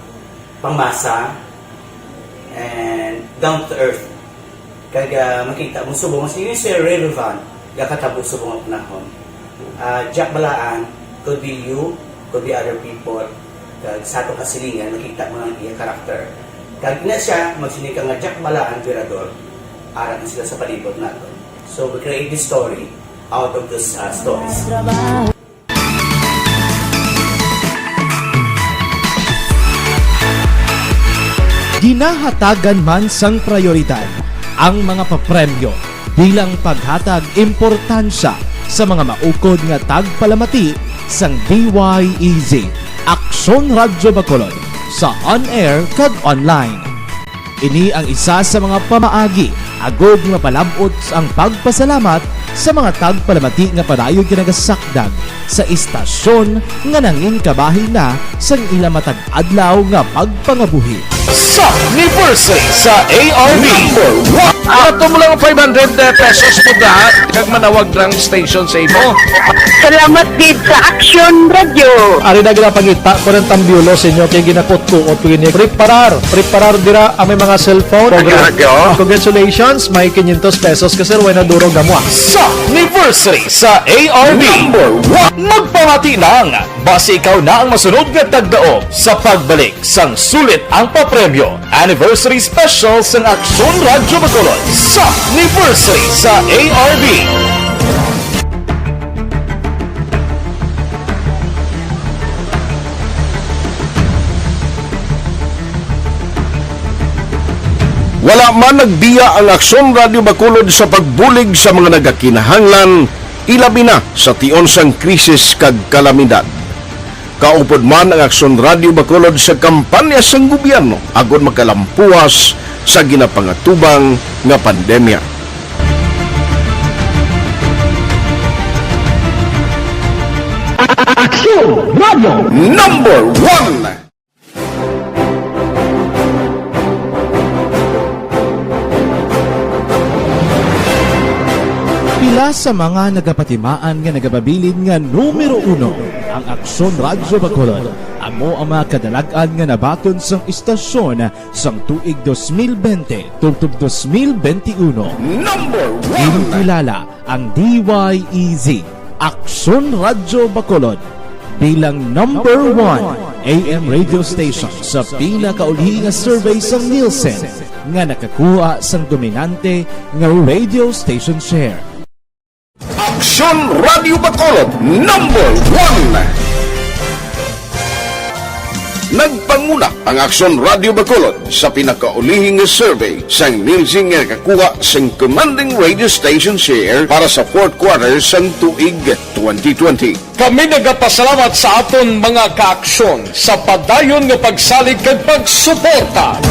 pangmasa, and down to earth. Kag, ah, makita mo subong, as you say, relevant, gakatabo subong ang panahon. Ah, Jack Balaan could be you, could be other people. Kag sa atong kasilingan, makita mo ang iya character. Kag ina siya, magsiling ka nga Jack Balaan, Virador, ara na sila sa palibot naton. So, we create this story out of those, uh, stories. Ginahatagan man sang prayoridad ang mga papremyo bilang paghatag importansya sa mga maukod nga tagpalamati sang D Y E Z, Aksyon Radyo Bacolod, sa on-air kag online. Ini ang isa sa mga pamaagi agod nga mapalab-ot ang pagpasalamat sa mga tagpalamati nga padayon nga nagasakdag sa istasyon nga nangin kabahin na sang ila matag adlaw nga pagpangabuhi. Sa anniversary sa A R B. Number one. Ato mo lang five hundred pesos mo da, kag manawag lang station sa imo. Salamat gid sa Aksyon Radyo. Ari na ginapangita ko ng tambyulo sa inyo kay ginakutkuot ko ini. Preparar, preparar dira ang may mga cellphone. Radyo. Congratulations, may quinientos pesos ka, sir, way na duro gamwa. Sa anniversary sa A R B. Number one. Magpamati lang, basi ikaw na ang masunod nga tagdaog sa pagbalik sang sulit ang papremyo. Anniversary Special sang Aksyon Radyo Bacolod sa anniversary sa A R B. Wala man nagbiya ang Aksyon Radyo Bacolod sa pagbulig sa mga nagakinahanglan, ilabi na sa tion sang krisis kag kalamidad. Kaupod man ang Aksyon Radyo Bacolod sa kampanya sang gobyerno agud makalampuas sa ginapangatubang nga pandemya. Aksyon Radyo Number One. Pila sa mga nagapatimaan nga nagapabilin nga numero uno ang Aksyon Radyo Bacolod, amo ang mga kadalag-an nga nabaton sang istasyon sang tuig dos mil bente tubtob dos mil bente uno. Number one. Ginakilala ang D Y E Z, Aksyon Radyo Bacolod, Bilang number one A M radio station sa pinakauli nga survey sang Nielsen nga nakakuha sang dominante nga radio station share. Aksyon Radio Bacolod, number one. Nagpanguna ang Aksyon Radio Bacolod sa pinakaulihi nga survey sang Nielsen nga nakakuha sang commanding radio station share para sa fourth quarter sang tuig twenty twenty. Kami nagapasalamat sa aton mga kaaksyon sa padayon nga pagsalig kag pagsuporta.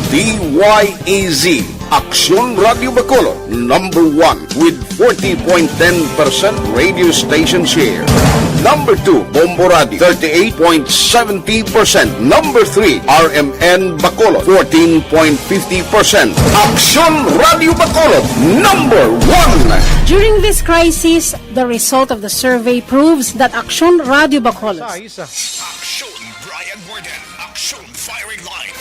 D Y A Z, Aksyon Radio Bacolod, number one with forty point ten percent radio station share. Number two, Bombo Radio, thirty-eight point seventy percent. Number three, R M N Bacolod, fourteen point fifty percent. Aksyon Radio Bacolod, number one. During this crisis, the result of the survey proves that Aksyon Radio Bacolod Size. Aksyon Brian Warden, Aksyon Firing Line.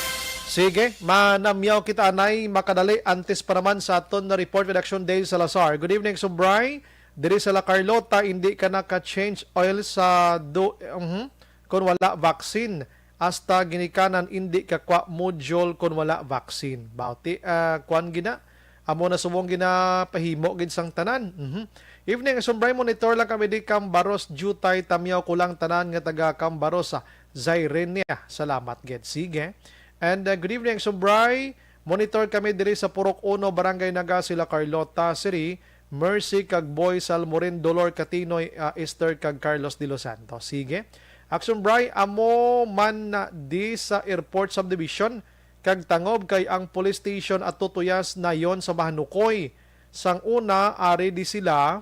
Sige, manamyaw kita anay makadali antes pa naman sa aton na report with Aksyon Dale Salazar. Good evening, Subray. Diri sa La Carlota, hindi ka naka-change oil sa do, mhm, kung wala vaccine. Hasta ginikanan, hindi ka kwa module kung wala vaccine. Bauti, ah, kwan gina. Amo na subong ginapahimo gid sang tanan. Mhm. Evening, Subray, monitor lang kami di Cambaros, Jutay, Tamyaw, kulang tanan nga taga Cambaros, ah, Zairenia. Salamat gid. Sige. And, uh, good evening, Subray. Monitor kami diri sa Purok Uno, Barangay Naga, Sila Carlota City. Mercy kag Boy Salmorin, Dolor Catinoy, uh, Esther kag Carlos de los Santos. Sige. Action Bray, amo man na di sa Airport Subdivision, kag tangob kay ang police station ato tuyas nayon sa Mahanukoy. Sang una, ari di sila,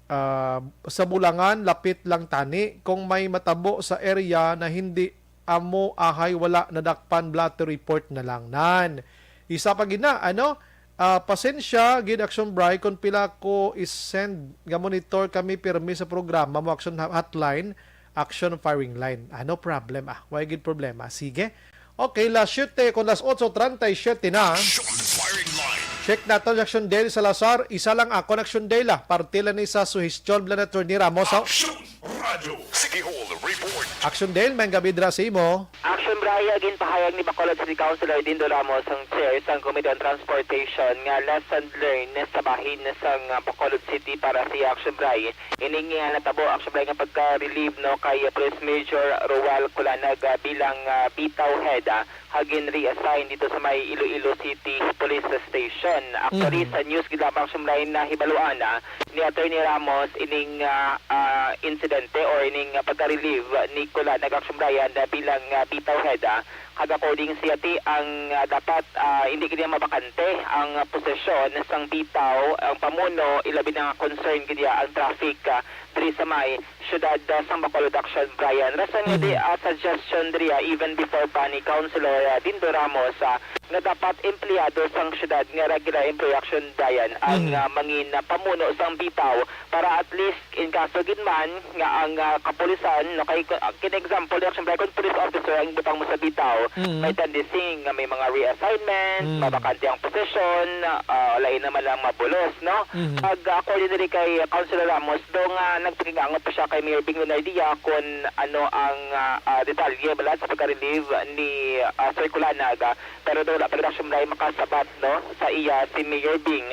ah, sa Bulangan, lapit lang tani. Kung may matabo sa area na hindi amo ahay, wala nadakpan, blotter report na lang. Nan. Isa pa gina, ano? Ah, pasensya gid, Action Bry, kung pila ko is-send nga monitor kami pirmi sa programa mo, Action Hotline, Action Firing Line. Ah, no problem, ah. Way gid problema. Sige. Okay, las siyete kon las otso treinta y siete na. Action Firing Line. Check naton, Action Dale Salazar. Isa lang ako, Action Dale, ah. Parte lang ni sa suhestyon, bala na Attorney Ramos, ah. Action Radyo City Hall Report. Action Dale, may gabi dira sa imo. Action Bry, ginpahayag ni Bacolod City Councilor Dindo Ramos, ang chair sang Committee on Transportation, nga lesson learned sa bahin sang, ah, Bacolod City para sa iya, Action Bry. Ining, ah, natabo, Action Bry, nga pagka-relieve, no, kay Police Major Roel Culanag, ah, bilang, ah, bitaw head, ah, ha gin-reassign dito sa may Iloilo City Police Station. Actually, Mhm. sa news gid lamang, Action Bry, nahibaluan, ah, ni Attorney Ramos ining, ah, ah, insidente or ining, ah, pagka-relieve ni Culanag, Action Bry, na bilang, ah, bitaw head, ah. Kag according siya, ti, ang, ah, dapat, ah, hindi gid mabakante ang, ah, posisyon sang bitaw, ang pamuno, ilabi na nga concern gid iya ang traffic, ah, diri sa may siyudad, ah, sang Bacolod, Action Bry. Rason nga di, Mhm. ah, suggestion diri, ah, even before pa ni Councilor, ah, Dindo Ramos, ah, nga dapat empleyado sang siyudad nga regular employee, Action Bry, ang, Mhm. ah, mangin, ah, pamuno sang bitaw para at least in kaso gid man nga ang, ah, kapulisan, no, kay, ah, kin example, Action Bry, kung police officer ang butang mo sa bitaw, Mm. may tendency nga may mga reassignment, Mm. mabakante ang posisyon, ah, lain naman lang mabulos, no? Mhm. Pag, ah, according diri kay Councilor Ramos, do nga nagpakigangot pa siya kay Mayor Bing Leonardia kung ano ang, ah, ah, detalye balat sa pagka-relieve ni, ah, Sir Culanag, ah, pero do wala pa rin, Action Bry, makasabat, no, sa iya si Mayor Bing.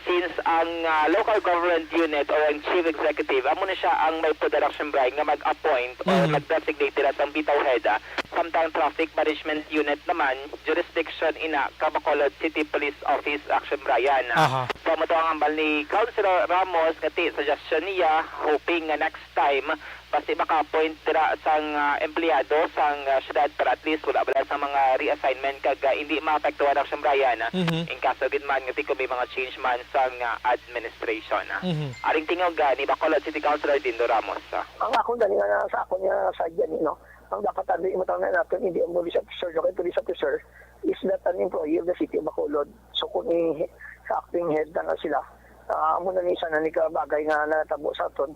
Since ang, ah, local government unit or ang chief executive, amo na siya ang may poder, Action Bry, nga mag-appoint or Mhm. mag-designate dira sang bitaw head, ah. Samtang traffic management unit naman, jurisdiction ina ka Bacolod City Police Office, Action Bry. Aha. So, amo to ang hambal ni Councilor Ramos, nga ti suggestion niya, hoping nga next time, basi maka-appoint dira sang, ah, empleyado sang, ah, syudad para at least wala bala sa mga reassignment kag, ah, hindi maapektuhan, Action Bry, ah, Mhm. in kaso gid man nga ti kung may mga change man sang, ah, administration, ah. Mhm. Aring tingog, ah, ni Bacolod City Councilor Dindo Ramos, ah. Ang akon gani nga sa akon nga side gani, no, ang dapat andi mo tawag naton, hindi ang police officer, no, kay police officer is not an employee of the city of Bacolod. So kung i-, sa acting head na nga sila, ah, amo na ni isa na ni ka bagay nga natabo sa aton.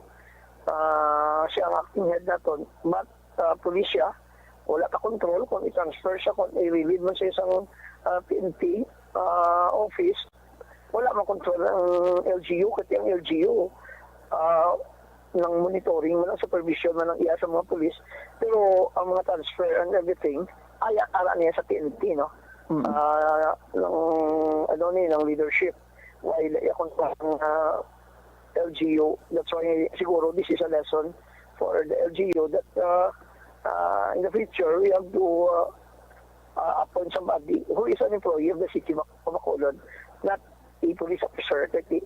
Ah, siya ang acting head naton, but, ah, pulis siya, wala pa control kung i-transfer siya, kung i-relieve man siya sa, ah, P N P, ah, office. Wala man control ang L G U, kasi ang L G U, ah, ng monitoring, man ang supervision, man ang iya sa mga pulis. Pero ang mga transfer and everything, ay ara niya sa T N T, no? Mm. Ah, ng, ano ni, ng leadership. Why, iya kung sa, ah, L G U. That's why siguro this is a lesson for the L G U that, uh, uh, in the future we have to, uh, uh, appoint somebody who is an employee of the city of Bacolod, not a police officer. Kay,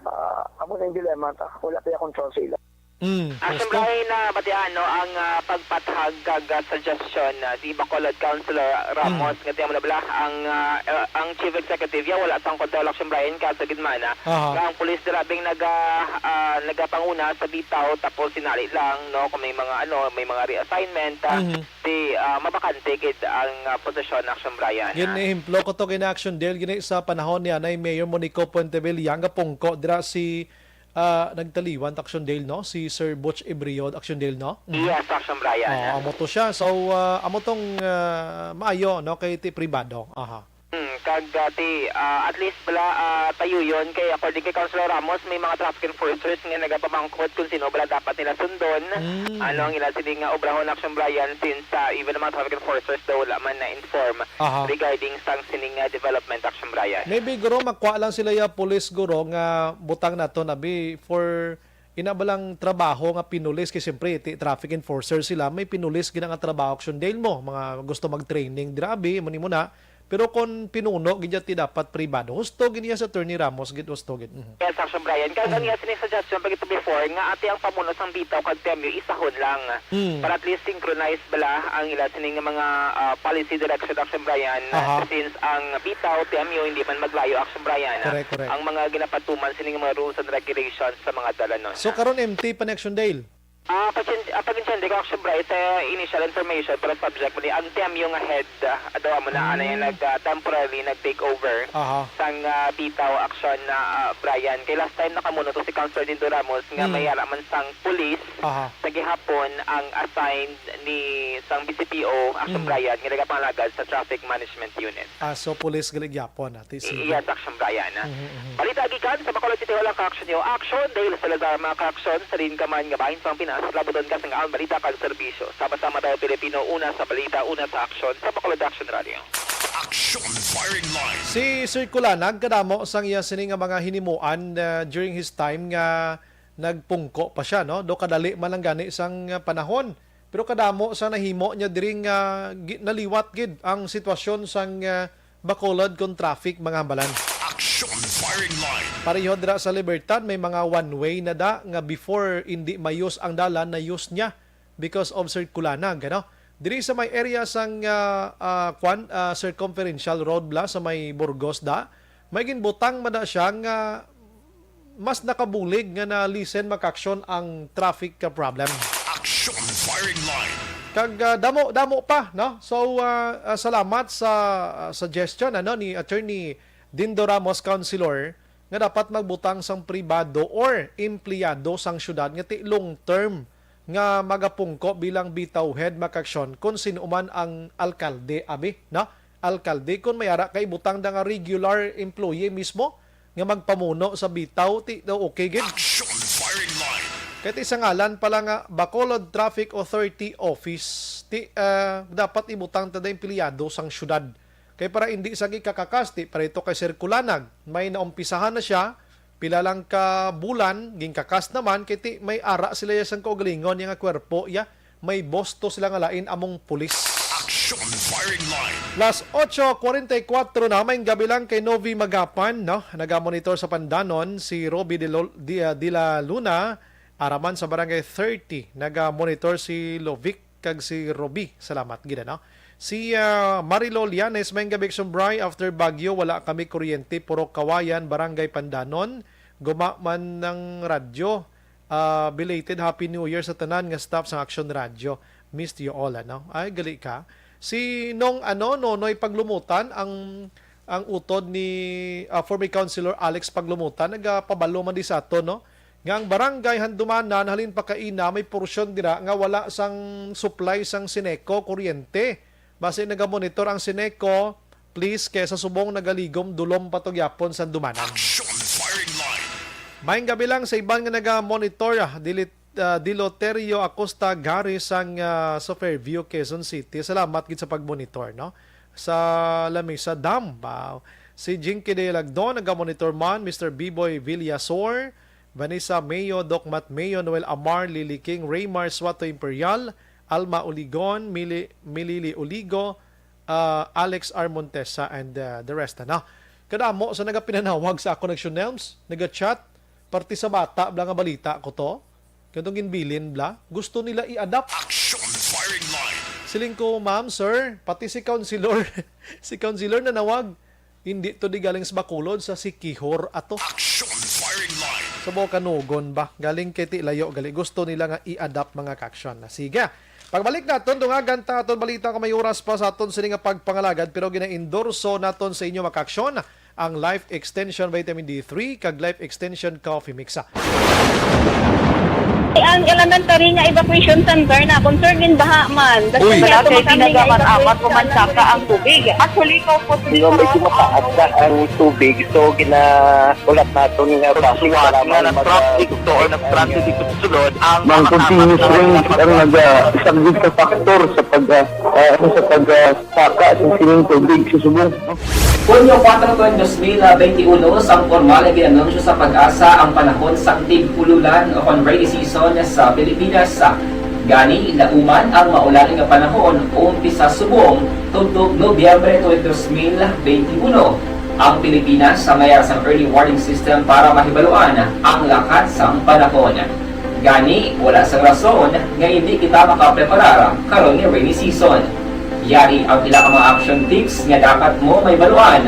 uh, amo na yung dilemma ta. Wala kaya control sa ila. Mm, Action Presto. Brian, na batian, no, ang, ah, pagpathag kag, ah, suggestion, ah, si Bacolod Councilor Ramos, Mm. nga tiyan mo na bala, ang, ah, eh, ang Chief Executive ya wala sang control, Action Brian, kaso gid man, ah, Aha. nga ang pulis dira bing naga-, ah, nagapanguna sa bitaw, tapos sinali lang, no, kung may mga, ano, may mga reassignment, ah, Mhm. di, ah, mabakante gid ang, ah, posisyon, Action Brian, Gin ah. ehemplo ko to gina Action Dale gini sa panahon ni anay Mayor Monico Puentevilla nga pungko dira si ah, nagtaliwan ta Action Dale, no? Si Sir Butch Ebriod Action Dale, no? Mhm. Yes, Action Brian. Oh, amo to siya. So, ah, amo tong, ah, maayo, no? Kay ti pribado. Aha. Hmm, kag, ah, ti, ah, at least bala, ah, tayuyon kay according kay Councilor Ramos, may mga traffic enforcers nga nagapamangkot kung sino bala dapat nila sundon. Mm. Ano ang ila sini nga obrahon, Action Brian, since, ah, even ang mga traffic enforcers daw wala man na-inform Aha. regarding sang sining, ah, development, Action Brian. Maybe, guro, makuha lang sila ya police, guro, nga butang nato na bi for ina ba lang trabaho nga pinulis, kay siyempre ti traffic enforcer sila, may pinulis gina nga trabaho, Action Dale, mo mga gusto mag-training dira bi, muni mo na. Pero kon pinuno gid ti dapat pribado, husto gid niya sa Attorney Ramos gid, husto gid. Mhm. Yes, Action Brian. Kaya Mhm. niya sining suggestion pa gito before nga ati ang pamuno sang bitaw kag T M U isahon lang. Hmm. Para at least synchronize bala ang ila sining mga, ah, policy direction, Action Brian, Aha. since ang bitaw, T M U, hindi man maglayo, Action Brian, ah, Correct, correct. ang mga ginapatuman sining mga rules and regulations sa mga dalanon. So, karon M T pa ni Action Dale? Ah, pag-, ah, pag-intindi ko, Action Brian, sa initial information, pero subject mo ni ang T M U nga head, ah, daw amo na, ano yung Hmm. nag, ah, temporarily nag-take over Aha. sang, ah, bitaw, Action, ah, Brian. Kay last time nakamuno to si Councilor Dindo Ramos nga Hmm. may ara man sang police Aha. sa gihapon ang assigned ni sang B C P O, Action Mm. Brian, nga nagapangalagad sa Traffic Management Unit. Ah, so police gali gyapon, ah, ti sige. Yes, Action Brian. Mhm, mhm. Balita gikan sa Bacolod City Hall, ang ka-action niyo, Action Dale Salazar, mga ka-action, sa diin ka man nga bahin sang Pinas, labuton ka sang aon balita kag serbisyo. Sama-sama tayo, Pilipino, una sa balita, una sa aksyon, sa Bacolod Action Radio. Action Firing Line. Si Sir Kulanag, kadamo sang iya sini nga mga hinimuan, ah, during his time nga nagpungko pa siya, no? Do kadali man lang gani sang, ah, panahon. Pero kadamo sa nahimo niya diri nga gi-, naliwat gid ang sitwasyon sang, ah, Bacolod kon traffic, mga hambalan. Action Firing Line. Pareho dira sa Libertad, may mga one-way na da nga before hindi mayos ang dalan, nayos niya because of Sir Kulanag, ano? Diri sa may area sang, ah, ah, kwan, ah, Circumferential Road bala sa may Burgos da, may ginbutang man na siya nga mas nakabulig nga na-lessen, mga ka-action, ang traffic ka problem. Action Firing Line. Kag, ah, damo, damo pa, no? So, ah, ah, salamat sa, ah, suggestion, ano, ni Attorney Dindo Ramos, Councilor, nga dapat magbutang sang pribado or empleyado sang syudad nga ti long term nga magapungko bilang bitaw head, mga ka-action, kon sin-o man ang alkalde, abi, no? Alkalde, kon may ara kay butang da nga regular employee mismo nga magpamuno sa bitaw, ti daw okay gid. Action Firing Line. Kay ti sa ngalan pala nga Bacolod Traffic Authority Office, ti, ah, dapat ibutang ta da empleyado sang syudad. Kay para indi sa gikakakas, ti pareto kay Sir Kulanag, may naumpisahan na siya, pila lang ka bulan, ginkakas naman, kay ti may ara sila ya sang kaugalingon ya nga kwerpo ya, may bosto sila nga lain among pulis. Action Firing Line. Las ocho cuarenta y cuatro na, may gabi lang kay Novi Magapan, no? Nagamonitor sa Pandanon si Roby de Lo-, di, ah, de la Luna, araman sa Barangay thirty. Nagamonitor si Lovic kag si Roby. Salamat gid, ano? Si, ah, Marilol Yanes, may gabi, Action Bri, after Baguio, wala kami kuryente, puro kawayan, Barangay Pandanon. Guma man ng radyo. Ah, belated Happy New Year sa tanan nga staff sa Action Radio. Missed you all, ano? Ay, gali ka. Si Nong, ano, Nonoy Paglumutan, ang, ang utod ni, ah, former Councilor Alex Paglumutan, nagapabalo man di sa aton, no? Nga ang barangay Handumanan, halin pa kaina, may porsyon dira nga wala sang supply sang Sineco, kuryente. Basi nagamonitor ang Sineco, please, kay sa subong nagaligom, dulom pa to gyapon sa Handumanan. Action Firing Line. Maayong gabi lang sa iban nga nagamonitor, ah, dili ah, Diloterio Acosta Gari sang, ah, sa Fairview, Quezon City. Salamat gid sa pagmonitor, no? Sa Lamesa Dam. Wow. Si Jinky de Lagdon, nagamonitor man, Mister Biboy Villasor, Vanessa Mayo, Doc Matt Mayo, Noel Amar, Lily King, Raymar Suato Imperial, Alma Uligon, Mili-, Milili Uligo, ah, Alex R. Montesa, and, ah, the rest, ano? Kadamo sa nagapinanawag sa akon, Action Nelms, naga-chat, parte sa bata bala nga balita ko to. Katong ginbilin bala, gusto nila i-adapt. Action Firing Line. Siling ko, "Ma'am, sir, pati si Councilor, si Councilor nanawag, hindi to di galing sa Bacolod, sa Siquijor ato." Action Firing Line. Sa Bocanugon ba? Galing kay ti layo gali. Gusto nila nga i-adapt, mga ka-action. Sige. Pagbalik naton, dungagan ta aton balita kung may oras pa sa aton sini nga pagpangalagad, pero gina-endorso naton sa inyo, mga ka-action, ang Life Extension Vitamin D three kag Life Extension Coffee Mix. Ang elementary nga evacuation center na concern din baha man. Uy. Wala kay ginagaman-aman, umansaka ang tubig. Actually, ikaw po, medyo mataas na ang tubig, so gina-, ulat naton nga traffic, salamat nga mag-, nag-traffic to or nag-traffic dito sa sulod, ang mga continuous rain ang nag-, ah, isang big factor sa pag, ah, ah, ano, sa pag, ah, saka sa sining tubig sa subong. Hunyo kuwatro, dos mil benti uno, sang pormal nga gin-anunsyo sa PAGASA ang panahon sang tig-ululan o kon rainy season sa Pilipinas. Gani, lauman ang maulan nga panahon umpisa subong tubtob Nobyembre twenty, dos mil benti uno. Ang Pilipinas may ara sang early warning system para mahibaluan ang lakat sang panahon. Gani, wala sang rason nga hindi kita makapreparar karon nga rainy season. Yari ang pila ka mga action tips nga dapat mo mahibaluan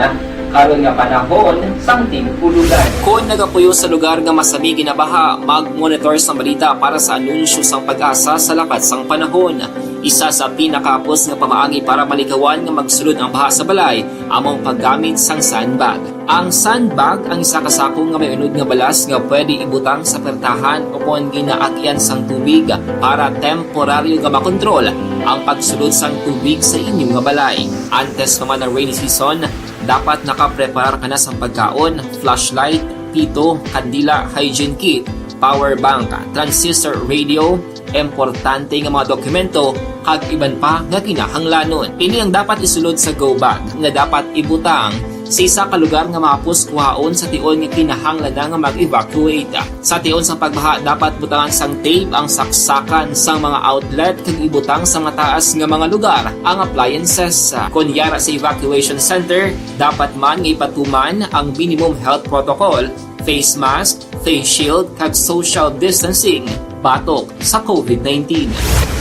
karon nga panahon sang tig-ululan. Kon nagapuyo sa lugar nga masami ginabaha, mag-monitor sang balita para sa anunsyo sang PAGASA sa lakat sang panahon. Isa sa pinakahapos nga pamaagi para malikawan nga magsulod ang baha sa balay amo ang paggamit sang sandbag. Ang sandbag ang isa ka sako nga may unod nga balas nga pwede ibutang sa pertahan o kon ginaagyan sang tubig para temporaryo nga makontrol ang pagsulod sang tubig sa inyo nga balay. Antes pa man ang rainy season, dapat nakapreparar ka na sang pagkaon, flashlight, pito, kandila, hygiene kit, power bank, transistor radio, importante nga mga dokumento, kag iban pa nga kinahanglanon. Ini ang dapat isulod sa go bag nga dapat ibutang sa isa ka lugar nga mahapos kuhaon sa tion nga kinahanglan na nga mag-evacuate. Sa tion sang pagbaha, dapat butangan sang tape ang saksakan sang mga outlet kag ibutang sa mataas nga mga lugar ang appliances. Kon yara sa evacuation center, dapat man nga ipatuman ang minimum health protocol, face mask, face shield, kag social distancing batok sa COVID nineteen.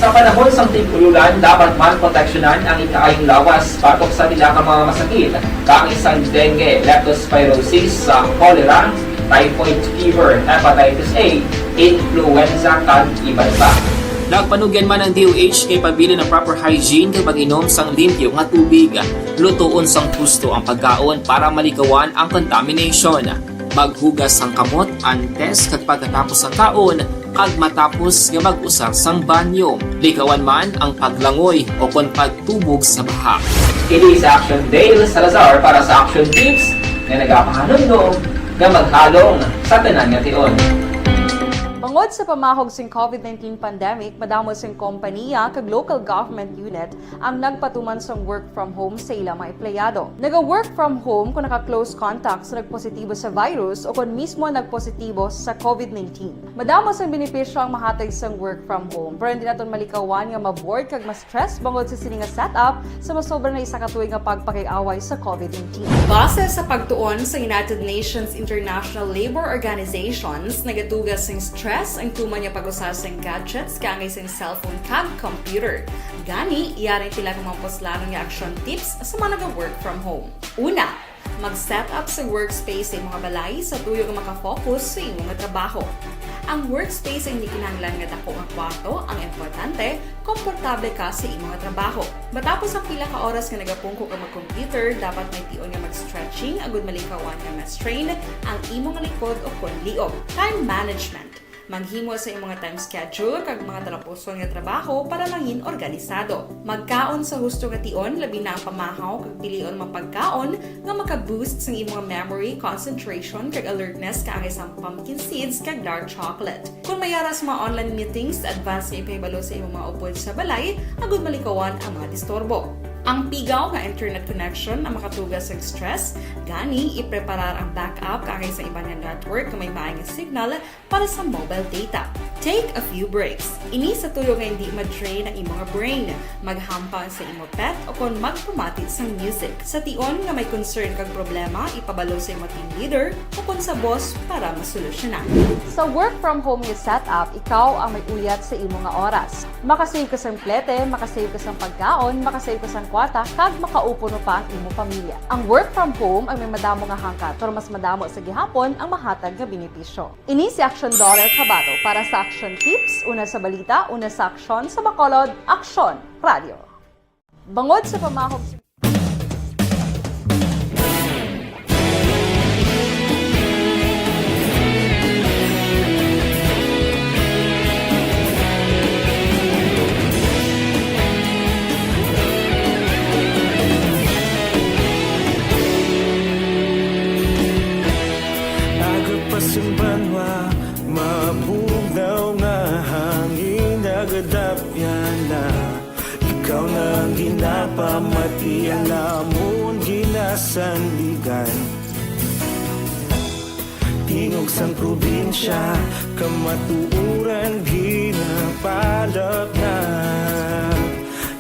Sa panahon sang tig-ululan, dapat man proteksyonan ang ikaayong lawas batok sa pila ka mga masakit, kaangay sang dengue, leptospirosis, sa cholera, typhoid fever, hepatitis A, influenza, kag iban pa. Nagpanugyan man ang D O H nga ipabilin ang proper hygiene kag pag-inom sang limpyo nga tubig. Lutoon sang husto ang pagkaon para malikawan ang contamination. Maghugas sang kamot antes kag pagkatapos sang kaon kag matapos nga mag-usar sang banyo. Likawan man ang paglangoy o kon pagtubog sa baha. Ini si Action Dale Salazar para sa Action Tips nga nagapahanumdom nga maghalong sa tanan nga tion. Bangod sa pamahog sing COVID nineteen pandemic, madamo sing kompaniya kag local government unit ang nagpatuman sang work from home sa ila mga empleyado. Naga-work from home kung naka-close contact sa nagpositibo sa virus o kon mismo nagpositibo sa COVID nineteen. Madamo sang benepisyo ang mahatag sang work from home, pero hindi naton malikawan nga ma-bored kag ma-stress bangod sa sini nga setup sa masobra na isa ka tuig nga pagpakig-away sa COVID nineteen. Base sa pagtuon sa United Nations International Labor Organizations, nagatuga sing stress ang tuman nga pag-usa sing gadgets kaangay sing cellphone kag computer. Gani, yari ang pila ka mga puslanon nga action tips sa mga naga-work from home. Una, mag-set up sa workspace sa imong balay sa tuyo nga makafocus sa imong trabaho. Ang workspace ay hindi kinahanglan nga dako nga kwarto, ang importante, komportable ka sa imong trabaho. Matapos ang pila ka oras nga nagapungko ka mag-computer, dapat may tion nga mag-stretching agud malikawan nga ma-strain ang imong likod o kon liog. Time management. Maghimo sa imo nga time schedule kag mga talapuson nga trabaho para mangin organisado. Magkaon sa husto nga tion, labi na ang pamahaw kag pilion mga pagkaon nga maka-boost sang imo nga memory, concentration, kag alertness kaangay sang pumpkin seeds kag dark chocolate. Kon may ara sa mga online meetings, advance nga ipahibalo sa imo mga upod sa balay agud malikawan ang mga disturbo. Ang pigaw nga internet connection ang makatuga sa stress, gani ipreparar ang backup kaangay sa iban nga network nga may maay nga signal para sa mobile data. Take a few breaks. Ini sa tuyo nga hindi ma-drain ang imo nga brain. Maghampang sa imo pet o kon magpamati sang music. Sa tion nga may concern kag problema, ipabalo sa imo team leader o kon sa boss para masolusyonan. Sa work from home nga setup, ikaw ang may uyat sa imo nga oras. Makasave ka sang plete, makasave ka sang pagkaon, makasave ka sang kwarta, kag makaupo no pa ang imo pamilya. Ang work from home ang may madamo nga hangkat, pero mas madamo sa gihapon ang mahatag nga benepisyo. Ini si Action Daughter Chavado para sa Action Tips, una sa balita, una sa aksyon, sa Bacolod, Aksyon Radio. Bangod sa pamahog Aga pa sang banwa, mabugnaw nga hangin nagadapyan na. Ikaw na ang ginapamati, ang amon ginasandigan. Tingog sang probinsya, kamatuoran ginapalapnag.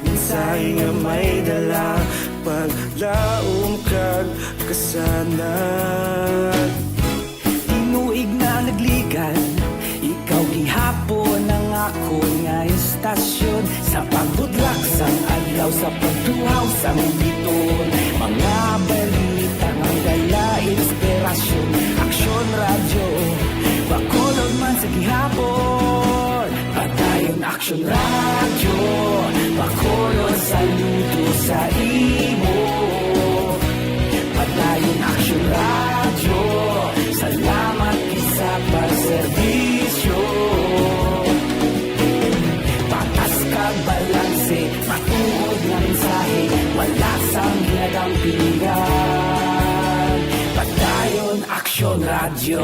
Mensahe nga may dala, paglaom kag kasanag. Tinuig na nagligad, ikaw gihapon ang akon nga istasyon. Sa pagbutlak sang adlaw, sa pagtuhaw sang biton, mga balita nga dala inspirasyon. Aksyon Radyo, Bacolod man sa gihapon. Padayon Aksyon Radyo, Bacolod, saludo sa imo. Padayon Aksyon Radyo, salamat gid sa pagserbisyo. Patas kag balanse, matuod nga mensahe, wala sang ginadampingan. Padayon Aksyon Radyo.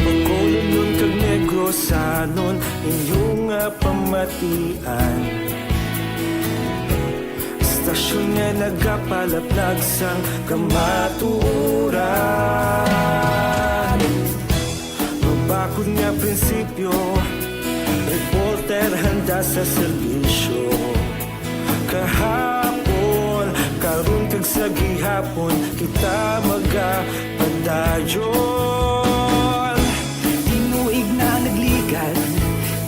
Bacolodnon kag Negrosanon, inyo nga pamatian. Istasyon nga nagapalaplag sang kamatuoran. Mabakod nga prinsipyo, reporter handa sa serbisyo. Kahapon, karon kag sa gihapon, kita magapadayon. Tinuig na nagligad,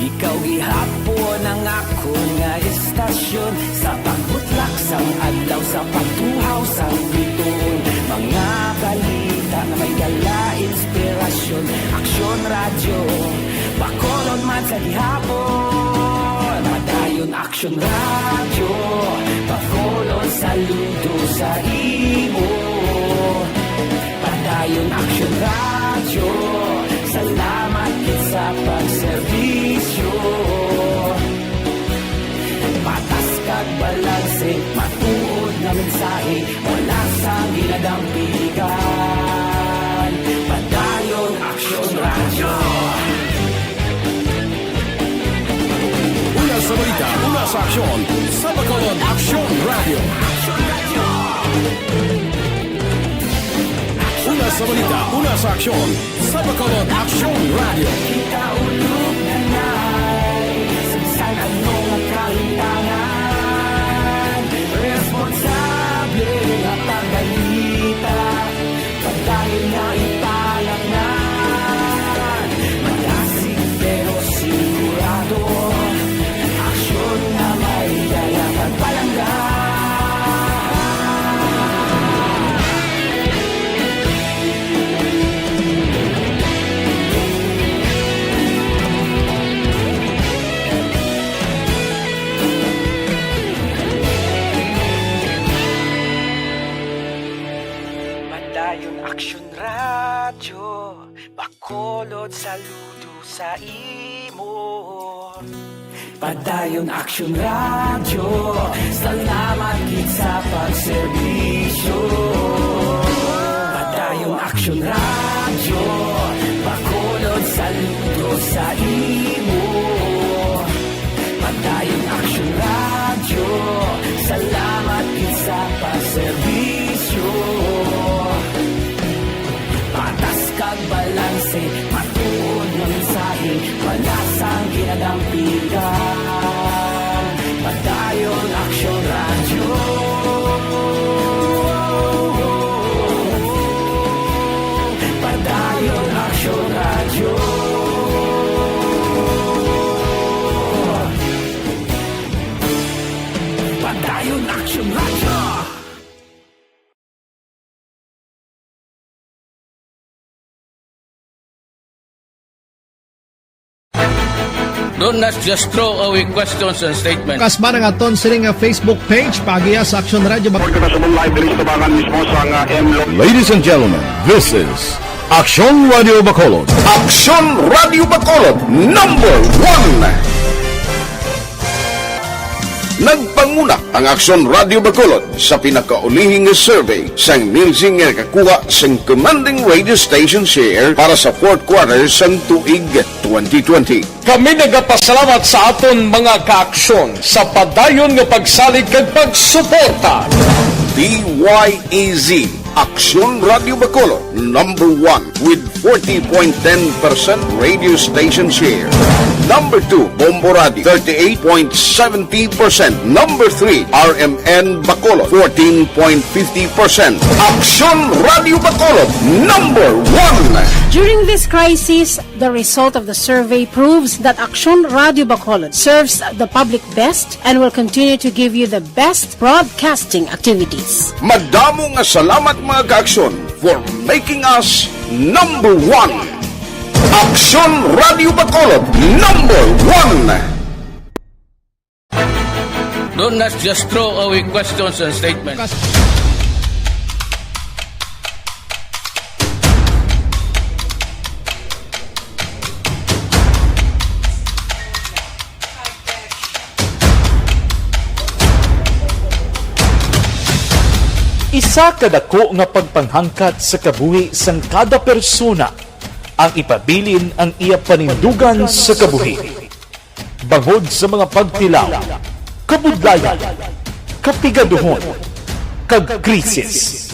ikaw gihapon ang akon nga istasyon. Sa pagbutlak sang adlaw, sa pagtuhaw sang bituon, mga balita nga may dala inspirasyon. Aksyon Radyo, Bacolod man sa gihapon. Padayon Aksyon Radyo, Bacolod, saludo sa imo. Padayon Aksyon Radyo, salamat gid sa pagserbisyo. Patas kag balanse, matuod nga mensahe, wala sang ginadampigan. Padayon Aksyon Radyo. Una sa balita, una sa aksyon, sa Bacolod Aksyon Radyo. Una sa balita, una sa aksyon, sa Bacolod Aksyon Radyo. Kita ulog na nay, sa bisan ano nga kahitangan, responsable nga pagbalita. Padayon nga ipalapngan, madasig pero sigurado. Aksyon nga may dala kag palangga. Dayon Aksyon Radyo, Bacolod, saludo sa imo. Padayon Aksyon Radyo, salamat gid sa pagserbisyo. Padayon Aksyon Radyo, Bacolod, saludo sa imo. Padayon Aksyon Radyo, salamat gid sa pagserbisyo. Patas kag balanse, matuod nga mensahe, wala sang ginadampigan. Padayon Aksyon Radyo. Padayon Aksyon Radyo. Padayon Aksyon Radyo. Don't just throw away questions and statements. Kasba ang aton sini nga Facebook page, paagiha sa Aksyon Radyo Bacolod. Report na sa live diri sa tabangan mismo sa nga M Lo- Ladies and gentlemen, this is Aksyon Radyo Bacolod. Aksyon Radyo Bacolod, number one. Nagpanguna ang Aksyon Radyo Bacolod sa pinakaulihing nga survey sang Nielsen nga nakakuha sang commanding radio station share para sa fourth quarter sang tuig twenty twenty. Kami nagapasalamat sa aton mga kaaksyon sa padayon nga pagsalig kag pagsuporta. D Y E Z, Aksyon Radyo Bacolod, number one with forty point ten percent radio station share. Number two, Bombo Radio, thirty-eight point seventy percent. Number three, R M N Bacolod, fourteen point fifty percent. Aksyon Radyo Bacolod, number one. During this crisis, the result of the survey proves that Aksyon Radyo Bacolod serves the public best and will continue to give you the best broadcasting activities. Madamo nga salamat, mga kaaksyon, for making us number one. Aksyon Radyo Bacolod, number one. Don't just throw away questions and statements. Isa ka dako nga pagpanghangkat sa kabuhi sang kada persona ang ipabilin ang iya panindugan sa kabuhi. Bangod sa mga pagtilaw, kabudlayan, kapigaduhon, kag krisis,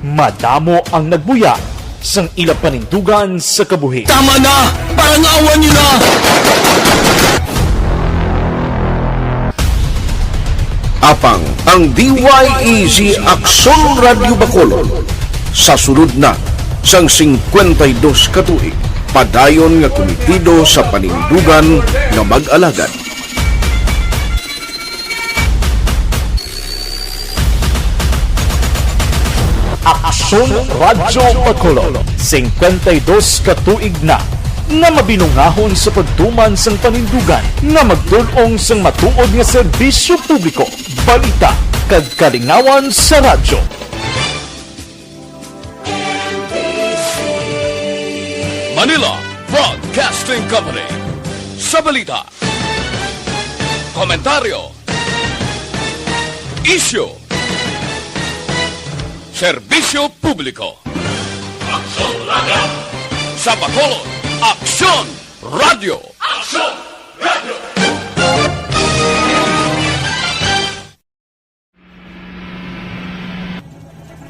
madamo ang nagbuya sang ila panindugan sa kabuhi. Tama na! Parangawan niyo na! Apang ang D Y E Z Aksyon Radyo Bacolod, sa sulod na sang singkwenta y dos ka tuig, padayon nga kumitido sa panindugan nga mag-alagad. Aksyon Radyo Bacolod, singkwenta y dos ka tuig na nga mabinungahon sa pagtuman sang panindugan nga magtul-ong sang matuod nga serbisyo publiko, balita, kag kalingawan sa radyo. Manila Broadcasting Company. Sa balita, komentaryo, isyu, serbisyo publiko. Aksyon Radyo. Sa Bacolod, Aksyon Radyo. Aksyon Radyo.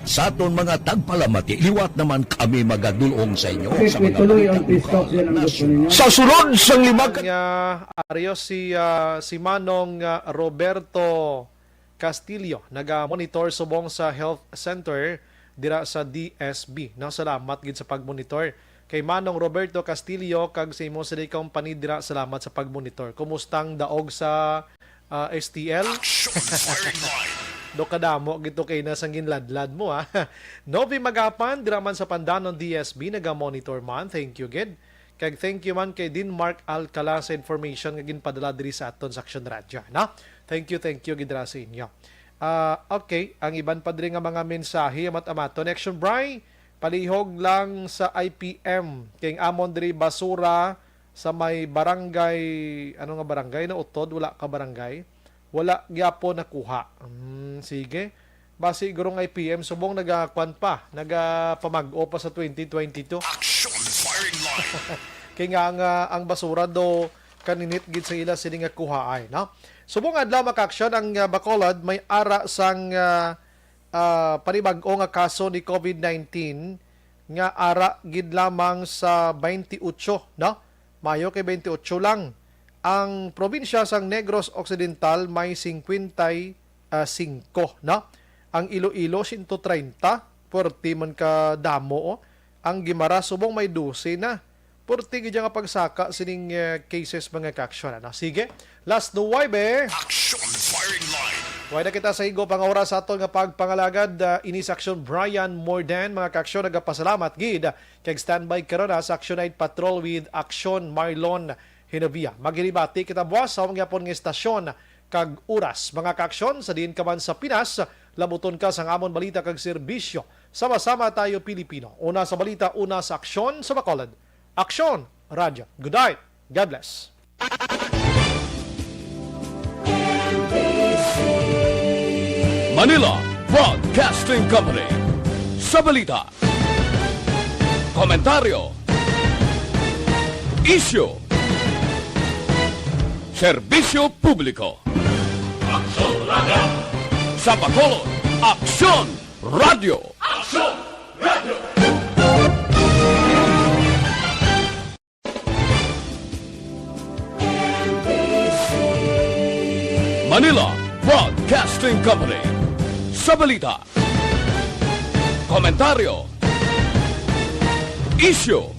Sa aton mga tagpalamati, liwat naman kami magadul-ong sa inyo. Okay, sa mga tuloy ang balita peace talk lokal, yan ang gusto nasyonal. Ninyo. Sa sulod sang lima ka Nga, Arios, si, ah, si Manong, ah, Roberto Castillo, naga-monitor subong sa health center dira sa D S B. No, salamat gid sa pagmonitor. Kay Manong Roberto Castillo kag sa imo sila company dira, salamat sa pagmonitor. Kumusta ang daog sa, ah, S T L? Action Firing Line. Do kadamo gid to kay na sang ginladlad mo, ha. Novi Magapan, dira man sa Pandanon D S B, naga-monitor man. Thank you gid. Kag thank you man kay Denmark Alcala sa information nga ginpadala diri sa aton sa Aksyon Radyo, no? Thank you, thank you gid ra sa inyo. Ah, okay, ang iban pa diri nga mga mensahe, amat-amaton. Action Bry, Palihog lang sa I P M. Kay ang amon diri basura sa may barangay, ano nga barangay na utod, wala ka barangay, wala gyapon nakuha. Hmm, sige. Basi gurong I P M subong nagakuan pa, nagapamag-o pa sa twenty twenty-two. Action firing line. Kay nga ang, ah, ang basura do kaninit gid sa ila sini nga kuhaay, no? Subong adlaw, mga kaaksyon, ang, ah, Bacolod may ara sang, ah, ah, panibag-o nga kaso ni COVID nineteen nga ara gid lamang sa twenty-eight, no? Mayo kay twenty-eight lang. Ang probinsya sang Negros Occidental may singkwenta y singko, no? Ang Iloilo, siyento treinta, puwerte man ka damo, oh. Ang Guimaras subong may dose na. Puwerte gid nga pagsaka sining, eh, cases, mga kaaksyon, ano? Sige, last nuwebe. Action firing line. Way na kita sa higop ang oras sa aton nga pagpangalagad, ah, ini sa Aksyon Brian Mordan, mga kaaksyon, nagapasalamat gid kag standby karon, ah, sa Action Night Patrol with Aksyon Marlon Hinobia. Maghinibati kita buwas sa among gyapon nga estasyon kag oras. Mga kaaksyon, sa diin ka man sa Pinas, labuton ka sang amon balita kag serbisyo. Sama-sama tayo, Pilipino. Una sa balita, una sa aksyon sa Bacolod. Aksyon, Radyo. Good night. God bless. Manila Broadcasting Company. Sa balita, komentaryo, isyu, serbisyo publiko. Aksyon Radyo. Sa Bacolod, Aksyon Radyo. Aksyon Radyo. Manila Broadcasting Company. Sa balita, komentaryo, isyu,